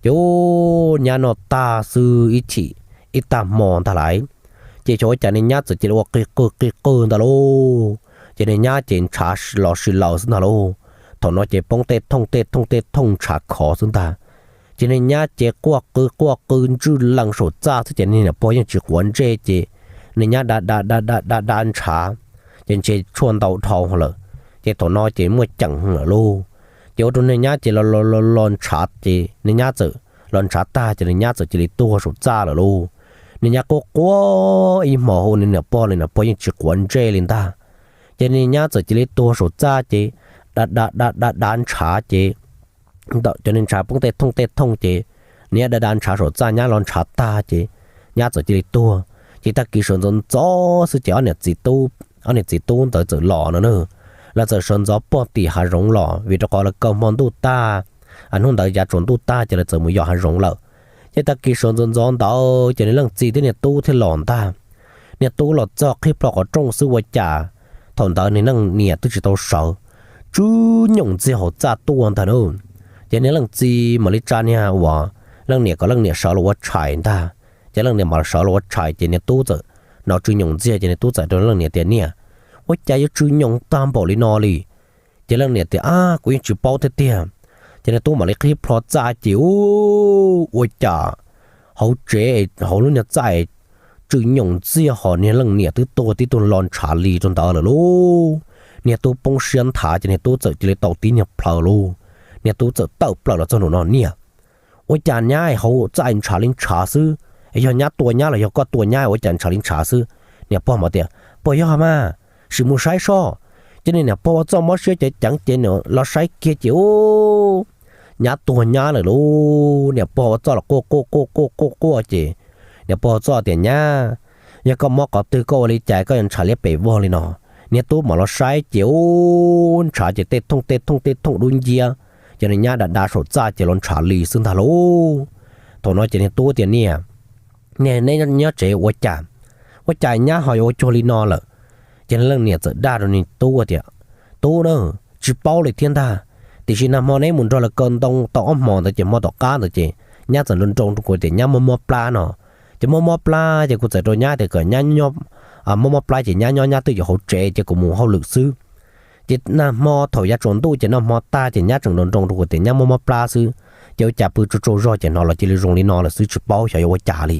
Ces ub, nyab noj tag xwb ib chim ib tag hmo ntag lauj, ces xyov ua cas niag nyab txawm cia li ua qig qwg qig qwg ntag lauj. Ces niag nyab ces ntshav los si laws xwb ntag lauj. Thaum no ces poob tej thooj tej thooj tej thooj ntshav khov xwb ntag. Ces niag nyab ces quaj qw quaj qw ntswj lees saum txaj xwb ces niag niam pog yeej tsis quav ntsej ces niag nyab da da da da da da ntshav, ces ntshe tshuaj ntau dhau lawm, ces thaum no ces muaj ceem lawm lauj. Ces ua rau niag nyab ces los los los los ntshav ces niag nyab txawm los ntshav tag ces niag nyab txawm cia li tuag saum txaj lawm lauj. Niag nyab quaj quaj ib hmos hu niag niam pog, niag niam pog yeej tsis quav ntsej li ntag. Ces niag nyab txawm cia li tuag saum txaj ces da da da da da ntshav ces ntawm cov niag ntshav poob tej thooj tej thooj ces niag nyab da da ntshav saum txaj, nyab los ntshav tag ces nyab txawm cia li tuag. Ces tag kis sawv ntxov ntxov xwb ces ob niam txiv tub, ob niam txiv tub ntawd txawm los no na. Lawv txawm sawv ntxov pog tim hav zoov los vim rau qhov lawv kaw hmo ntuj tag, hnub ntawd yav tsaus ntuj tag ces lawv txawm mus yos hav zoov lawm. Ces tag kis sawv ntxov ntxov ntawd ces niag leej txiv thiab niag tub thiaj los ntag. Niag tub los txog qhib plho qhov rooj xwb ua cas thaum ntawd niag leej niam twb tsis tau sawv, tsw nyoos ntxiag hauv txaj tuaj ntag na. Ces niag leej txiv mam li tsa niag uas leej niam kom leej niam sawv los ua tshais ntag. Ces leej niam mam sawv los ua tshais ces niag tub txawm hnov tsw nyoos ntxiag ces niag tub txawm rau leej niam tias, Niam, ua cas yuav tsw nyoos tag npaum li no li? Ces leej niam tias, Ab, kuv yeej tsis paub thiab tiag. Ces niag tub mam li qhib plho txaj ces ub, ua cas hauv tsev, hauv lub nyuag txaj tsw nyoos ntxiag ho niag leej niam twb tuag tib tug los ntshav li rau ntawd lawm lauj. Niag tub poob siab nthav ces niag tub txawm cia li tau tib niag plhaw lauj. Niag tub txawm tawm plaws los txog nraum no, Niam, ua cas nyab hauv txaj ntshav li ntshav xwb? Yog nyab tua nyab los yog koj tua nyab ua cas ntshav li ntshav xwb? Niam pog mas tias, Puas yog mas? Sim mus saib soj. Ces niag niam pog ua txoj mob siab ceev ceev ces niam los saib kiag ces ub, nyab tuag nyab lawm lauj. Niam pog ua txoj los quaj quaj quaj quaj quaj quaj ces niam pog ua txoj tias, Nyab, yog koj mob qhov twg koj ua li cas koj yuav ntshav liab pes vog li no? Niag tub mam los saib ces ub, ntshav ces tej thooj tej thooj tej thooj dub nciab, ces niag nyab da da saum txaj ces los ntshav li xwb ntag lauj. Thaum no ces niag tub tias, Niam, Neb nyob tsev ua cas, ua cas nyab ho yuav ua cuag li no lawm? Ces leej niam txawm dag rau niag tub tias, Tub na, tsis paub li thiab ntag, tiam sis nag hmo neb mus nrog lawv kaw ntoo tau ob hmos ntawd ces hmo tom qab ntawd ces nyab txawm nroo nroo rau kuv tias nyab mob mob plab no. Ces mob mob plab ces kuv txawm rau nyab tias kom nyab mob mob plab ces nyab nyob nyab twj ywm hauv tsev ces kuv mus hauj lwm xwb. Ces nag hmo thaum yav tsaus ntuj ces noj hmo tag ces nyab tseem nroo nroo rau kuv tias nyab mob mob plab xwb. Ces ua cas pw tsaug tsaug zog ces hnov los cia li zoo li no lawm xwb, tsis paub xyov yuav ua cas li.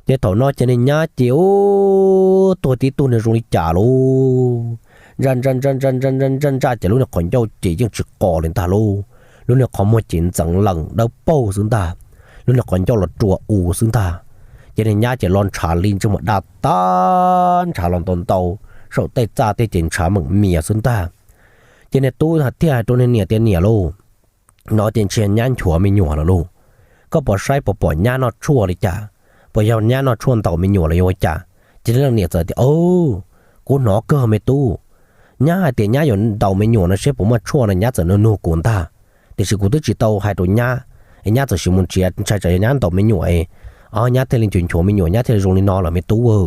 Ces thaum no ces niag nyab ces ub, tuag tib tug niag zoo li cas lauj, ntsaj ntsaj ntsaj ntsaj ntsaj ntsaj ntsaj ces lub niag qhov ncauj ces yeej tsis qos li ntag lauj. Lub niag qhov muag ces ntxeev lees dawb paug xwb ntag, lub niag qhov ncauj los rua u xwb ntag. Ces niag nyab ces los ntshav li ntsej muag daj tag, ntshav los ntau ntau, saum tej txaj tej ces ntshav meem mias xwb ntag. Ces niag tub thiaj hais rau niag niam tias, Niam lauj, no ces ntshe nyab nchuav me nyuam lawm lauj. Koj puas saib puas pom nyab noj tshuaj li cas? Puas yog nyab noj tshuaj ntaus me nyuam los yog ua cas? Ces leej niam txawm tias, Kuv hnov kawg me tub, nyab hais tias nyab yuav ntaus me nyuam no seb puas muaj tshuaj no nyab txawm nug nug kuv ntag. Tiam sis kuv twb tsis tau hais rau nyab, es nyab txawm sim mus nrhiav ntshai tsam yog nyab ntaus me nyuam es, o, nyab thiaj li nchuav nchuav me nyuam nyab thiaj li zoo li no lawm me tub aw.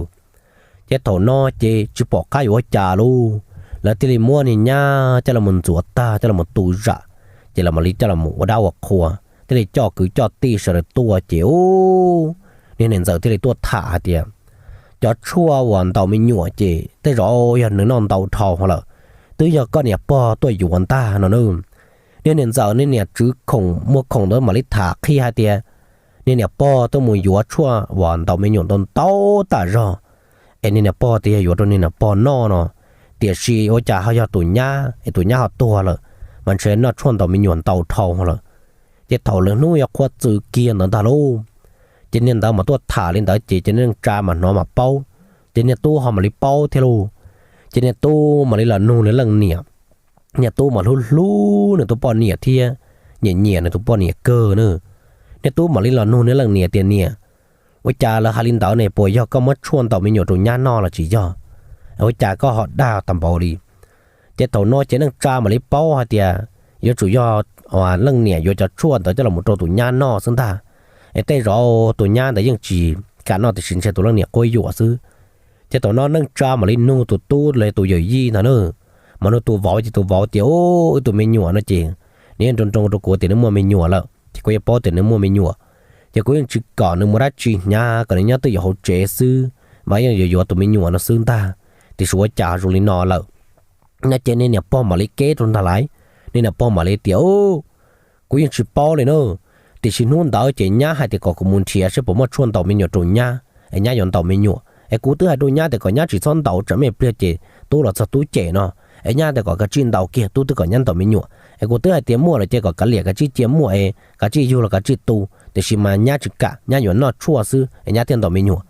Ces thaum no ces tsis pom qab yuav ua cas lauj, lawv thiaj li muab niag nyab coj los ntxuav tag coj los tu zam, ces lawv mam li coj los ua dab ua qhua, thiaj li coj kwv coj tij sawv daws tuaj ces ub, niag niam ntxawm thiaj li tuaj tham hais tias, Cov tshuaj uas ntaus me nyuam ces tej zaum yog nws noj ntau dhau lawm, twb yog koj niam pog tuaj yuav ntag no na. Niag niam ntxawm niag niam tswv khoom muag khoom ntawd mam li tham qhia hais tias, niag niam pog tuaj mus yuav tshuaj uas ntaus me nyuam ntau ntau tas zog, es niag niam pog tias yog yuav rau niag niam pog noj no, tiam sis ua cas ho yog tus nyab es tus nyab ho tuag lawm, mas ntshe noj tshuaj ntaus me nyuam ntau dhau lawm. Ces thaum lawv hnub yuav qhua txws kiag ntawd ntag lauj, ces niag ntawd mas tuaj tham li ntawd ces ces niag neej tsa mas hnov mas paub, ces niag tub ho mam li paub thiab lauj. Ces niag tub mam li los nug nws leej niam, niag tub mas hlub hlub nws tus poj niam thiab nyiam nyiam nws tus poj niam kawg na. Niag tub mam li los nug nws leej niam tias, Niam, ua cas lawv hais li ntawd ne, puas yog koj muab tshuaj ntaus me nyuam rau nyab noj los tsis yog? Ua cas koj ho dag tag npaum li? Ces thaum no ces neej tsa mam li paub hais tias yuav tsum yog leej niam yuav cov tshuaj ntawd coj los rau tus nyab noj xwb ntag, es tej zaum tus nyab ntawd yeej tsis kam noj tiam sis ntshe tus leej niam quab yuam xwb. Ces thaum no neej tsa mam li nug tus tub los tus yawm yij ntawd na, mas nug tus vauv ces tus vauv tias, Wb tus me nyuam no ces nws yeej nroo nroo rau kuv tias nws muaj me nyuam lawm ces kuv yeej paub tias nws muaj me nyuam, ces kuv yeej tsis kom nws mus dab tsi hnyav, kom nws nyob twj ywm hauv tsev xwb, mas yeej yuav yuav tus me nyuam no xwb ntag. Tiam sis ua cas zoo li no lawm? No ces niag niam pog mam li keb rau ntag lauj. Niag niam pog mam li tias, Kuv yeej tsis paub li na, tiam sis hnub ntawd ces nyab hais tias kom kuv mus nrhiav seb puas muaj tshuaj ntaus me nyuam rau nyab es nyab yuav ntaus me nyuam, es kuv twb hais rau nyab tias kom nyab tsis txhob ntaus tsam me pliag ces tub los txog tub cem no, es nyab tias kom kav tsij ntaus kiag, tub twb kom nyab ntaus me nyuam, es kuv twb hais tias muaj lawm ces kom kav liam kav tsij cia muaj es kav tsij yug los kav tsij tu, tiam sis mas nyab tsis kam, nyab yuav noj tshuaj xwb es nyab thiaj ntaus me nyuam.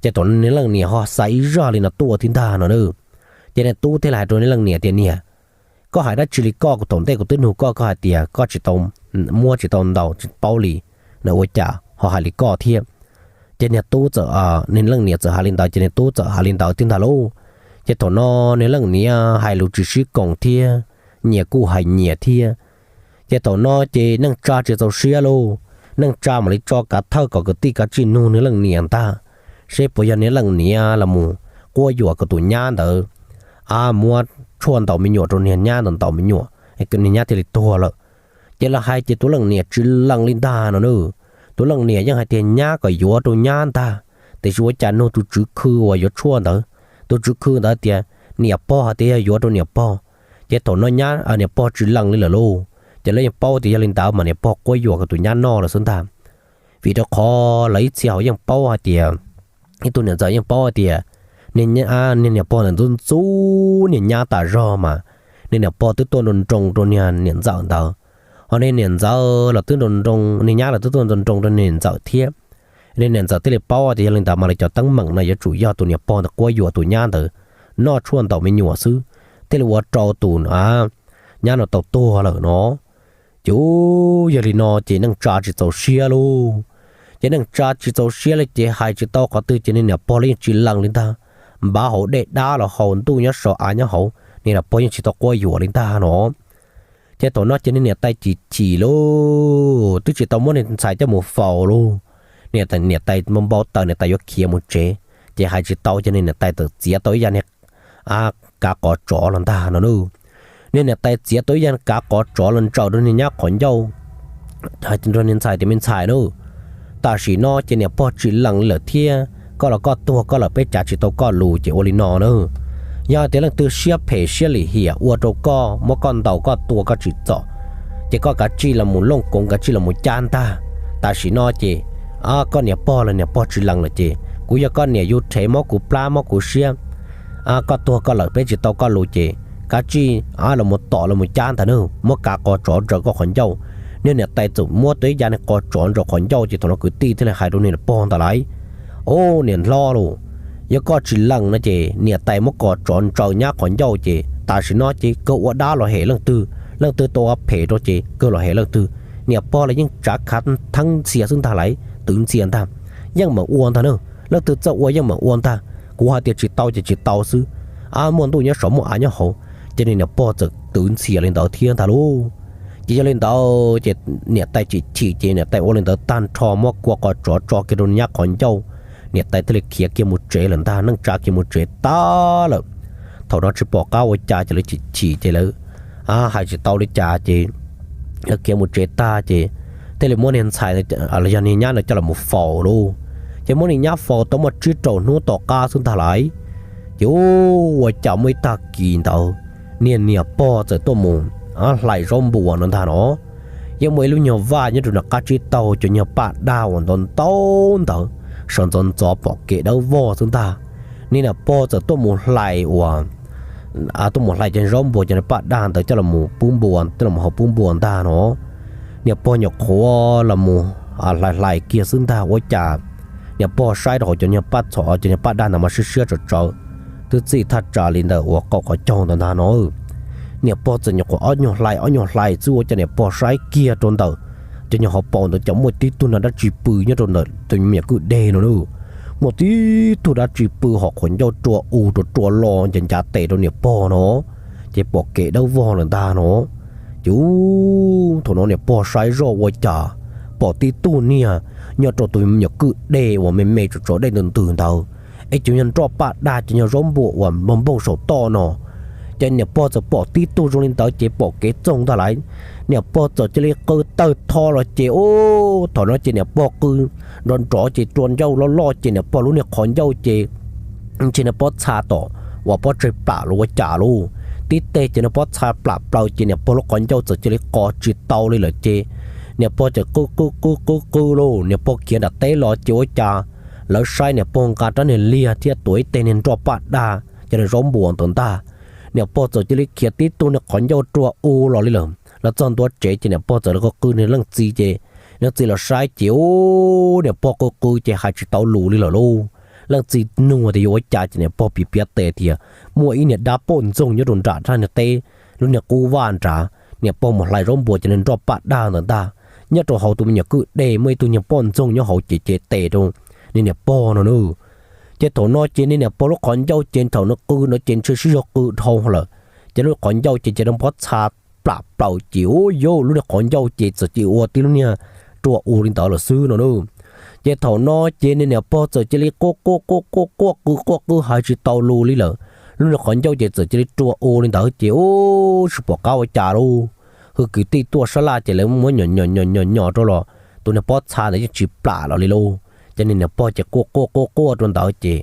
Ces thaum niag leej niam ho xa ib zaj li no tuaj thiab ntag no na, ces niag tub thiaj li hais rau niag leej niam tias, Niam, koj hais dab tsi li koj? Thaum ntej kuv twb nug koj, koj hais tias koj tsis tau muab tsis tau ntaus tsis paub li, no ua cas ho hais li koj thiab? Ces niag tub txawm, niag leej niam txawm hais li ntawd ces niag tub txawm hais li ntawd thiab ntag lauj. Ces thaum no niag leej niam hais lus tsis sib koom thiab, nyias kuj hais nyias thiab. Ces thaum no ces neej tsa tsis txaus siab lauj, neej tsa mam li tso kav thawj kom kwv tij kav tsij nug niag leej niam ntag, seb puas yog niag leej niam los mus quab yuam kom tus nyab ntawd muab tshuaj ntaus me nyuam rau niag nyab ntawd ntaus me nyuam, niag nyab thiaj li tuag lawm. Ces los hais ces tus leej niam tsis lees li ntag no na. Tus leej niam yeej hais tias nyab kom yuav rau nyab ntag, tiam sis ua cas nug tus tswv khw uas yuav tshuaj ntawd, tus tswv khw ntawd tias niam pog hais tias yog yuav rau niam pog. Ces thaum no nyab, niam pog tsis lees li lawm lauj, ces lawv yeej paub tias yog li ntawd mas niam pog quab yuam kom tus nyab noj lawm xwb ntag. Vim rau qhov lawv ib txhia hauv yeej paub hais tias, ib tug niam ntxawm yeej paub hais tias niag niam pog ntawd ntxub ntxub niag nyab tas zog mas niag niam pog twb tuaj nroo nroo rau niag niam ntxawm ntawd, ho niag niam ntxawm los twb nroo nroo, niag nyab los twb tuaj nroo nroo rau niag niam ntxawm thiab. Niag niam ntxawm thiaj li paub tias yog li ntawd mas lawv cov teeb meem no yuav tsum yog tus niam pog ntawd quab yuam tus nyab ntawd noj tshuaj ntaus me nyuam xwb, thiaj li ua rau tus nyab no tau tuag lawm no. Ces yog li no ces neej tsa tsis txaus siab lauj. Ces neej tsa tsis txaus siab li ces hais tsis tau qhov twg ces niag niam pog los yeej tsis lees li ntag. Npav hauv dej dab los haus, ntuj nyob saum av nyob hauv, niag niam pog yeej tsis tau quab yuam li ntag no. Ces thaum no ces niag niam tais chim chim lauj, twb tsis tau muab niag ntxhais coj mus faus lauj, Niam tais npau taws niam tais yuav khiav mus tsev, ces hais tsis tau ces niag niam tais txawm txiav tau ib yam niag kav qov tsov los ntag no nawb. Niag niam tais txiav tau ib yam kav qov tsov los ntsaws rau niag nyab qhov ncauj, hais rau niag ntxhais tias, Me ntxhais nawb, tam sim no ces niam pog tsis lees li lawm thiab, koj los koj tuag koj lawm peb tsav tsis tau koj lus ces ua li no nawb. Yog tias leej twg siab phem siab lim hiam ua rau koj, muab koj ntaus koj tua koj tsis txom, ces koj kav tsij los mus looj koov kav tsij los mus cab ntag. Tam sim no ces koj niam pog los niam pog tsis lees lawm ces kuv yog koj niam yus rhev mob kuv plab mob kuv siab, koj tuag koj lawm peb tsis tau koj lus ces kav tsij los mus tom los mus cab ntag nawb, muab kav qov tsov ntsaws koj qhov ncauj. Niag niam tais txawm muab tau ib yam niag qov tsov ntsaws qhov ncauj ces thaum no kwv tij thiaj li hais rau niag niam pog ntawd lais, Au niam hlob lauj, yog koj tsis lees no ces niam tais muab qov tsov ntsaws nyab qhov ncauj ces tam sim no ces kawg ua dab los hem leej twg, leej twg tau ua phem rau ces kawg los hem leej twg. Niam pog los yeej tsav khav theeb ntxhias xwb ntag lais, twv ntxhias ntag, yeej meem ua ntag na, leej twg txawj ua yeej meem ua ntag, kuv hais tias tsis tau ces tsis tau xwb, muaj ntuj nyob saum muaj av nyob hauv, ces niag niam pog txawm twv ntxhias li ntawd thiab ntag lauj. Ces yog li ntawd ces niam tais chim chim ces niam tais ua li ntawd tag nrho muab kua qov tsov tso kiag rau nyab qhov ncauj, niam tais thiaj li khiav kiag mus tsev lawm ntag, neej tsa kiag mus tsev tag lawm. Thaum no tsis pom qab ua cas ces lawv chim chim ces lawv hais tsis tau li cas ces lawv khiav mus tsev tag ces thiaj li muab niag ntxhais los yog niag nyab no coj los mus faus lauj. Ces muab niag nyab faus tau muaj tsib rau hnub tom qab xwb ntag lais, ces ua cas muaj ib tag kis ntawd niag niam pog txawm tuaj mus hlais zaub npua no ntag no. Yeej muaj ib lub nyuag vaj nyob rau nram qab tsib taug, cov nyuag paj daj uas ntau ntau ntawd, sawv ntxov ntxov pom kev dawb vog xwb ntag. Niag niam pog txawm tuaj mus hlais uas tuaj mus hlais cov zaub npua cov paj daj ntawd coj los pub npua, coj los hau pub npua ntag no. Niam pog nyuam qhuav los mus hlais hlais kiag xwb ntag ua cas niam pog saib rau hauv cov nyuag paj txhom cov nyuag paj daj ntawd mas siab siab tsawv tsawv, twb txij thaj tsam li ntawm uas qaum qhov caug ntawd ntag no. Niam pog txawm nyuam qhuav ob nyuag hlais ob nyuag hlais xwb ua cas niam pog saib kiag rau ntawm cov nyuag hauv paus ntawd cas muaj tib tug dab tsi pw nyob rau ntawm tus me nyuam kwj deg no na. Muaj tib tug dab tsi pw hom qhov ncauj rua u rua rua los ncav ncav tes rau niam pog no, ces pom kev dawb vog lawm ntag no. Ces thaum no niam pog saib zoj ua cas pom tib tug niag nyob rau tus me nyuam kwj deg uas me me tsov tsov dej ntws ntws ntawd, es cov nyuag nroj paj daj cov nyuag zaub npua uas npog npooj saum toj no. Ces niam pog txawm pom tib tug zoo li ntawd ces pom kev txoog ntag lais. Niam pog txawm cia li qw tawg tho los ces ub, thaum no ces niam pog qw nrov nrov ces rua ncauj loj loj ces niam pog lub niag qhov ncauj ces ntshe niag pob txha tom uas pob tsaig plam los ua cas lauj. Tib teg ces niag pob txha plam plaws ces niam pog lub qhov ncauj txawm cia li qos tsis tau li lawm ces niam pog txawm qw qw qw qw qw lauj, niam pog khiav nram teb los ces ua cas lawv saib niam pog nqa rab niag liag thiab tuav ib teg niag nroj paj daj cov niag zaub npua ntawd ntag. Niam pog txawm cia li khiav tib tug niag qhov ncauj rua u los li lawm. Los txog ntua tsev ces niam pog txawm los qw niag leej txiv ces leej txiv los saib ces ub, niam pog qw qw ces hais tsis tau lus li lawm lauj. Leej txiv nug tias yuav ua cas ces niam pog piav piav tes tias muaj ib niag dab poj ntxoog nyob rau nram rab niag teb, lub niag qub vaj nrad, niam pog mus hlais zaub npua cov niag nroj paj daj ntawd ntag, nyob rau hauv tus me nyuam kwj deg muaj ib tug niag poj ntxoog nyob hauv ces cev tes rau niag niam pog no na. Ces thaum no ces niag niam pog lub qhov ncauj ces thaum no qw no ces ntshe sib zog qw dhau lawm, ces lub qhov ncauj ces ces niag pob txha plam plaws ces ub, yus lub niag qhov ncauj ces txawm cia ua tib lub niag rua u li ntawd lawm xwb no na. Ces thaum no ces niag niam pog txawm cia li quaj quaj quaj quaj quaj qw quaj qw hais tsis tau lus li lawm. Lub niag qhov ncauj ces txawm cia li rua u li ntawd ces ub, tsis pom qab ua cas lauj. Hwj kwv tij tuaj sab laj ces lawv muab nyom nyom nyom nyom rau los tus niag pob txha ntawd yeej tsis plam los li lauj. Ces niag niam pog ces quaj quaj quaj quaj rau ntawd ces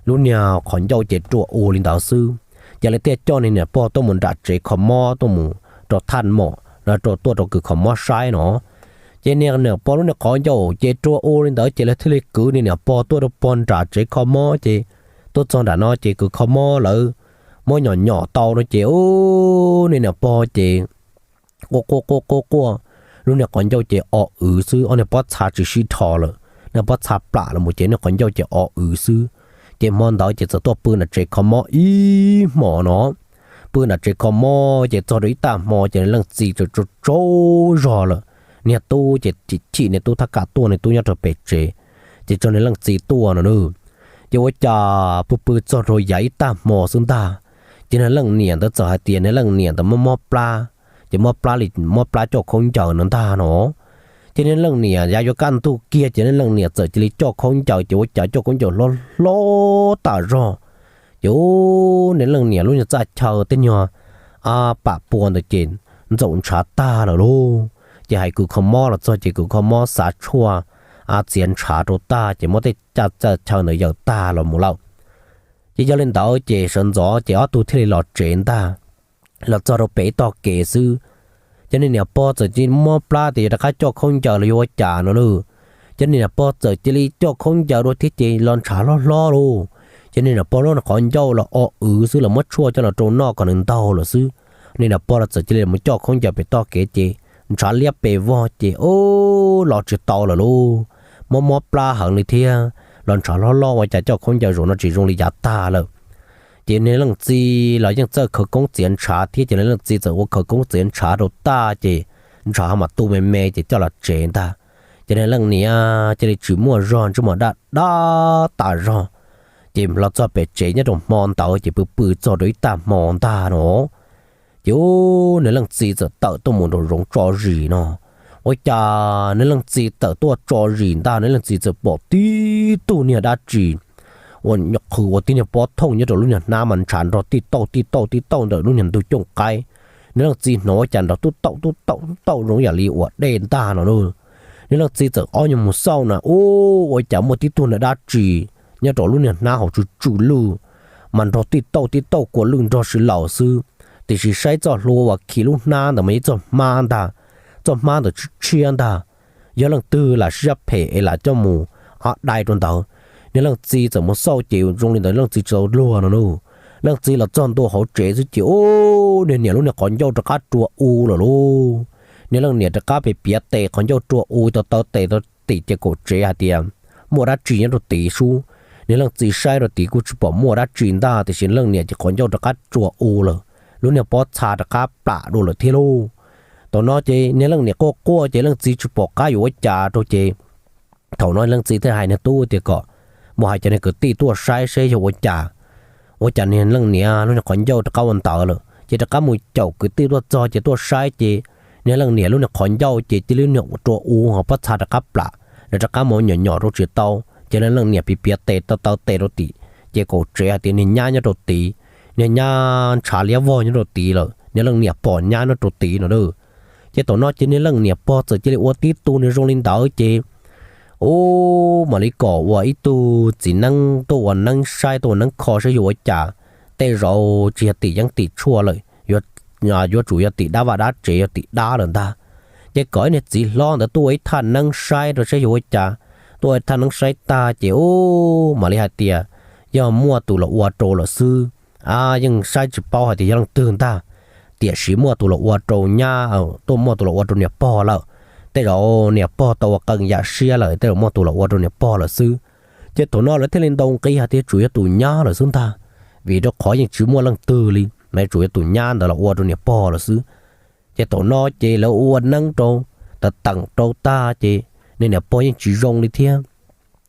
lub niag qhov ncauj ces rua u li ntawd xwb. Ces lawv thiaj coj niag niam pog tuaj mus nram tsev kho mob tuaj mus rau thaj mom los rau tuaj rau kws kho mob saib no. Ces niag niam pog lub niag qhov ncauj ces rua u li ntawd ces lawv thiaj li kwv niag niam pog tuaj rau pog nram tsev kho mob ces tuaj txog nram no ces kws kho mob lawv muab nyom nyom tau no ces ub, niag niam pog ces quaj quaj quaj quaj quaj, lub niag qhov ncauj ces o wv xwb, ob niag pob txha tsis sib dhos lawm, niag pob txha plam los mus ces niag qhov ncauj ces o wv xwb. Ces hmo ntawd ces txawm tuaj pw nram tsev kho mob ib hmos no. Pw nram tsev kho mob ces txog rau ib tag hmo ces leej txiv tsaug tsaug zog lawm. Niag tub ces chim chim niag tub thab kam tuaj, niag tub nyob rau pem tsev, ces tso niag leej txiv tuaj no na. Ces ua cas pw pw txog rau yav ib tag hmo xwb ntag, ces niag leej niam ntawd txawm hais tias niag leej niam ntawd mob mob plab, ces mob plab li mob plab coj khaub ncaws no ntag no. Ces niag leej niam yav yuav kaj ntug kiag ces niag leej niam txawm cia li coj khaub ncaws, ces ua cas coj khaub ncaws hlob hlob tas zog. Ces ub, niag leej niam lub niag txaj chaw tej nyuag pam pua ntawd ces ntxaum ntshav tag lawm lauj. Ces hais kws kho mob los txog ces kws kho mob xav tshuaj txiav ntshav rau tag ces muab tej txaj chaw ntawd yawm tag los mus lawm. Ces yog li ntawd ces sawv ntxov ces ob tug thiaj li los tsev ntag. Los txog rau pem tog kev xwb, ces niag niam pog txawm cia li mob plab tias yuav rov qab coj khaub ncaws los yuav ua cas no lauj. Ces niag niam pog txawm cia li coj khaub ncaws dua thiab ces los ntshav hlob hlob lauj. Ces niag niam pog lub qhov ncauj los o wv xwb, los muab tshuaj coj los rau noj kom nws ntaug lawm xwb. Niag niam pog los txawm cia li mus coj khaub ncaws pem tog kev ces ntshav liab pes vog ces ub, los tsis tau lawm lauj. Mob mob plab heev li thiab los ntshav hlob hlob ua cas coj khaub ncaws zaum no tsis zoo li yav tag lawm. Ces niag leej txiv los yeej txawj khawv koob txiav ntshav thiab ces niag leej txiv txawm ua khawv koob txiav ntshav rau tag ces ntshav ho mam tu me me ces coj los tsev ntag. Ces niag leej niam cia li tsis muaj zog, ntsej muag daj daj tas zog. Ces los txog pem tsev nyob rau hmo ntawd ces pw pw txog rau ib tag hmo ntag no ces ub, niag leej txiv txawm tawm tuaj mus nraum zoov tso zis no. Ua cas niag leej txiv tawm tuaj tso zis ntag, niag leej txiv txawm pom tib tug niag dab tsi ua qhwv ua tib niag pob thooj nyob rau lub niag hnab mas ntshav nrog tij tauj tij tauj tij tauj ntawm lub niag ntug cooj qaib. Niag leej txiv hnov ua cas nrog tub tauj tub tauj tub tauj zoo yam li uas dej ntag no lauj. Niag leej txiv txawm ob nyuag mus xauj na, ub, ua cas muaj tib tug niag dab tsi nyob rau lub niag hnab hauv tsw tsw lwj, mas nrog tij tauj tij tauj kua lwj nrog si laus xwb. Tiam sis saib txoj hlua uas khi lub hnab ntawd mas yog txoj hmab ntag, txoj hmab ntawd tshiab tshiab ntag. Yog leej twg lam siab phem es lam coj mus ob dai rau ntawd. Niag leej txiv txawm mus xauj ces zoo li ntawd leej txiv tsis tau luag no lauj. Leej txiv los txog ntua hauv tsev xwb ces ub, niag niam lub niag qhov ncauj rov qab rua u lawm lauj. Niag leej niam rov qab pem piav tes qhov ncauj rua u tau taw tes tau tim ces kaum tsev hais tias muaj dab tsi nyob rau tid sub. Niag leej txiv saib rau tid kuj tsis pom muaj dab tsi ntag, tiam sis leej niam ces qhov ncauj rov qab rua u lawm, lub niag pob txha rov qab plam dua lawm thiab lauj. Thaum no ces niag leej niam quaj quaj ces leej txiv tsis pom qab yuav ua cas rau ces thaum no leej txiv thiaj hais niag tub tias kom mus hais cov niag kwv tij tuaj saib seb yog ua cas, ua cas niag leej niam lub niag qhov ncauj rov qab ua ntawd lawm. Ces rov qab mus caum kwv tij tuaj txog ces tuaj saib ces niag leej niam lub niag qhov ncauj ces cia li niag rua u ho pob txha rov qab plam, nws rov qab mus nyom nyom rau tsis tau. Ces niag leej niam piav piav tes taw taw tes rau tim ces kaum tsev hais tias niag nyab nyob rau tid, niag nyab ntshav liab vog nyob rau tid lawm, niag leej niam pom nyab nyob rau tid no lauj. Ces thaum no ces niag leej niam pog txawm cia li ua tib tug niag zoo li ntawd ces ub, mam li kom ua ib tug txiv neeb tuaj ua neeb saib tuaj ua neeb kho saib yog ua cas, tej zaum tsis yog tim yeeb tim tshuaj lawm, yuav tsum yog tim dab vaj dab tsev, yog tim dab lawm ntag. Ces kom ib niag txiv hlob ntawd tuaj ua ib thaj neeb saib rau saib yog ua cas. Tuaj ua ib thaj neeb saib tag ces ub, mam li hais tias yog muaj tus los ua rau lawm xwb. Yeej saib tsis paub hais tias yog leej twg ntag, tiam sis muaj tus los ua rau nyab, tuaj muaj tus los ua rau niam pog lawm. Tej zaum niam pog tau ua qee yam siab lawm, tej zaum muaj tus los ua rau niam pog lawm xwb. Ces thaum no lawv thiaj li ntaus nqi hais tias tsuas yog tus nyab lawm xwb ntag, vim rau qhov yeej tsis muaj leej twg li, mas tsuas yog tus nyab ntawd los ua rau niam pog lawm xwb. Ces thaum no ces lawv ua neeb rau, teem teem rau tag ces niag niam pog yeej tsis zoo li thiab.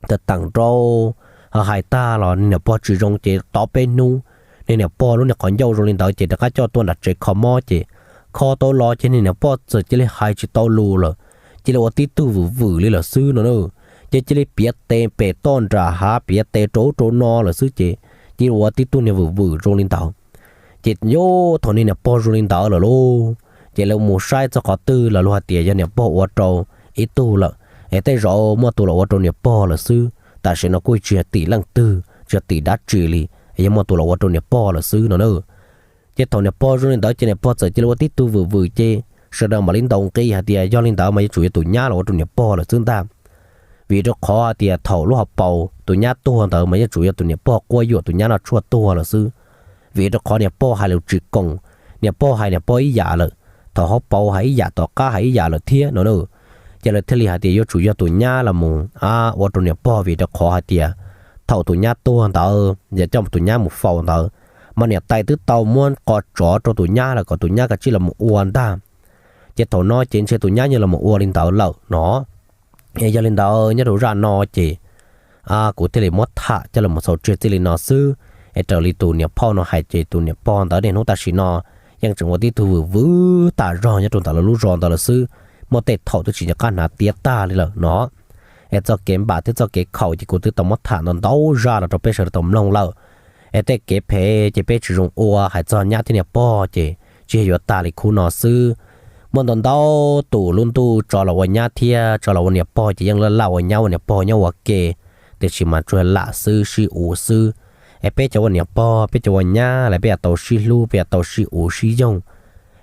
Teem teem rau, ho hais tag los niag niam pog tsis zoo ces tau peb hnub, niag niam pog lub niag qhov ncauj zoo li ntawd ces rov qab coj tuaj nram tsev kho mob ces kho tau los ces niag niam pog txawm cia li hais tsis tau lus lawm, cia li ua tib tug vwm vwm li lawm xwb no na. Ces cia li piav tes pem toj nram hav, piav tes rau ub rau no lawm xwb ces cia li ua tib tug niag vwm vwm zoo li ntawd. Ces yog thaum niag niam pog zoo li ntawd lawm lauj, ces lawv mus saib txog qhov twg los luag hais tias yog niam pog ua rau ib tug lawm, es tej zaum muaj tus los ua rau niam pog lawm xwb. Tam sim no kuj tsis yog tim leej twg, tsis yog tim dab tsi li, es yog muaj tus los ua rau niam pog lawm xwb no na. Ces thaum niam pog zoo li ntawd ces niam pog txawm cia li ua tib tug vwm vwm ces sawv daws mam li ntaus nqi hais tias yog li ntawd mas yuav tsum yog tus nyab los ua rau niam pog lawm xwb ntag. Vim rau qhov hais tias thaum lub hauv paus tus nyab tuag ntawd mas yuav tsum yog tus niam pog quab yuam tus nyab no tshuaj tuag lawm xwb. Vim rau qhov niam pog hais lus tsis koom, niam pog hais niam pog ib yam lawm, thaum hauv paus hais ib yam, tom qab hais ib yam lawm thiab no na. Ces lawv thiaj li hais tias yuav tsum yog tus nyab los mus ua rau niam pog, vim rau qhov hais tias thaum tus nyab tuag ntawd yog coj tus nyab mus faus ntawd, mas niam tais twb tau muab qo tsov rau tus nyab lawm kom tus nyab kav tsij los mus ua ntag. Ces thaum no ces ntshe tus nyab yeej los mus ua li ntawd lawm no. Yog li ntawd nyob rau zaj no ces kuv thiaj li muab tham coj los xaus tseg txij li no xwb. Es raws li tus niam phauj no hais ces tus niam pog ntawd niaj hnub tam sim no yeej tseem ua tib tug vwm vwm tas zog nyob rau ntawm lawv lub zos ntawd lawm xwb. muaj tej thaum twb tsis nco qab hnav tiab tag li lawm no. Es txoj kev npam thiab txoj kev khaum ces kuv twb tau muab tham ntau ntau zaj los rau peb sawv daws tau mloog lawm. Es tej kev phem ces peb tsis zoo ua, hais txog nyab thiab niam pog ces tsis yog yuav tag li khub no xwb. Muaj ntau ntau tus lub ntuj tso los ua nyab thiab tso los ua niam pog ces yeej laj laj ua nyab ua niam pog nyob ua ke, tiam sis mas tsuas lam xwb sib uv xwb. Es peb cov ua niam pog peb cov ua nyab los peb yuav tau sib hlub, peb yuav tau sib uv sib yoog.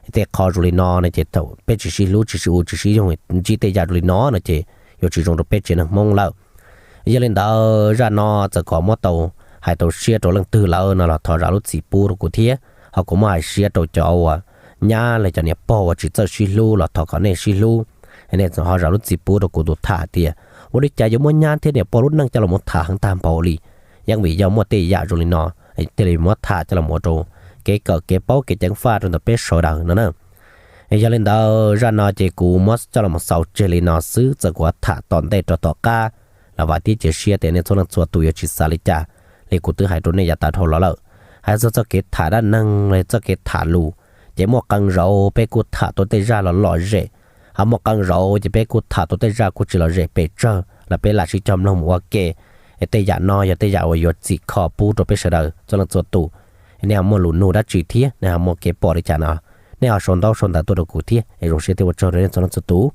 Tej qho zoo li no no ces thaum peb tsis sib hlub tsis sib uv tsis sib yoog, ntsib tej yam zoo li no no ces yuav tsis zoo rau peb tsev neeg Hmoob lawm. Yog li ntawd zaj no txawm kom muab tau hais tau siab rau leej twg lawm no los thov zam lub txim pub rau kuv thiab, ho kuv muab hais siab rau cov uas nyab los cov niam pog uas tsis txawj sib hlub los thov kom nej sib hlub. Nej ho zam lub txim pub rau kuv tus tham tias ua li cas yuav muab nyab thiab niam pog lub neej coj los mus tham heev tag npaum li. Yeej vim yog muaj tej yam zoo li no thiaj li muab tham coj los mus ua rau kev kawm kev paub kev ceev faj rau ntawm peb sawv daws no na. Yog li ntawd zaj no ces kuv muab coj los mus xaus tseg li no xwb, txawm kuv tham tom ntej rau tom qab los vam thiab cia siab tias nej txhua leej txhua tus yuav tsis xav li cas li kuv twb hais rau nej yav tas dhau los lawm. Hais txog txoj kev tham dab neeg los txoj kev tham lus, ces muaj qee zaus peb kuj tham tau tej zaj los lom zem, ho muaj qee zaus ces peb kuj tham tau tej zaj kuj tsis lom zem pes tsawg los peb lam sib cog mloog mus ua ke. Es tej yam no yog tej yam uas yuav txhim kho pub rau peb sawv daws txhua leej txhua tus. Nej ho muaj lus nug dab tsi thiab nej ho muaj kev pom li cas no, nej ho sau ntaub sau ntawv tuaj rau kuv thiab. Es zoo siab thiab ua tsaug rau nej txhua leej txhua tus.